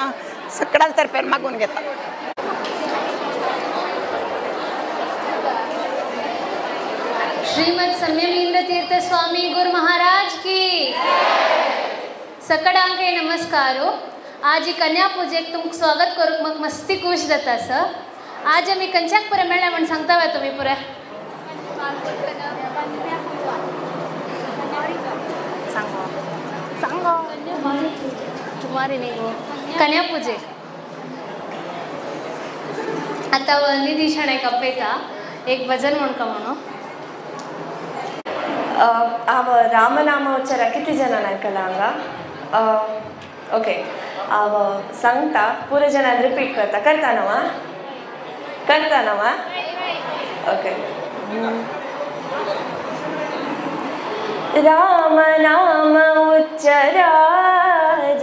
सकडां तर्फेन मागून घेता. श्रीमद संयमेंद्र तीर्थ स्वामी गुरु महाराज की सकडांके नमस्कारो. आज कन्या पूजेक तुमकां स्वागत करूंक म्हाका मस्ती खुश जाता सर. आज आमी खंयच्याक पुरे मेळ्ळ्या म्हण सांगता वा तुमी पुरे? कुमारी न्ही गो कन्या पूजेक. आतां निधी शणै कपेता एक भजन म्हणका म्हणून. हांव रामनाम उच्चार कितले जाणां आयकला हांगा? ओके हांव सांगता पुरो जाणां रिपीट करता. करता न्हू? आं करता न्हू? आं ओके. राम नाम उच्चरा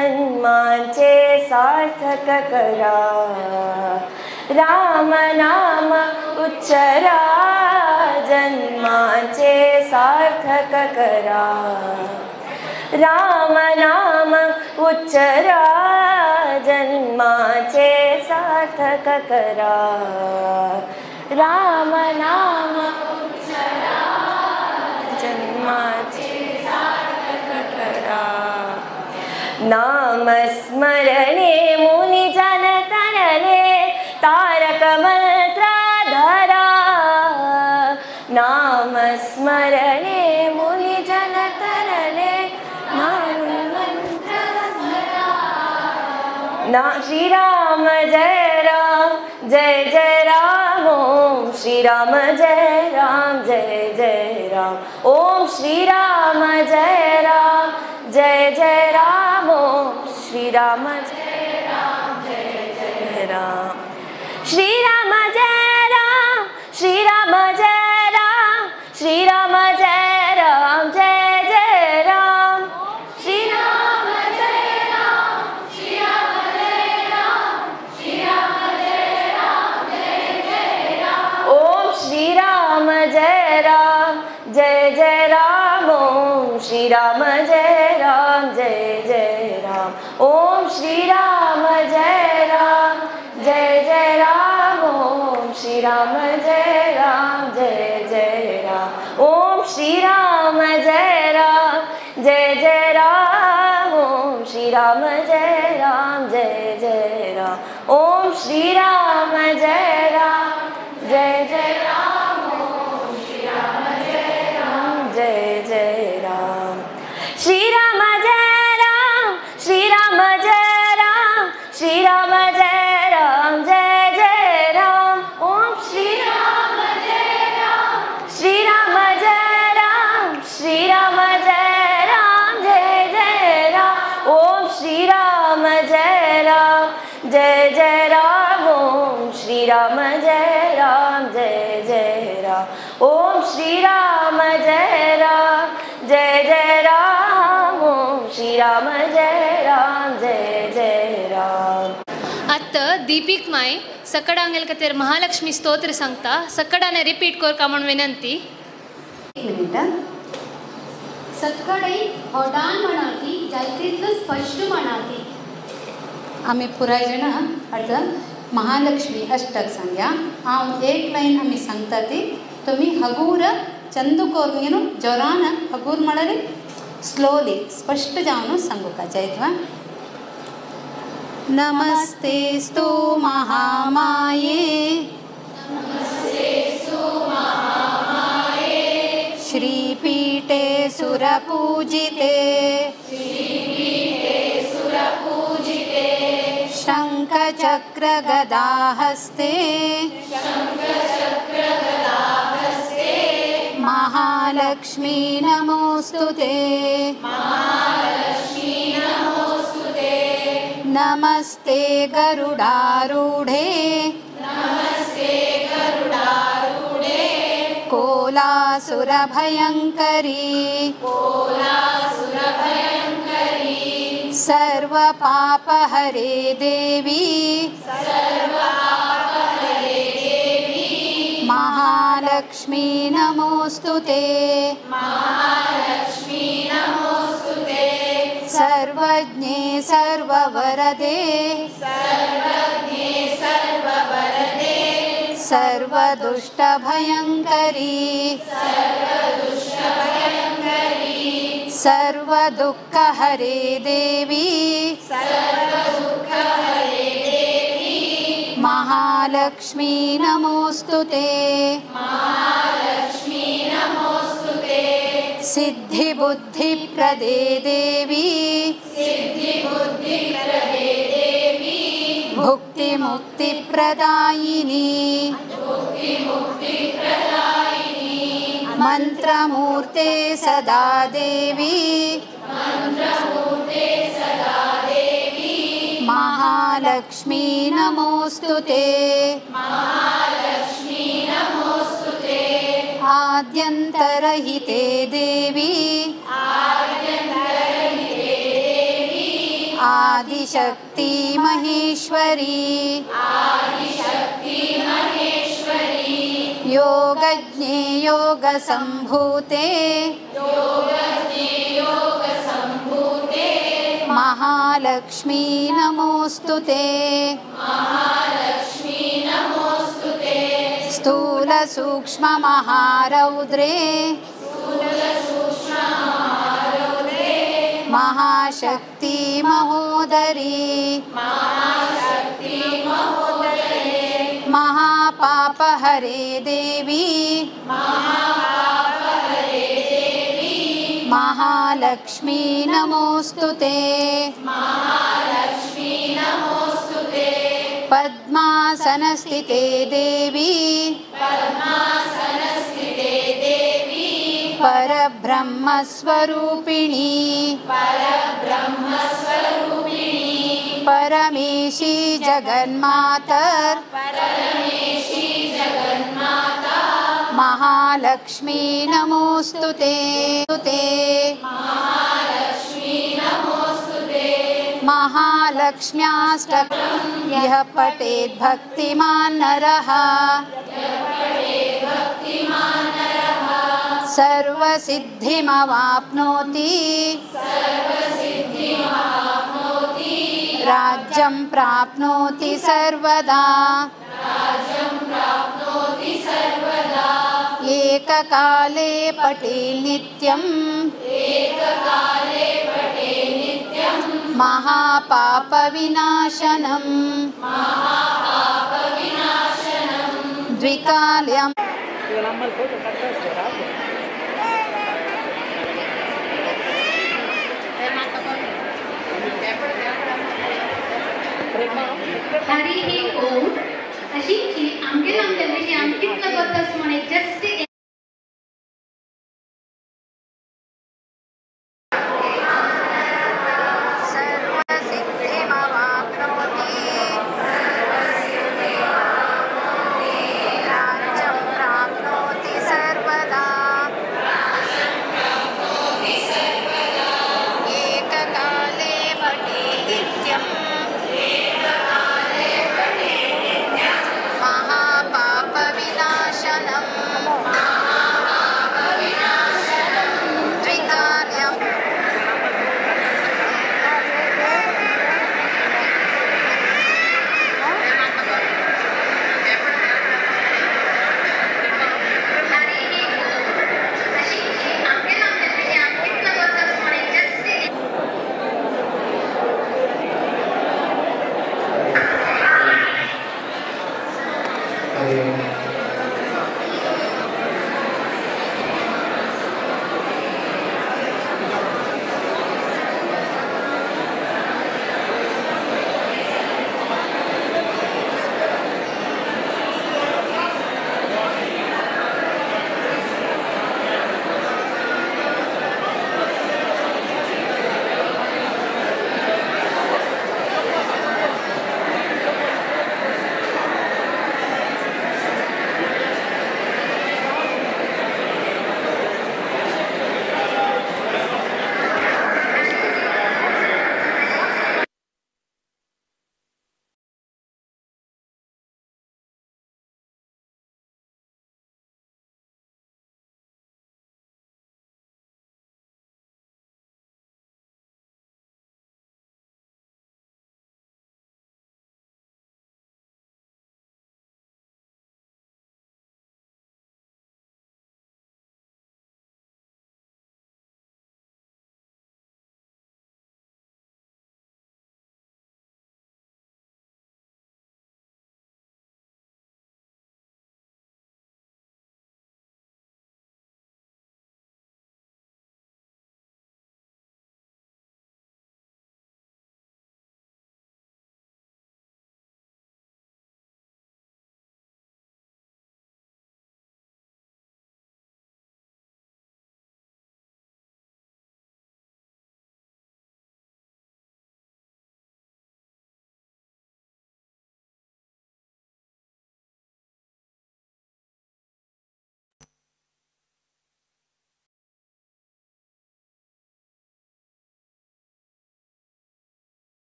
जन्माचे सार्थक करा राम नाम उच्चरा जन्माचे सार्थक करा राम नाम उच्चरा जन्माचे सार्थक करा राम नाम उच्चरा जन्माचे सार्थक करा नाम स्मरणे मुनि जन तरले तारक मंत्र धरा नाम स्मरणे मुनि जन तरले नाम मंत्र धरा ना श्री राम जय जय राम ओम श्री राम जय जय राम ओम श्री राम जय जय राम ओम श्री राम जय जय राम श्री राम जय राम श्री राम जय राम श्री राम जय राम जय जय राम श्री राम जय राम श्री राम जय राम श्री राम जय राम जय जय राम ओम श्री राम जय जय राम ओम श्री राम जय जय राम ओम श्री राम जय जय राम ओम श्री राम जय जय राम ओम श्री राम जय जय राम ओम श्री राम जय जय राम ओम श्री राम जय जय राम ओम श्री राम जय जय राम श्री राम जय राम श्री राम जय राम श्री राम जय राम जय जय राम ओम श्री राम जय राम श्री राम जय राम श्री राम जय राम जय जय राम ओम श्री राम जय जय राम ओम श्री राम जय जय राम ओम श्री राम जय जय राम ओम श्री राम जय जय राम। अत दीपिक माय सकडांगेल कतेर महालक्ष्मी स्तोत्र सांगता सकडाने रिपीट कोर का म्हण विनंती। एक मिनिट। सकडे होडान म्हणाती जायतितलं स्पष्ट म्हणाती। आम्ही पुराय जाणां आतां महालक्ष्मी अष्टक सांग्या हांव एक लायन आमी सांगता ती तुमी हगूर चंदू कोरून जोरान हगूर म्हळ्यार स्लोली स्पष्ट जावन सांगूका जायत वा। नमस्तेस्तु महामाये श्रीपीठे सुरपूजिते शङ्खचक्रगदाहस्ते महालक्ष्मी नमोऽस्तु ते। नमस्ते गरुडारूढे कोलासुरभयङ्करी सर्वपापहरे देवी महालक्ष्मी नमोऽस्तु ते। सर्वज्ञे सर्ववरदे सर्वदुष्टभयङ्करी सर्वदुःखहरे देवी महालक्ष्मी नमोऽस्तु ते। सिद्धिबुद्धिप्रदे देवी भुक्तिमुक्तिप्रदायिनी मंत्रमूर्ते सदा देवी महालक्ष्मी नमोऽस्तु ते। आद्यन्तरहिते देवी आदिशक्ति महेश्वरी योगज्ञे योगसम्भूते महालक्ष्मी नमोऽस्तु ते। स्थूलसूक्ष्ममहारौद्रे महाशक्ति महोदरी महापापहरे देवी महालक्ष्मी नमोऽस्तु ते। पद्मासनस्थिते देवी परब्रह्मस्वरूपिणी परमेशी जगन्मातर महालक्ष्मी नमोऽस्तु ते। महालक्ष्म्याष्टकं यः पठेत् भक्तिमान् नरः सर्वसिद्धिमवाप्नोति राज्यं प्राप्नोति सर्वदा। एककाले पठेत् नित्यं महापापविनाशनं द्विकाल्यं। हरि ओम। अशीची आमगे आमगे विषय आम कितलो गोतस म्हण जस्ट महापापविनाशनम्।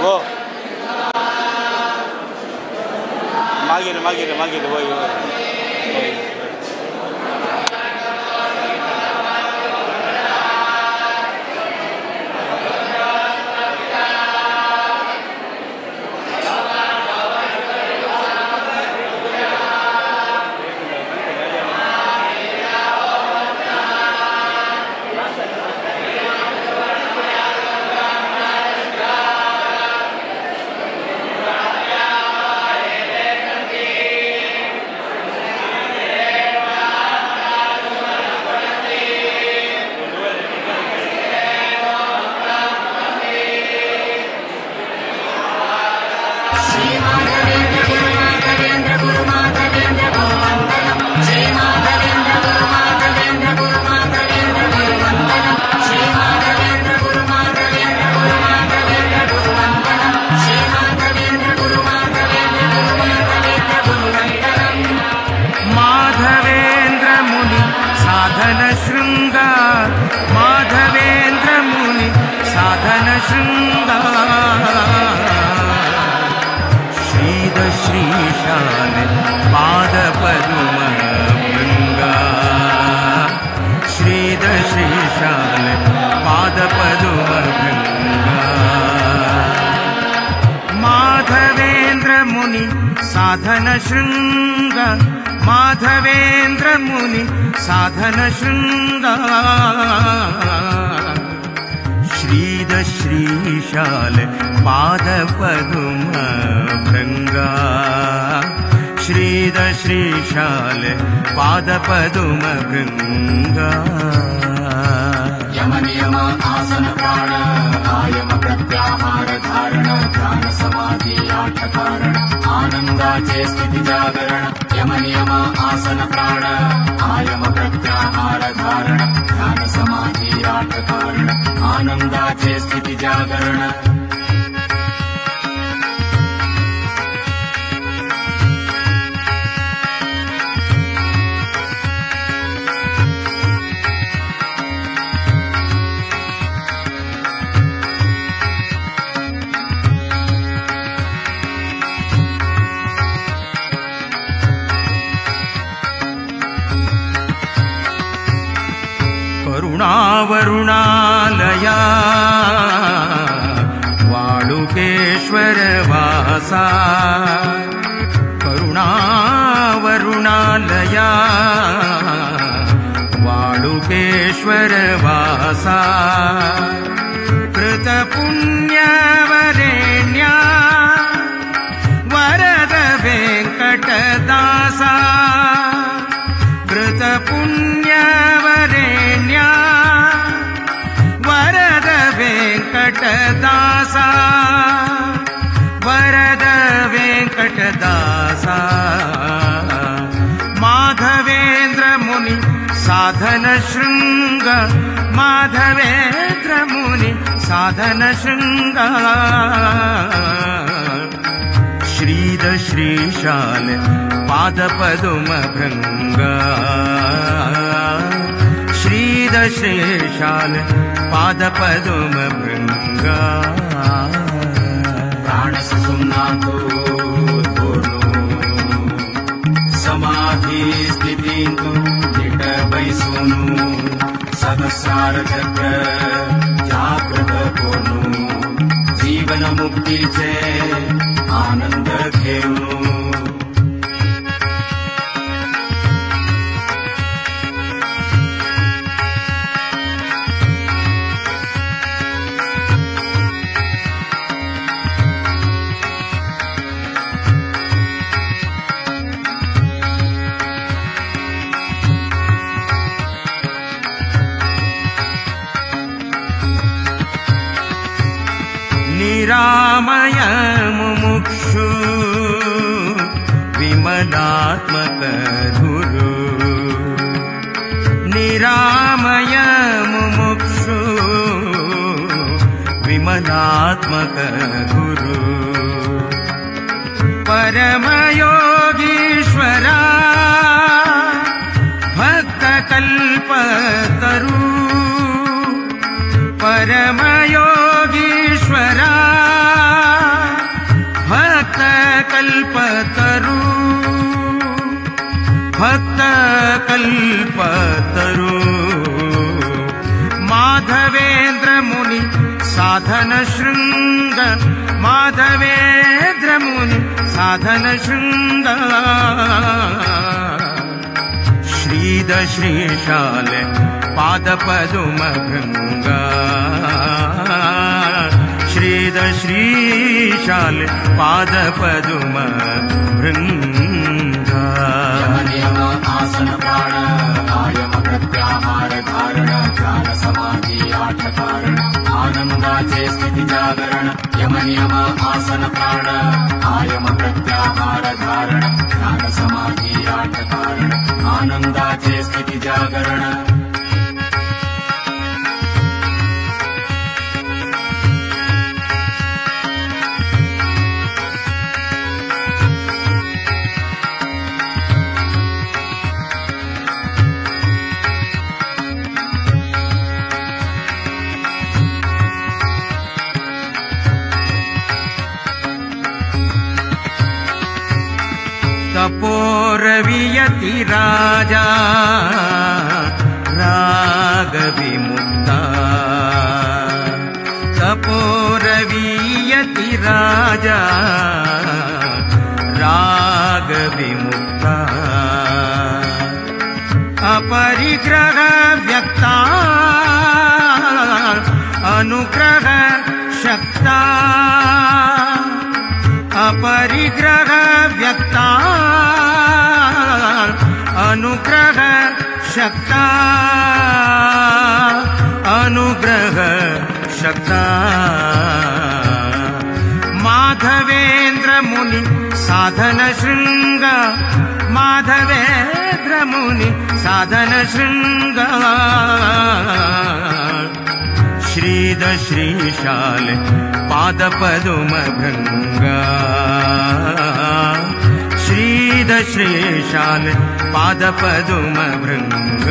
वो मागीर मागीर मागीर वय वय साधन शृंग माधवेंद्र मुनि साधन शृंग श्रीद श्रीशाल पाद पदुम भृंगा श्रीद श्रीशाल पाद पदुम भृंगा। यम नियम आसन प्राण आयम प्रत्याहार धारण ध्यान समाधि आठ कारण आनंदाचे स्थिति जागरण। यम नियम आसन प्राण आयम प्रत्याहार धारण ध्यान समाधि आठ कारण आनंदाचे स्थिति जागरण। करुणावरुणालया वाळुकेश्वर वासा करुणावरुणालया वाळुकेश्वर वासा कृतपुण्यवरेण्या वरद वेंकटदासा कृतपुण्यवरेण्या वरद वेंकटदासा वरद वेंकटदासा। माधवेंद्र मुनि साधन शृंग माधवेंद्र मुनि साधन शृंग श्रीद श्रीशाल पाद पदुम भृंग श्रीद श्रीशाल पाद पदुम भृंग। प्राण सुषुम्नांतु समाधि स्थितींतु निट बैसुनु सहस्रार चक्र जागृत कोनु जीवन मुक्तीचे आनंद घेऊनु। निरामय मुमुक्षु विमलात्मक गुरु निरामय मुमुक्षु विमलात्मक गुरु परमयोगीश्वरा भक्तकल्पतरु परमयोगीश्वरा कल्पतरु भक्त कल्पतरु माधवेंद्र मुनि साधन शृंग माधवेंद्र मुनि साधन शृंग श्रीद श्रीशाल पाद पदुम भृंग श्रीद श्रीशाल पाद पदुम भृंग यम आसन प्राण आयम प्रत्याहार धारण ध्यान समाधि आठ कारण आनंदाचे स्थिति जागरण यम नियम आसन प्राण आयम प्रत्याहार धारण ध्यान समाधि आठ कारण आनंदाचे स्थिति जागरण। तपोरवियति राजा राग विमुक्ता तपोरवियति राजा राग विमुक्ता अपरिग्रह व्यक्ता अनुग्रह शक्ता अपरिग्रह व्यक्ता अनुग्रह शक्ता अनुग्रह शक्ता माधवेंद्र मुनि साधन शृंग माधवेंद्र मुनि साधन शृंग श्रीद श्रीशाल पाद पदुम भृंग श्रीद श्रीशाल पाद पदुम भृंग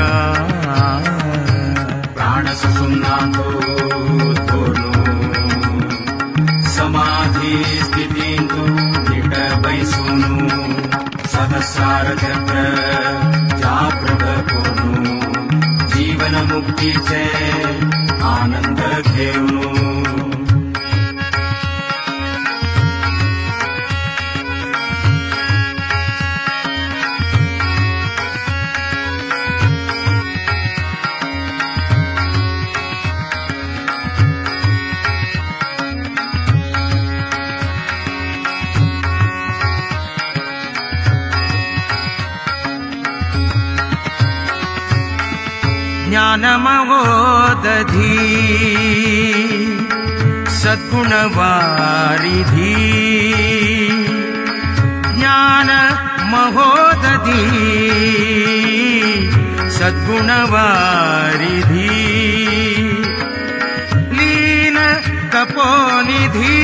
प्राण सुषुम्नांतो तोनु समाधि स्थितींतु निट बैसुनु सहस्रार चक्र जागृत कोनु जीवन मुक्तीचे आनंद घेऊनु। ज्ञानमहोदधि सद्गुणवारिधि ज्ञानमहोदधि सद्गुणवारिधि लीन तपोनिधि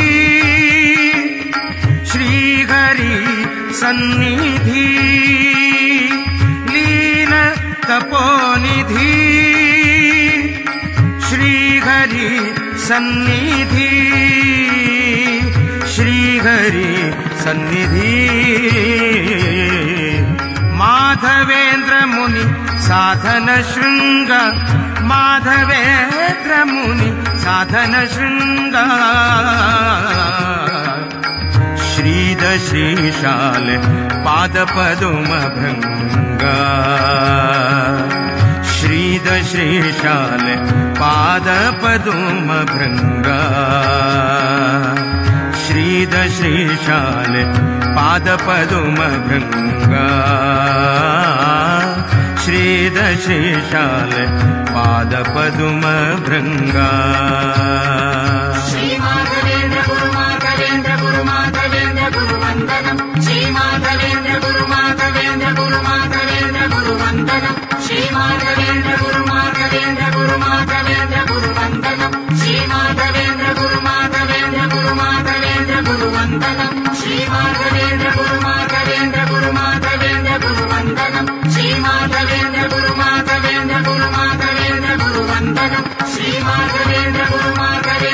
श्रीहरि सन्निधि लीन तपोनिधि श्रीहरि सन्निधि श्रीहरि सन्निधि माधवेंद्र मुनि साधन शृंग माधवेंद्र मुनि साधन शृंग श्रीद श्रीशाल पाद पदुम भृंग श्रीद श्रीशाल पाद पदुम भृंग श्रीद श्रीशाल पाद पदुम भृंग श्रीद श्रीशाल पाद पदुम भृंग। श्री माधवेंद्र गुरु माधवेंद्र गुरु माधवेंद्र गुरु वंदनम श्री माधवेंद्र गुरु माधवेंद्र गुरु माधवेंद्र गुरु वंदनम श्री माधवेंद्र गुरु माधवेंद्र गुरु माधवेंद्र गुरु वंदनम श्री माधवेंद्र गुरु माधवेंद्र गुरु माधवेंद्र गुरु वंदनम श्री माधवेंद्र गुरु माधवेंद्र गुरु माधवेंद्र गुरु वंदनम श्री माधवेंद्र गुरु माधवेंद्र गुरु माधवेंद्र गुरु वंदनम श्री माधवेंद्र गुरु माधवेंद्र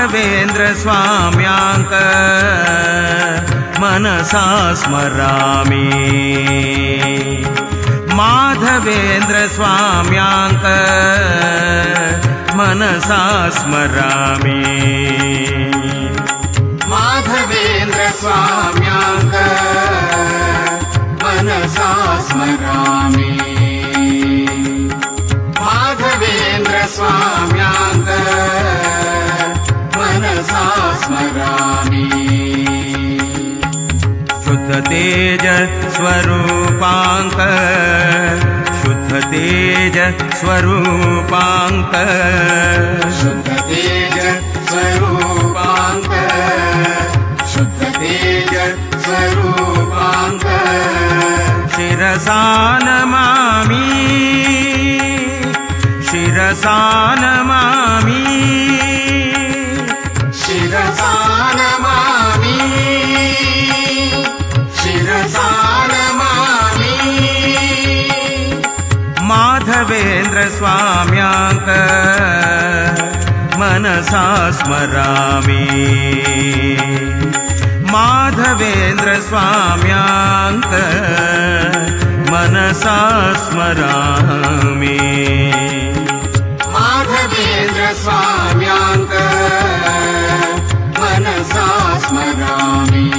माधवेंद्र स्वाम्यांक मनसा स्मरामि माधवेंद्र स्वाम्यांक मनसा स्मरामि माधवेंद्र स्वाम्यांक मनसा स्मरामि माधवेंद्र स्वाम्यांक मनसा स्मरामि शुद्ध तेज स्वरूपांक शुद्ध तेज स्वरूपांक शुद्ध तेज स्वरूपांक शुद्ध तेज स्वरूपांक शिरसा नमामि शिरसा नमामि शिरसा नमामि शिरसा नमामि माधवेंद्र स्वाम्यांक मनसा स्मरामि माधवेंद्र स्वाम्यांक मनसा स्मरामि माधवेंद्र स्वाम्यांक मनसा स्मरामि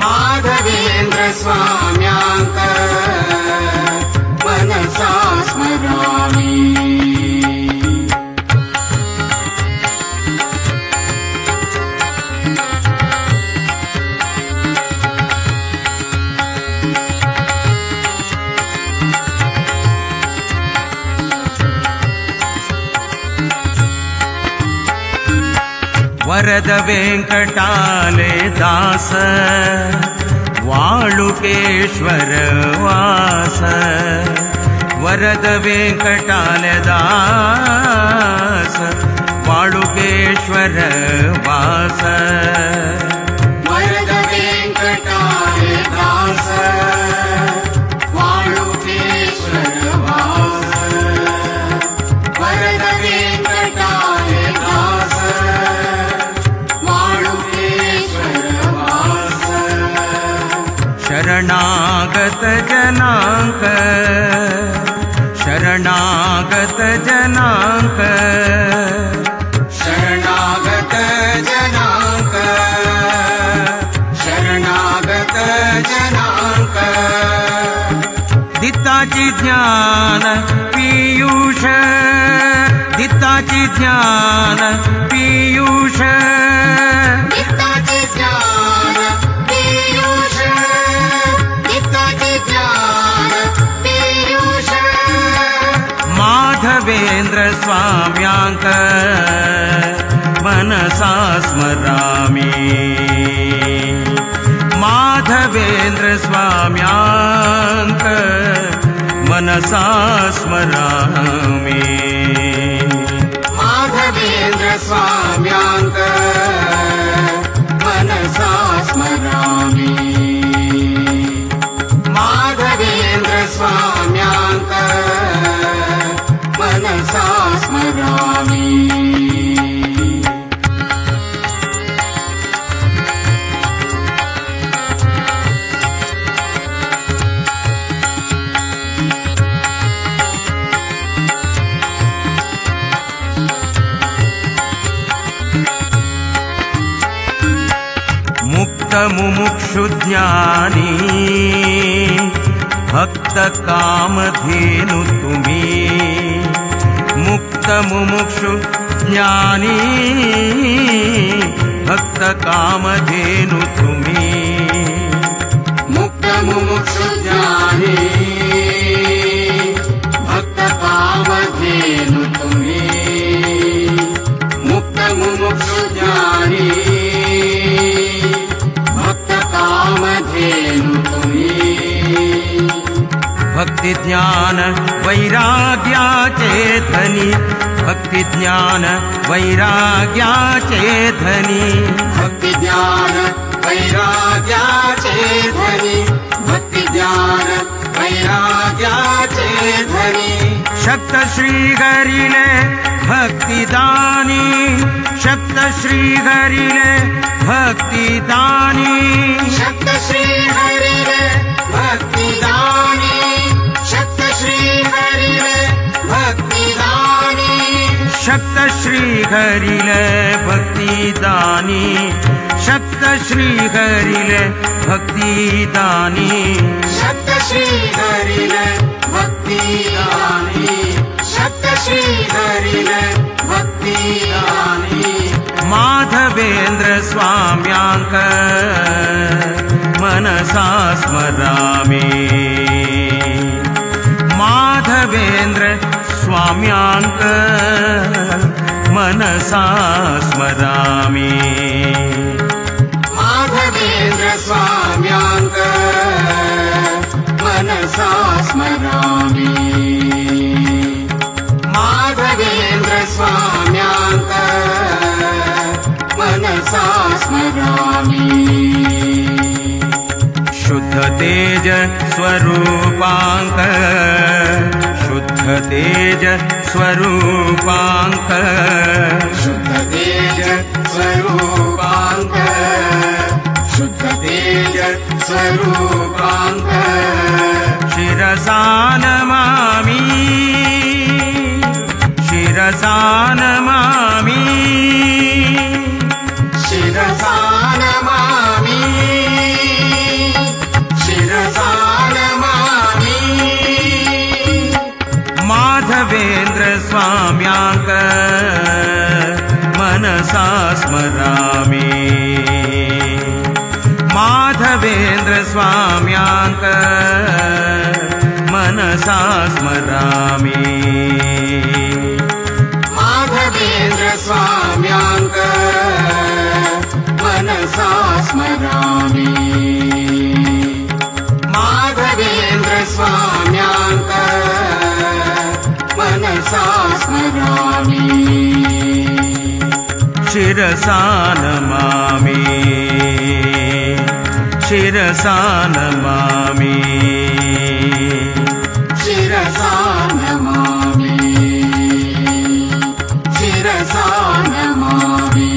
माधवेंद्र स्वाम्यांक मनसा स्मरामि वरद वेंकटाले दास वाळुकेश्वर वास वरद वेंकटाले दास वाळुकेश्वर वास वरद वेंकटाले दास वाळुकेश्वर वास वरद वेंकटाले दास शरणागत जनांक शरणागत जनांक शरणागत जनांक शरणागत जनांक दिताची ज्ञान पीयूष दिताची ज्ञान पीयूष दिताची ज्ञान पीयूष दिताची ज्ञान पीयूष माधवेंद्र स्वाम्यांक मनसा स्मरामि माधवेंद्र स्वाम्यांक मनसा स्मरामि माधवेंद्र स्वाम्यांक मनसा स्मरामि माधवेंद्र स्वाम्यांक मनसा स्मरामि मुक्त मुमुक्षु ज्ञानी भक्त कामधेनु तुम्ही मुक्त मुमुक्षु ज्ञानी भक्त कामधेनु तुम्ही मुक्त मुमुक्षु ज्ञानी भक्त कामधेनु तुम्ही मुक्त मुमुक्षु ज्ञानी भक्त कामधेनु तुम्ही भक्ति ज्ञान वैराग्याचे धनी भक्ति ज्ञान वैराग्याचे धनी भक्ति ज्ञान वैराग्याचे धनी भक्ति ज्ञान वैराग्याचे धनी। शक्त श्रीहरिले भक्तिदानी शक्त श्रीहरिले भक्तिदानी शक्त श्रीहरिले भक्तिदानी शक्त श्रीहरिले भक्तिदानी शक्त श्रीहरिले भक्तिदानी शक्त श्रीहरिले भक्तिदानी शक्त श्रीहरिले भक्तिदानी शक्त श्रीहरिले भक्तिदानी माधवेन्द्र स्वाम्यांक मनसा स्मरामि माधवेन्द्र स्वाम्यांक मनसा स्मरामि माधवेन्द्र स्वाम्यांक मनसा स्मरामि माधवेन्द्र स्वाम्यांक मनसा स्मरामि शुद्ध तेज स्वरूपांक शुद्ध तेज स्वरूपांक शुद्ध तेज स्वरूपांक शुद्ध तेज स्वरूपांक शिरसा नमामि शिरसा नमामि शिरसा नमामि शिरसा नमामि माधवेन्द्र स्वाम्यांक मनसा स्मरामि माधवेन्द्र स्वाम्यांक मनसा स्मरामि माधवेन्द्र स्वाम्यांक मनसा स्मरामि माधवेन्द्र स्वाम्यांक मनसा स्मरामि शिरसा नमामि शिरसा नमामि शिरसा नमामि शिरसा नमामि।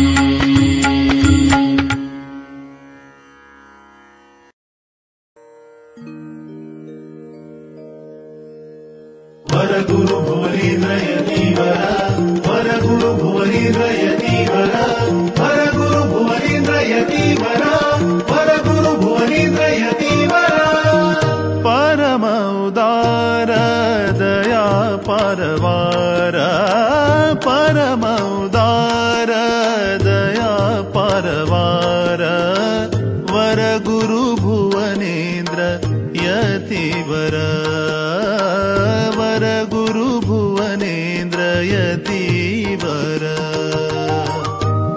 वरगुरु भुवनेन्द्र यतीवर वरगुरु भुवनेन्द्र यतीवर वरगुरु भुवनेन्द्र यतीवर वरगुरु भुवनेन्द्र यतीवर परम उदार दया परवार परम उदार दया परवार वरगुरु भुवनेन्द्र यतीवर वरगुरु भुवनेन्द्र यतीवर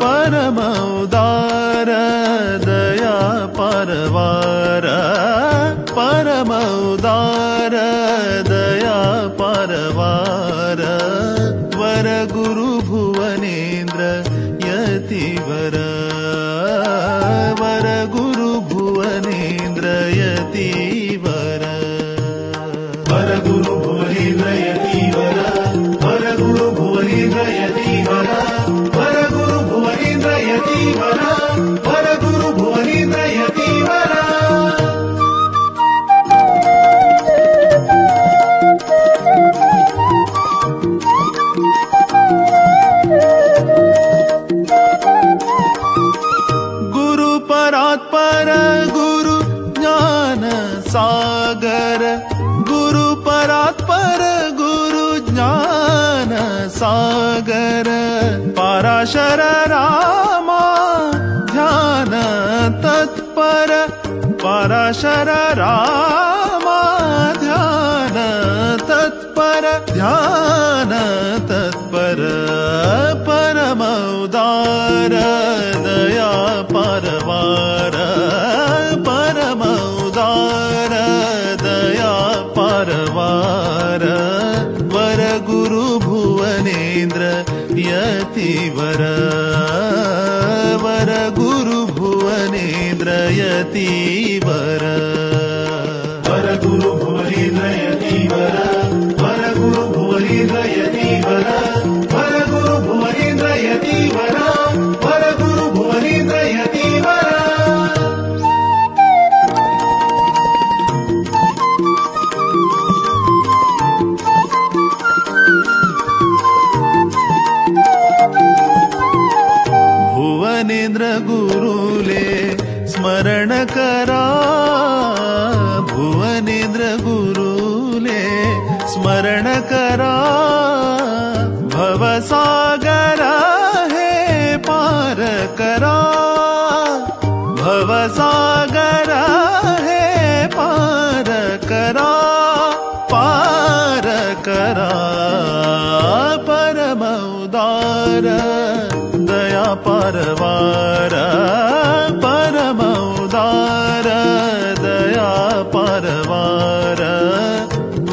परम उदार दया परवार परम उदार दया परवार वरगुरु भुवनेन्द्र यतीवर वरगुरु भुवनेन्द्र यतीवर वरगुरु भुवनेन्द्र यतीवर वरगुरु भुवनेन्द्र यतीवर वरगुरु भुवनेन्द्र यतीवर वरगुरु भुवनेन्द्र यतीवर। गुरु परात्पर गुरु ज्ञान सागर गुरु परात्पर गुरु ज्ञान सागर पराशर रामा ध्यान तत्पर पराशर रामा ध्यान तत्पर ध्यान तत्पर परम उदार दया परवार परम उदार दया परवार वरगुरु भुवनेन्द्र यतीवर वरगुरु भुवनेन्द्र यतीवर वरगुरु भुवनेन्द्र यतीवर वरगुरु भुवनेन्द्र गुरुले स्मरण करा, भुवनेन्द्र गुरुले स्मरण करा, भवसागर हे पार करा, भवसागर हे पार करा, पार करा, परम उदार दया परवार, परम उदार दया परवार,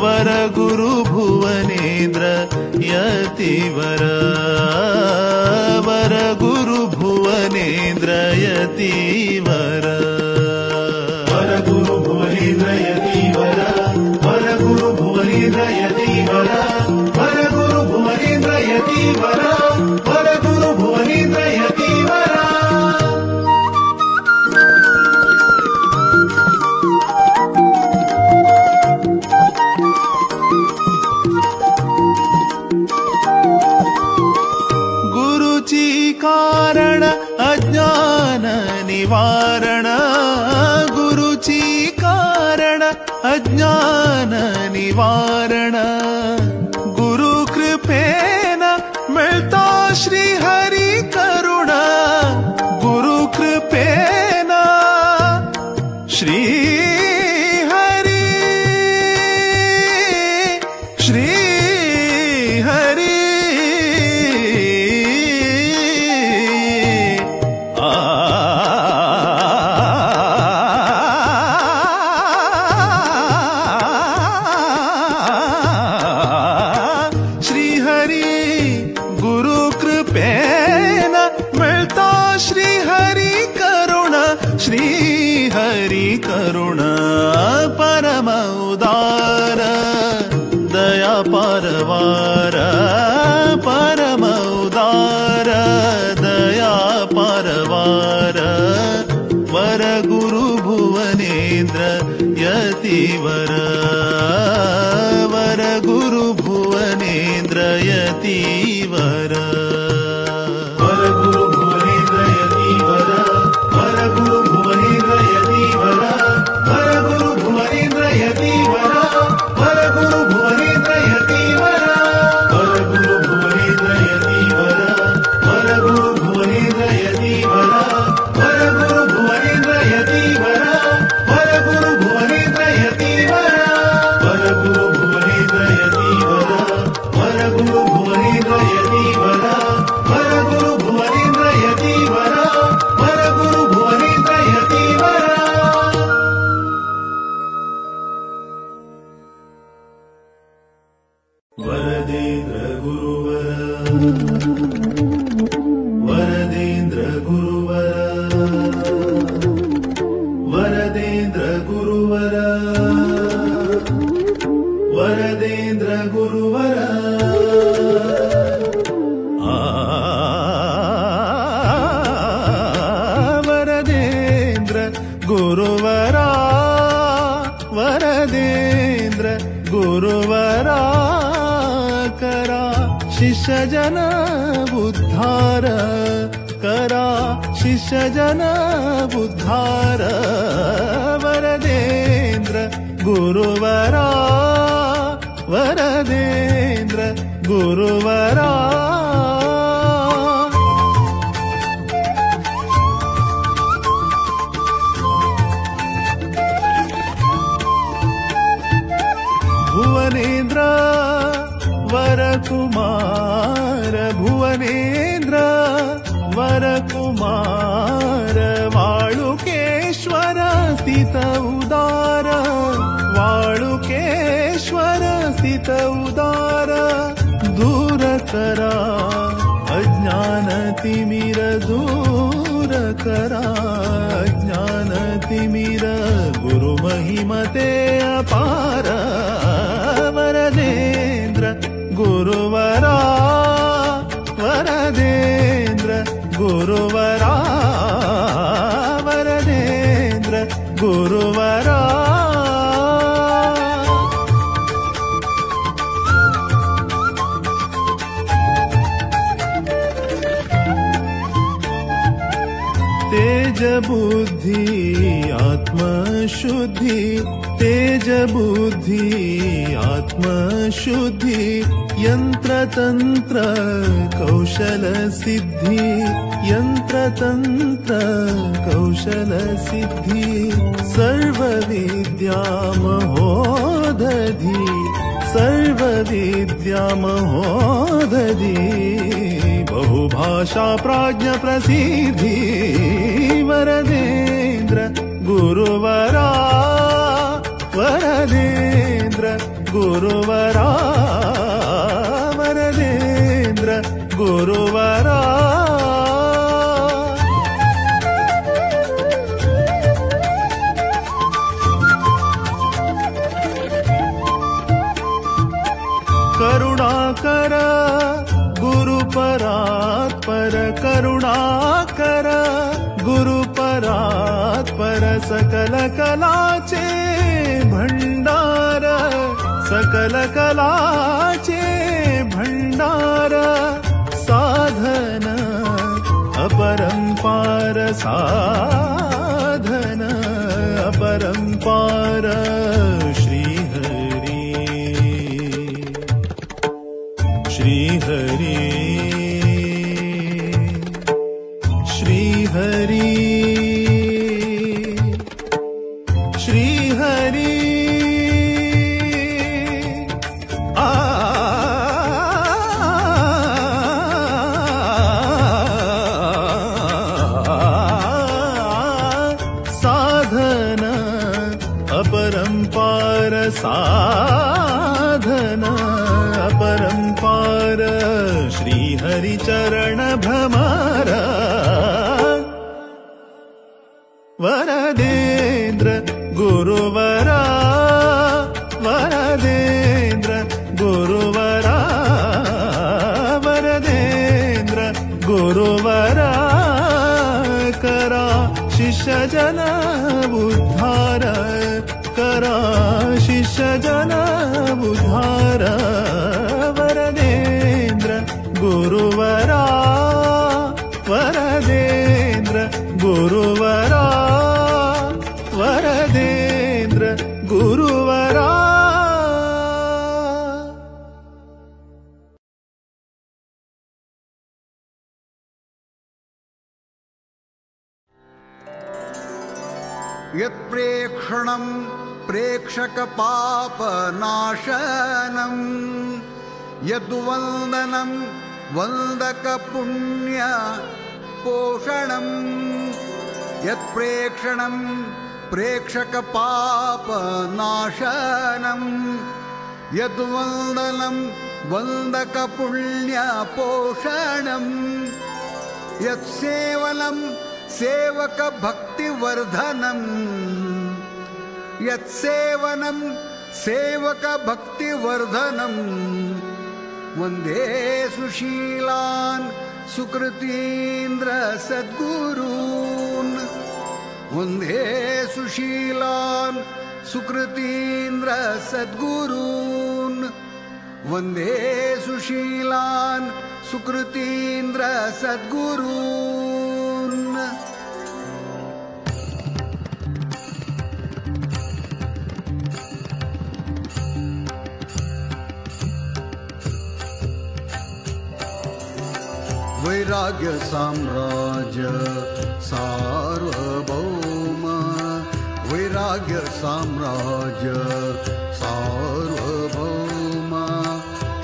वर गुरु भुवनेन्द्र यतिवर, वर गुरु भुवनेन्द्र यतिवर, वर गुरु भुवनेन्द्र यतिवर, वर गुरु भुवनेन्द्र यतिवर, वर गुरु भुवनेन्द्र यतिवर, वर गुरु भुवनेन्द्र यतिवर। गुरुची कारण अज्ञान निवारण, गुरुची कारण अज्ञान निवारण, गुरु कृपेन मिळतो श्री हरि करुण, गुरु कृपेन श्री हरि, श्री हरि, श्री हरि गुरु कृपेन मिळतो श्री हरि करुण, श्री हरि करुण, परम उदार दया परवार, परम उदार दया परवार, वर गुरु भुवनेन्द्र यतिवर, वर गुरु भुवनेन्द्र यतिवर, वर गुरु भुवनेन्द्र यतिवर, वर गुरु भुवनेन्द्र यतिवर, वर गुरु भुवनेन्द्र यतिवर, वर गुरु भुवनेन्द्र यतिवर, वर गुरु भुवनेन्द्र यतिवर, वर गुरु भुवनेन्द्र यतिवर, वर गुरु भुवनेन्द्र यतिवर, वर गुरु भुवनेन्द्र यतिवर, वर गुरु भुवनेन्द्र यतिवर, वर गुरु भुवनेन्द्र यतिवर, वर गुरु भुवनेन्द्र यतिवर, वर गुरु भुवनेन्द्र यतिवर। वरदेन्द्र गुरुवर, वरदेन्द्र गुरुवर, वरदेन्द्र गुरुवर, वरदेन्द्र गुरुवर, वरदेन्द्र गुरुवरा, वरदेन्द्र गुरुवरा, करा शिष्यजन उद्धार, करा शिष्यजन उद्धार, वरदेन्द्र गुरुवरा, वरदेन्द्र गुरुवरा। भुवनेन्द्र वरकुमार, भुवनेन्द्र वरकुमार, वाळुकेश्वर स्थित उदार, वाळुकेश्वर स्थित उदार, दूर करा अज्ञान तिमिर, दूर करा अज्ञान तिमिर, गुरु महिमते अपार, वरदेन्द्र गुरुवरा, वरदेन्द्र गुरुवरा, वरदेन्द्र गुरुवरा। तेज बुद्धि आत्मशुद्धि तेज बुद्धि आत्मशुद्धि यंत्रतंत्र कौशल सिद्धि यंत्रतंत्र कौशल सिद्धि सर्व विद्या महोदधि सर्व विद्या महोदधि बहुभाषा प्राज्ञ प्रसिद्धि वरदेन्द्र गुरुवरा वरदेन्द्र गुरुवरा वरदेन्द्र गुरुवरा। करुणाकर गुरु परात्पर करुणाकर गुरु परात्पर सकल कलाचे भंडार सकल कलाचे भंडार साधन अपरंपार साधन अपरंपार श्री हरि श्री हरि श्री हरि श्री हरि आ साधन अपरंपार साधन अपरंपार श्री हरि चरण भ्रमर वरदेन्द्र गुरुवरा वरदेन्द्र गुरुवरा वरदेन्द्र गुरुवरा करा शिष्यजन उद्धार करा शिष्यजन उद्धार वरदेन्द्र गुरुवरा वरदेन्द्र गुरुवरा वरदेन्द्र गुरुवरा। यत्प्रेक्षणं प्रेक्षकपापनाशनं यद्वन्दनं वन्दकपुण्यपोषणं यत्प्रेक्षणं प्रेक्षकपापनाशनं यद्वन्दनं वन्दकपुण्यपोषणं यत्सेवनं सेवकभक्तिवर्धनं यत्सेवनं सेवकभक्तिवर्धनं वन्दे सुशीलान् सुकृतीन्द्र सद्गुरून् वन्दे सुशीलान् सुकृतीन्द्र सद्गुरून् वन्दे सुशीलान् सुकृतीन्द्र सद्गुरून्। वैराग्य साम्राज्य सार्वभौम वैराग्य साम्राज्य सार्वभौम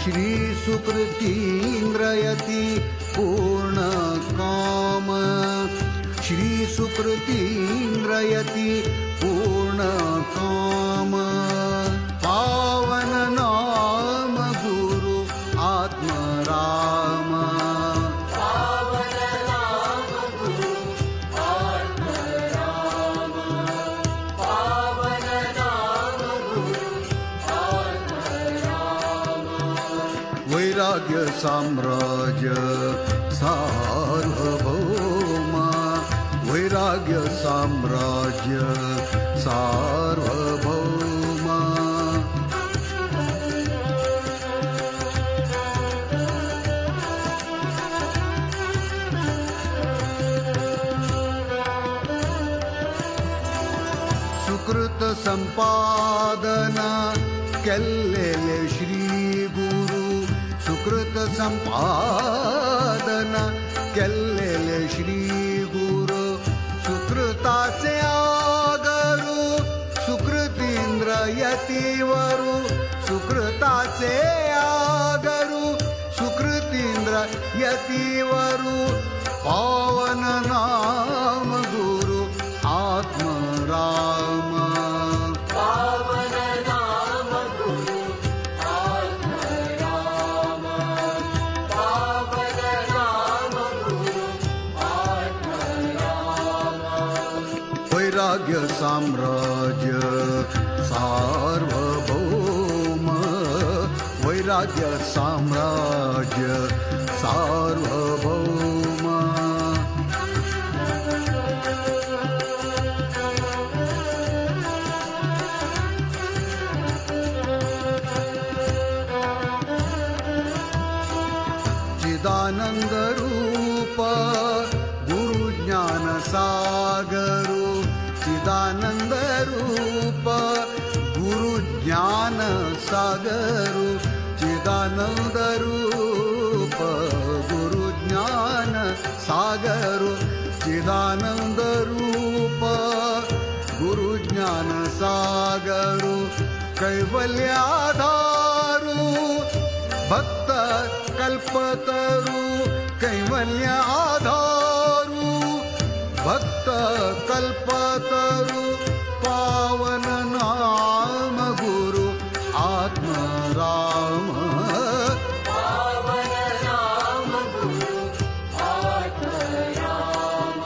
श्री सुकृतीन्द्रयति पूर्णकाम श्री सुकृतीन्द्रयति पूर्णकाम पावन नाम गुरु आत्मराम वैराग्य साम्राज्य सार्वभौम वैराग्य साम्राज्य सार्वभौम। संपादन केल्लेले श्री गुरु सुकृत संपादन केल्लेले श्री गुरु सुकृताचे आगरु सुकृतींद्र यतीवरु सुकृताचे आगरु सुकृतींद्र यतीवरु पावन नाम गुरु आत्म राम पावन नाम गुरु आत्म राम पावन नाम गुरु आत्म राम वैराग्य साम्राज्य सार्वभौम वैराग्य साम्राज्य सार्वभौम चिदानंद रूप गुरु ज्ञान सागरु चिदानंद रूप गुरु ज्ञान सागरु चिदानंद रूप गुरु ज्ञान सागरु चिदानंद रूप गुरु ज्ञान सागरु कैवल्याधारु भक्त कल्पतरु कैवल्याधारु भक्त कल्पतरु पावन नाम गुरु आत्म राम पावन नाम गुरु आत्म राम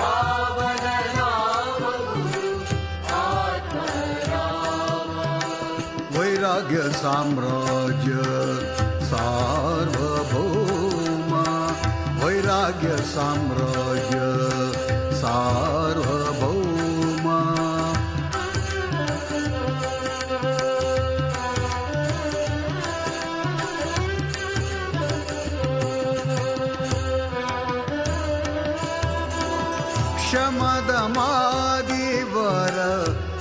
पावन नाम गुरु आत्म राम वैराग्य साम्राज्य सार्वभौम वैराग्य साम्राज्य सार्वभौम शमदमादिवर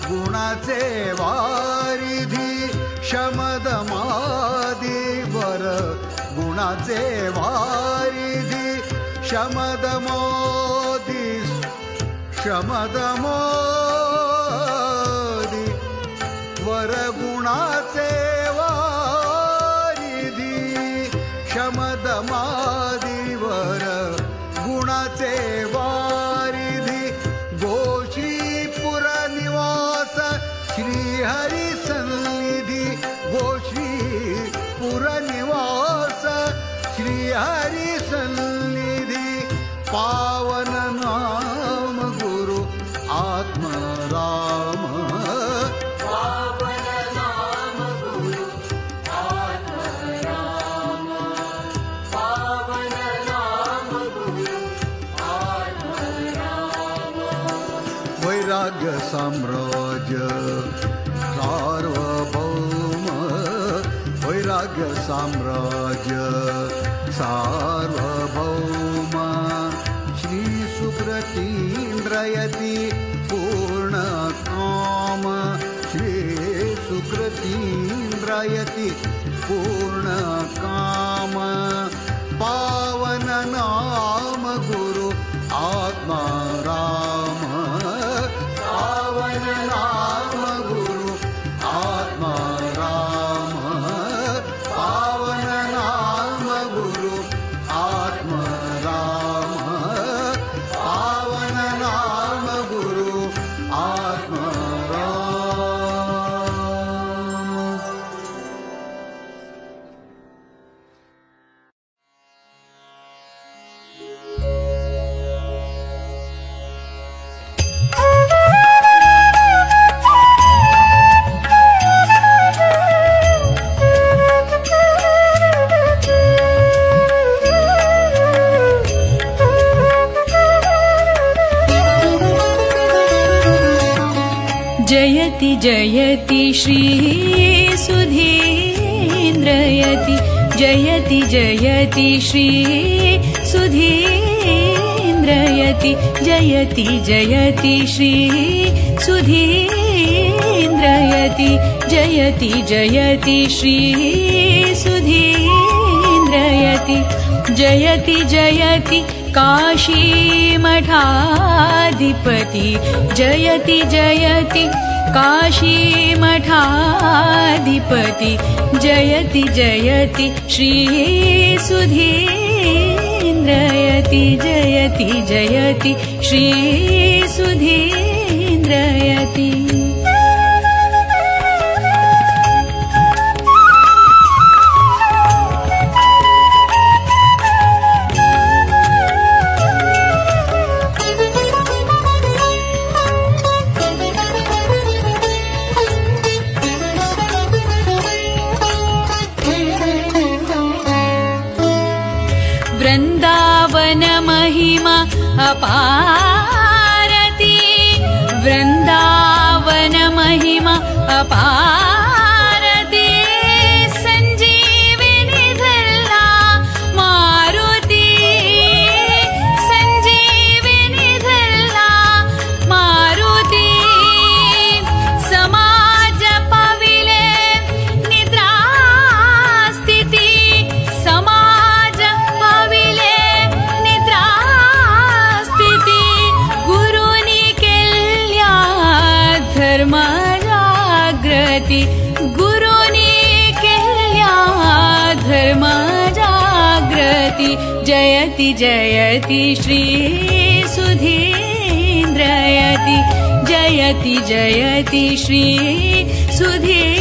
गुणाचे वारिधी शमदमादिवर गुणाचे वारिधी शमदमोदि शमदमोदि वर गुणाचे वारिधी शमदमादिवर गुणाचे वारिधी गोश्रीपुर निवास श्री हरि सन्निधि गोश्रीपुर निवास श्री हरि सन्निधि पावन नाम गुरु आत्म राम पावन नाम गुरु आत्म राम पावन नाम गुरु आत्म राम वैराग्य साम्राज्य सार्वभौम वैराग्य साम्राज्य सार्वभौम श्री सुकृतीन्द्रयति पूर्ण काम श्री सुकृतीन्द्रयति पूर्ण काम पावन नाम गुरु आत्मा राम पावन नाम गुरु आत्मा राम पावन नाम गुरु आत्मा राम पावन नाम गुरु आत्मा राम। जयति जयति श्री सुधीन्द्रयति जयति जयति श्री सुधीन्द्रयति सुधीन्द्रयति जयति जयति श्री सुधीन्द्रयति जयति जयति श्री सुधीन्द्रयति जयति जयति काशीमठाधिपति जयति जयति काशीमठाधिपति जयति जयति श्री सुधीन्द्रयति जयति जयति श्री सुधीन्द्रयति। वृंदावन महिमा अपारती वृंदावन महिमा अपारती संजीविनी धरला मारुती संजीविनी धरला मारुती समाज पाविले निद्रा स्थिती समाज पाविले निद्रा स्थिती गुरुनी केल्या धर्म जागृती गुरुनी केल्या धर्म जागृती जयति जयति श्री सुधीन्द्रयति जयति जयति श्री सुधीन्द्रयति।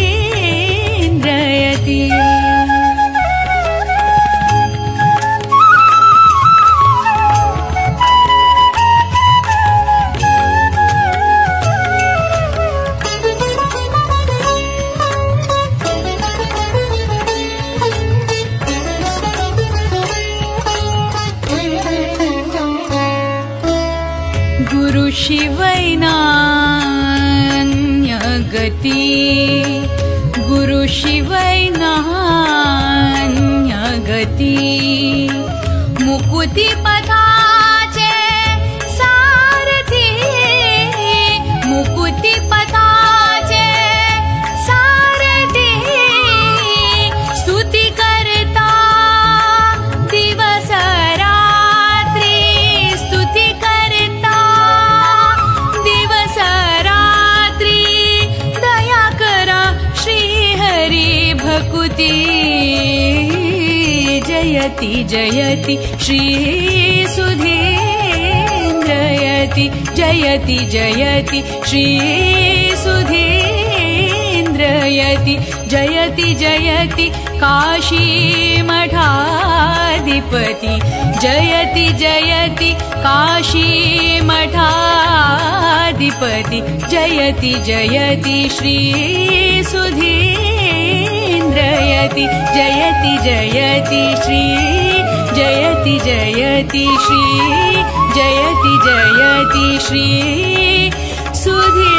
गुरु शिवैनान्य गति गुरु शिवैनान्य गति मुकुति पथाचे सारथी मुकुति पथाचे सारथी स्तुति करता दिवस रात्री स्तुति करता दिवस रात्री दया करा श्री हरि भकुति जयति जयति श्री सुधीन्द्रयति जयति जयति श्री सुधीन्द्रयति जयति जयति काशीमठाधिपति जयति जयति काशीमठाधिपति जयति जयति श्री सुधीन्द्रयति जयति जयति श्री जयति जयति श्री जयति जयति श्री सुधीन्द्रयति।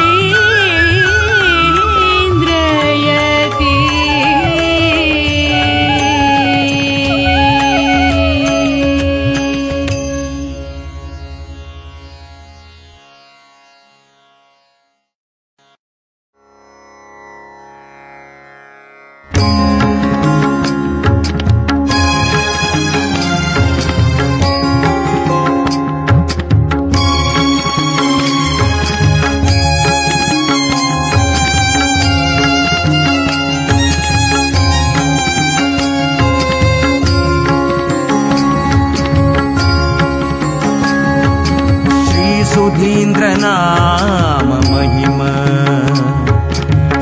सुधीन्द्र नाम महिमा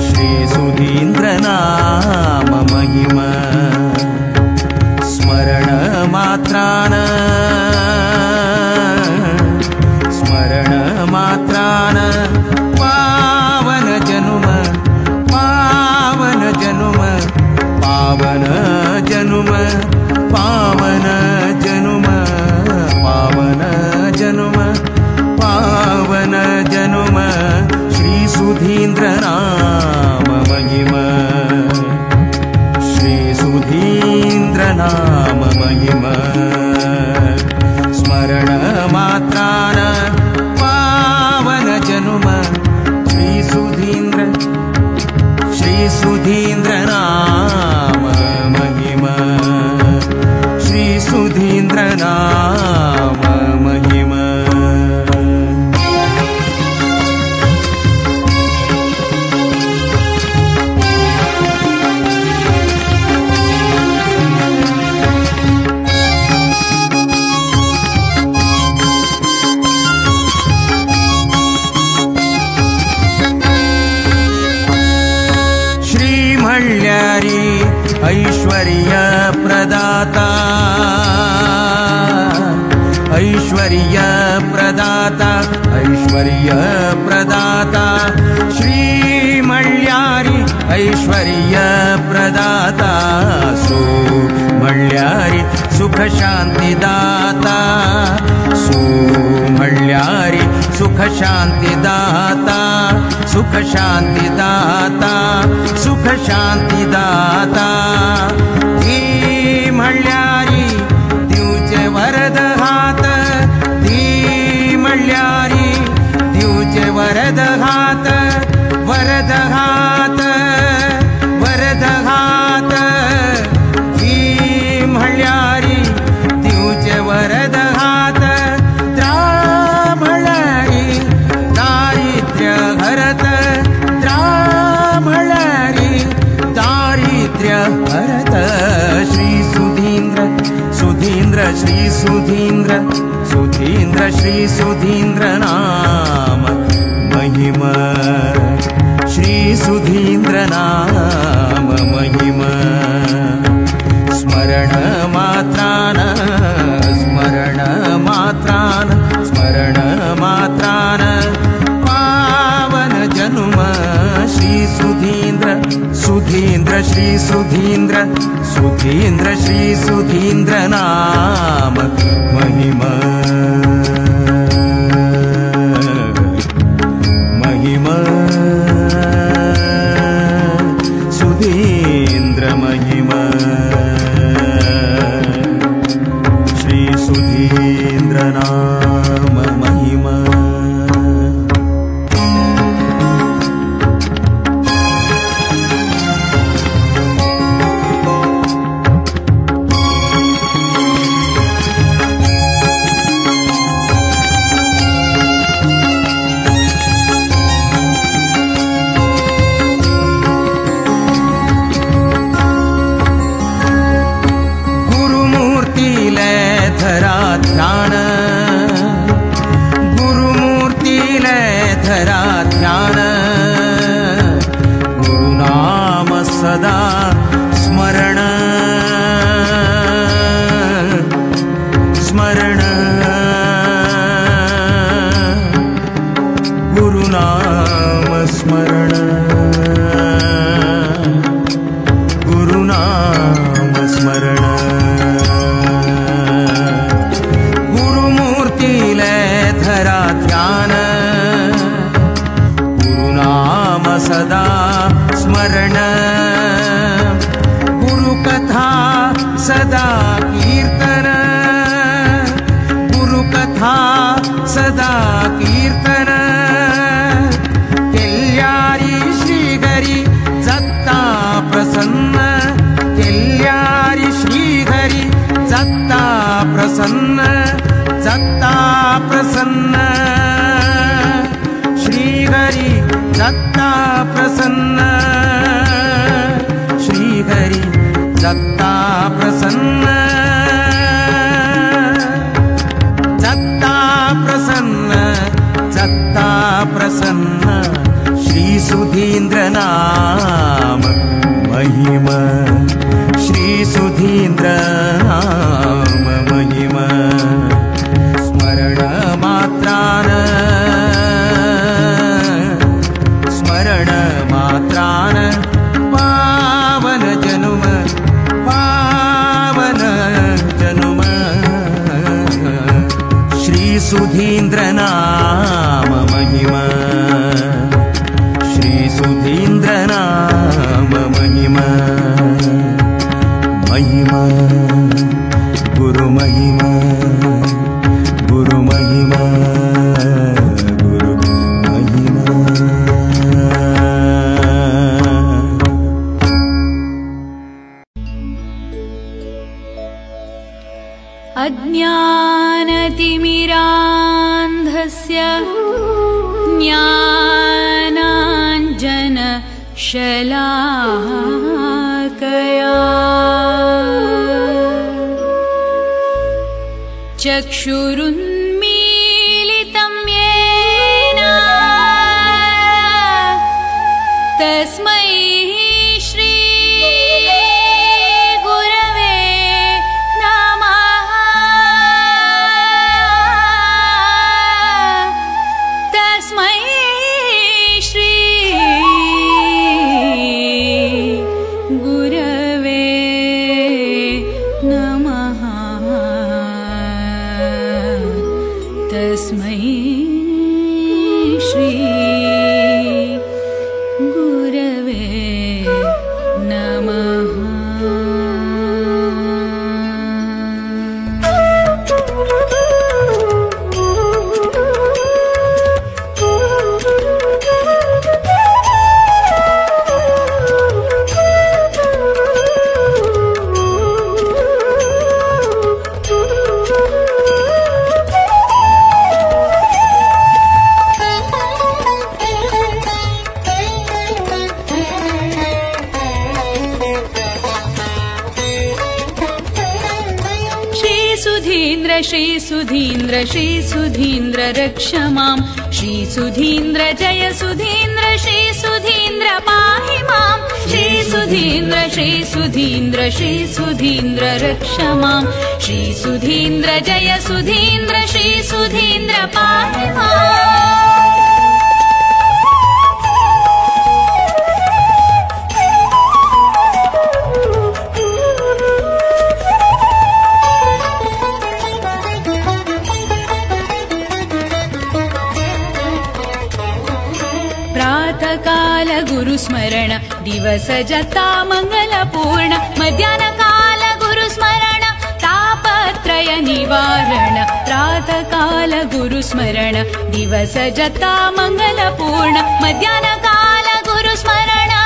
श्री सुधीन्द्र नाम महिमा स्मरण मात्रान पावन जनुम पावन जनुम पावन जनुम पावन जनुम पावन जनुम पावन जनुम श्री सुधीन्द्र नाम महिमा श्री सुधीन्द्र नाम महिमा स्मरण मात्र ऐश्वर्य प्रदाता ऐश्वर्य प्रदाता ऐश्वर्य प्रदाता श्री मल्यारी ऐश्वर्य प्रदाता सो मल्यारी सुख शांति दाता सो मल्यारी सुख शांति दाता सुख शांति दाता सुख शांति दाता धी मल्यारी दिवचे वरद हात धी मल्यारी दिवचे वरद हात वरद हात वरद हात धी मल्यारी दिवचे वरद हात त्रामळारी दारिद्र्य हरत त्रामळारी दारिद्र्य हरत श्री सुधींद्र सुधींद्र श्री सुधींद्र सुधींद्र श्री सुधींद्र नाम महिमा श्री सुधींद्र नाम महिमा स्मरण मात्रान स्मरण मात्रान स्मरण मात्रान पावन जनुम श्री सुधींद्र सुधींद्र श्री सुधींद्र सुधींद्र श्री सुधींद्र नाम महिमा महिमा सुधींद्र महिमा श्री सुधींद्र नाम महिमा। ध्यान गुरुमूर्ति धरा ध्यान गुरुनाम सदा स्मरण स्मरण गुरुनाम स्मरण गुरुनाम स्मरण धरा ध्यान गुरुनाम सदा स्मरण गुरुकथा सदा कीर्तन गुरुकथा सदा कीर्तन केल्यारी श्रीहरी जत्ता प्रसन्न केल्यारी श्रीहरी जत्ता प्रसन्न जत्ता प्रसन्न श्रीहरी जत्ता प्रसन्न श्रीहरी जत्ता प्रसन्न जत्ता प्रसन्न जत्ता प्रसन्न श्री सुधींद्र नाम महिमा श्री सुधींद्र नाम महिमा स्मरण मात्रान स्मरण मात्रान पावन जनुम पावन जनुम श्री सुधींद्र नाम महिमा श्री सुधींद्र नाम महिमा महिमा गुरु महिमा गुरु महिमा गुरु महिमा। अज्ञानतिमिरान्धस्य ज्ञानाञ्जनशलाकया चक्षुरुन्मीलितं येन तस्मै श्री सुधीन्द्र श्री सुधीन्द्र रक्ष मां श्री सुधीन्द्र जय सुधीन्द्र श्री सुधीन्द्र पाहि मां श्री सुधीन्द्र श्री सुधीन्द्र श्री सुधीन्द्र रक्ष मां श्री सुधीन्द्र जय सुधीन्द्र श्री सुधीन्द्र पाहि माम्। प्रातःकाल गुरुस्मरण दिवस जता मंगलपूर्ण मध्याह्नकाल गुरुस्मरण तापत्रय निवारण प्रातःकाल गुरुस्मरण दिवस जता मंगलपूर्ण मध्याह्नकाल गुरुस्मरण